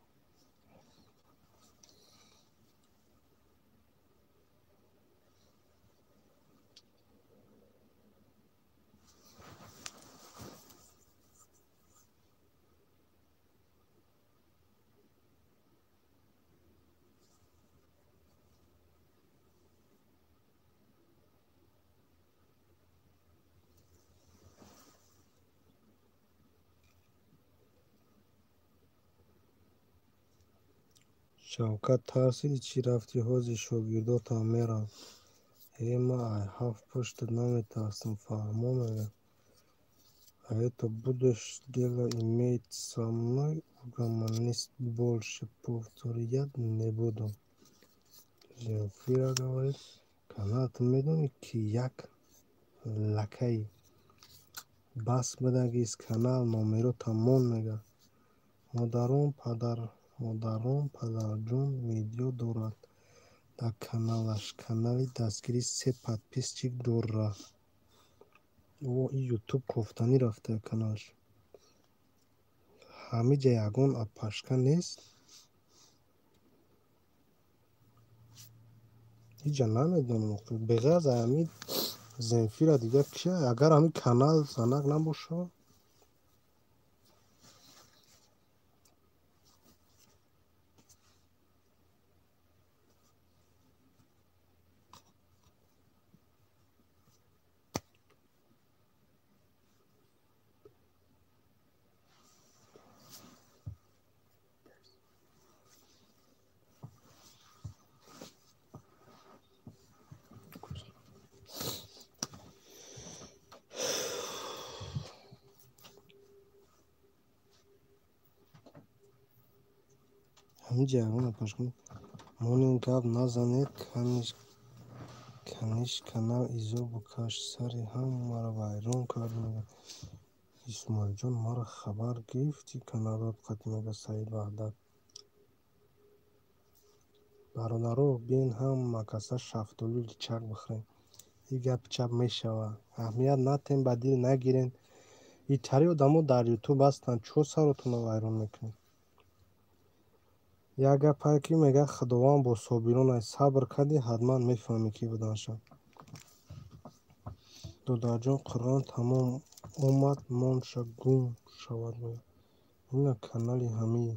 [SPEAKER 1] Шавкат, тарсидӣ чӣ рафтӣ ҳозир шогирдотам мерам. Э, ман ай ҳафт пуштат наметарсам, фаҳмо мега. А это будешь дело иметь со мной, угомонись, больше повторять не буду. Земфира говорит. Канал, ту медонӣ ки як лакаи бас бидагист канал номеро тамом мега. Модарон падар модарон падарҷон видео дорад дар каналаш. Канали дастгирӣ се подписчик дорад. О, и ютуб кофтанӣ рафта каналаш. Ҳамиҷа ягон апашка нест. Иҷа намедонам, беғайр аз ҳамин Земфира дигар кия? Агар ҳамин канал занак набошад, ҳамин ҷараёнро паш кунед. Монен гап назанед, каниш канал изо букаш, сари ҳамаро вайрон кард. Исмоилҷон, маро хабар гирифтӣ каналот қатъ мега Саид Ваҳдат. Бародаро, биен ҳама каса шафтолу личак бихӯрем. Ин гапи чап мешавад. Аҳамият натем, ба дил нагирен. Итари одамо дар ютуб ҳастанд, чо саротонро вайрон мекунед? Як гапае ки мега Худованд бо собирон аст. Сабр кардӣ, ҳатман мефаҳмӣ ки буданша. Додарҷон, Қуръон тамом омад, монша гум шавад. Ина канали ҳамин.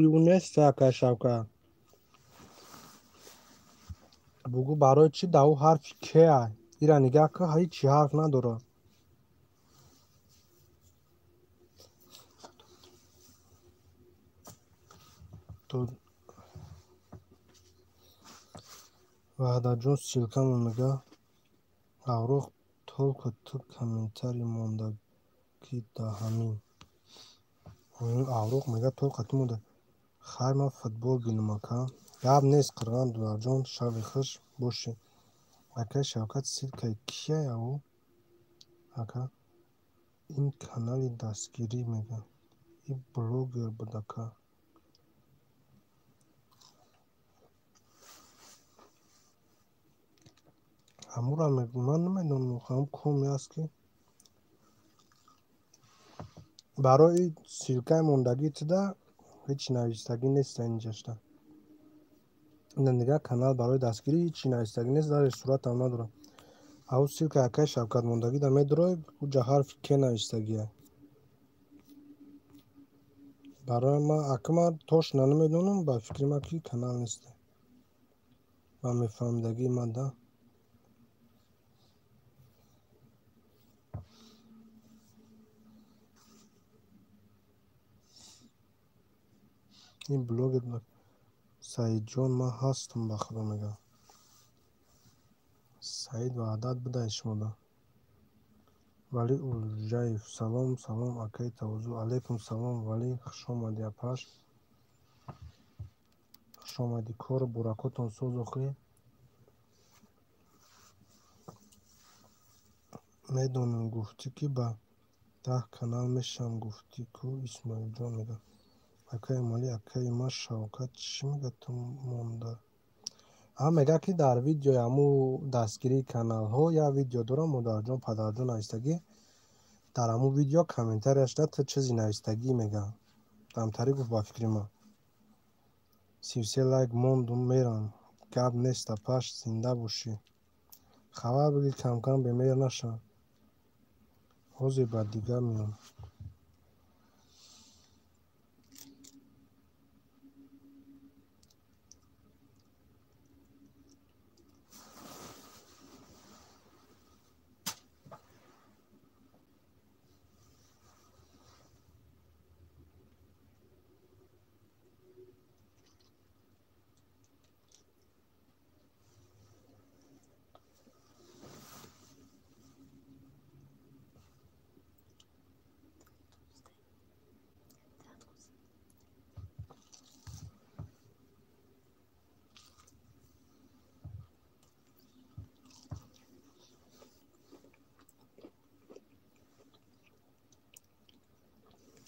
[SPEAKER 1] Юнес ака Шавкат. Бугӯ барои чӣ дар ӯ ҳарфи К ай? Ира нигаҳ кун, ҳеҷ ҳарф надорад. Ваҳдатҷон ссилкамо мега. Аврух только ту комментарий мондагӣ да ҳамин. Аврух мега только ту монда. Хайр, ман футбол бинам ака. Гап нест, Қирған додарҷон, шаби хуш бошӣ. Акаи Шавкат ссилкаи кияй ав? Ака, ин канали дастгирӣ мега. Ин блогер буд ака. Ҳамура ман намедонам, ҳам коме аст ки барои ссилкаи мондагӣ туда ҳеҷ навистагӣ нест инҷашта. Ина нигаҳ, канал барои дастгирӣ ҳеҷ навистагӣ нест, даже суратам надорад. Ав ссилкаи акаи Шавкат мондагида медорой, уҷа ҳарфи К навистагия. Барои ман ака ман точно намедонам, ба фикри ман ки канал нест. Ба мефаҳмидагии ман да. Ин блогер Саидҷон, ман ҳастам ба Худо мегӯям. Саид Ваҳдат будаи шумода. Валӣ Улҷаев, салом, салом, акаи Тавозӯ. Алайкум салом, Валӣ, хуш омадӣ апаш. Хуш омадӣ, кору буракотон соз охӣ. Медонам, гуфтӣ ки ба 10 канал мешавам, гуфтӣ ку Исмоилҷон мега. Акаи Эмомалӣ, акаи ман Шавкат чӣ мега ту монда? А мега ки дар видеои ҳаму дастгирии каналҳо як видео дорам, модарҷон, падарҷон навистагӣ. Дар ҳаму видео комментарияш да ту чизи навистагӣ мега. Дамтарӣ гуфт ба фикри ман. 33 лайк мондум мерам. Гап нест апаш, зинда бошӣ. Хабар бигир, камкам бемеҳр нашав. Ҳозир ба дигар меом.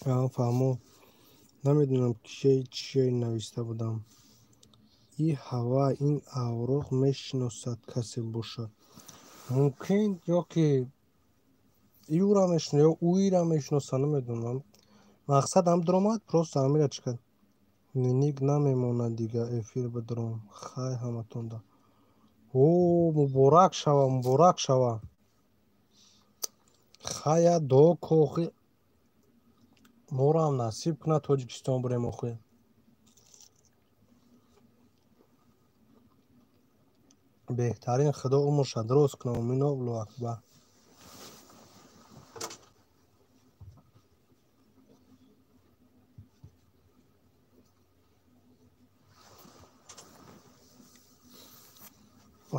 [SPEAKER 1] Фаҳмо. Намедонам чие нависта будам. И ҳава ин авроқ мешиносад касе бошад. Мумкин ё ки юра мешиносад, ё уира мешиноса, намедонам. Мақсад ҳам даромад, просто ҳамира чӣ кард. Ник намемонад дига эфир бидаром. Хай ҳаматонда. О, муборак шава, муборак шава. Хая дуо ку охи моро ҳам насиб кунад Тоҷикистон бурем охи. Беҳтарин Худо умрша дароз кунад. Омин. Аллоҳу акбар.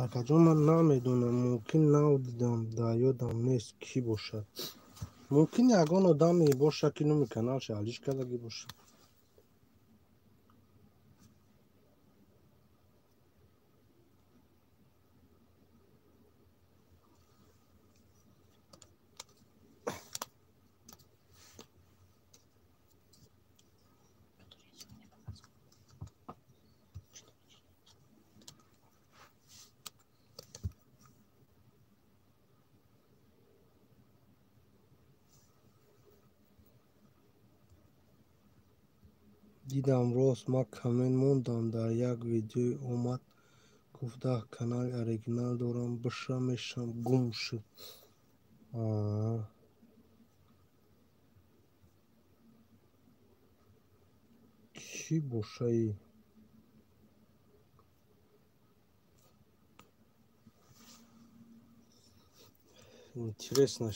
[SPEAKER 1] Акаҷон, ман намедонам, мумкин нав дидам, дар ёдам нест кӣ бошад. Мумкин ягон одаме бошад, ки номи каналша алиш кардагӣ бошад. Дидам рост, ман коммент мондам, дар як видео омад, гуфт 10 канали оригинал дорам, биша мешам, гум шуд. Кӣ бошаи? Интересно.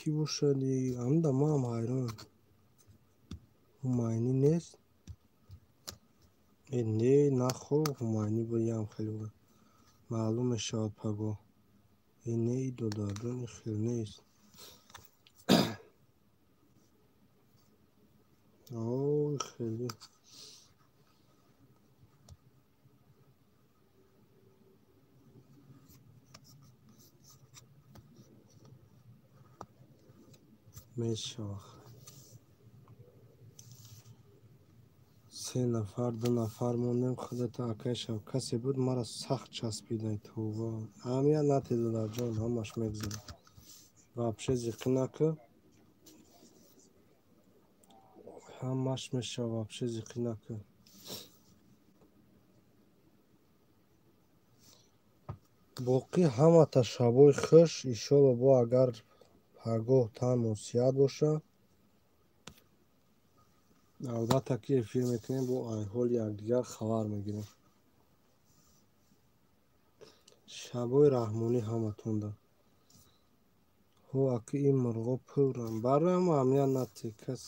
[SPEAKER 1] Кӣ бошад? Ҳамда маам ҳайрон. Ҳумайнӣ нест? Э, не, нахо, Ҳумайнӣ бо ям хеле буд. Маълум мешавад пагоҳ. Э, не, додарҷон, ин хел нест. Ой, хеле. Мешавад. 3 нафар, 2 нафар мондем, худата акай шав. Касе буд мара сахт часпидай, тавба. Аҳамият натед, додарҷон, ҳамаш мегзарад. Вообще зиқӣ накун. Ҳамаш мешавад, вообще зиқӣ накун. Боқӣ ҳамата шабои хуш, иншолло бо агар пагоҳ тану сиҳат боша, албатта ки эфир мекунем, бо айҳоли якдигар хабар мегирем. Шабои раҳмонӣ ҳаматонда. Ҳо, аки ин мурғо пурам. Барои ҳама аҳамият натед кас.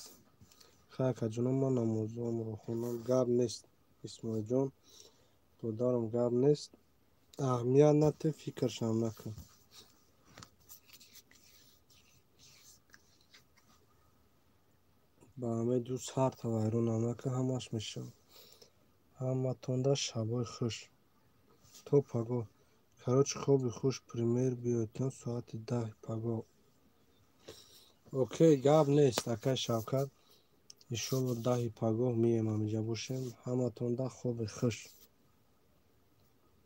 [SPEAKER 1] Хай акаҷонам, ман намозамро хонам. Гап нест, Исмоилҷон, додарам, гап нест. Аҳамият натед, фикршам накун. Ба ҳамаи ду сарта вайронам накун, ҳамаш мешавад. Ҳаматонда шабои хуш. То пагоҳ. Короче, хоби хуш, пример биёед соати 10 пагоҳ. Окей, гап нест, акай Шавкат. Иншолло 10 пагоҳ мием, ҳамиҷа бошем. Ҳаматонда хоби хуш.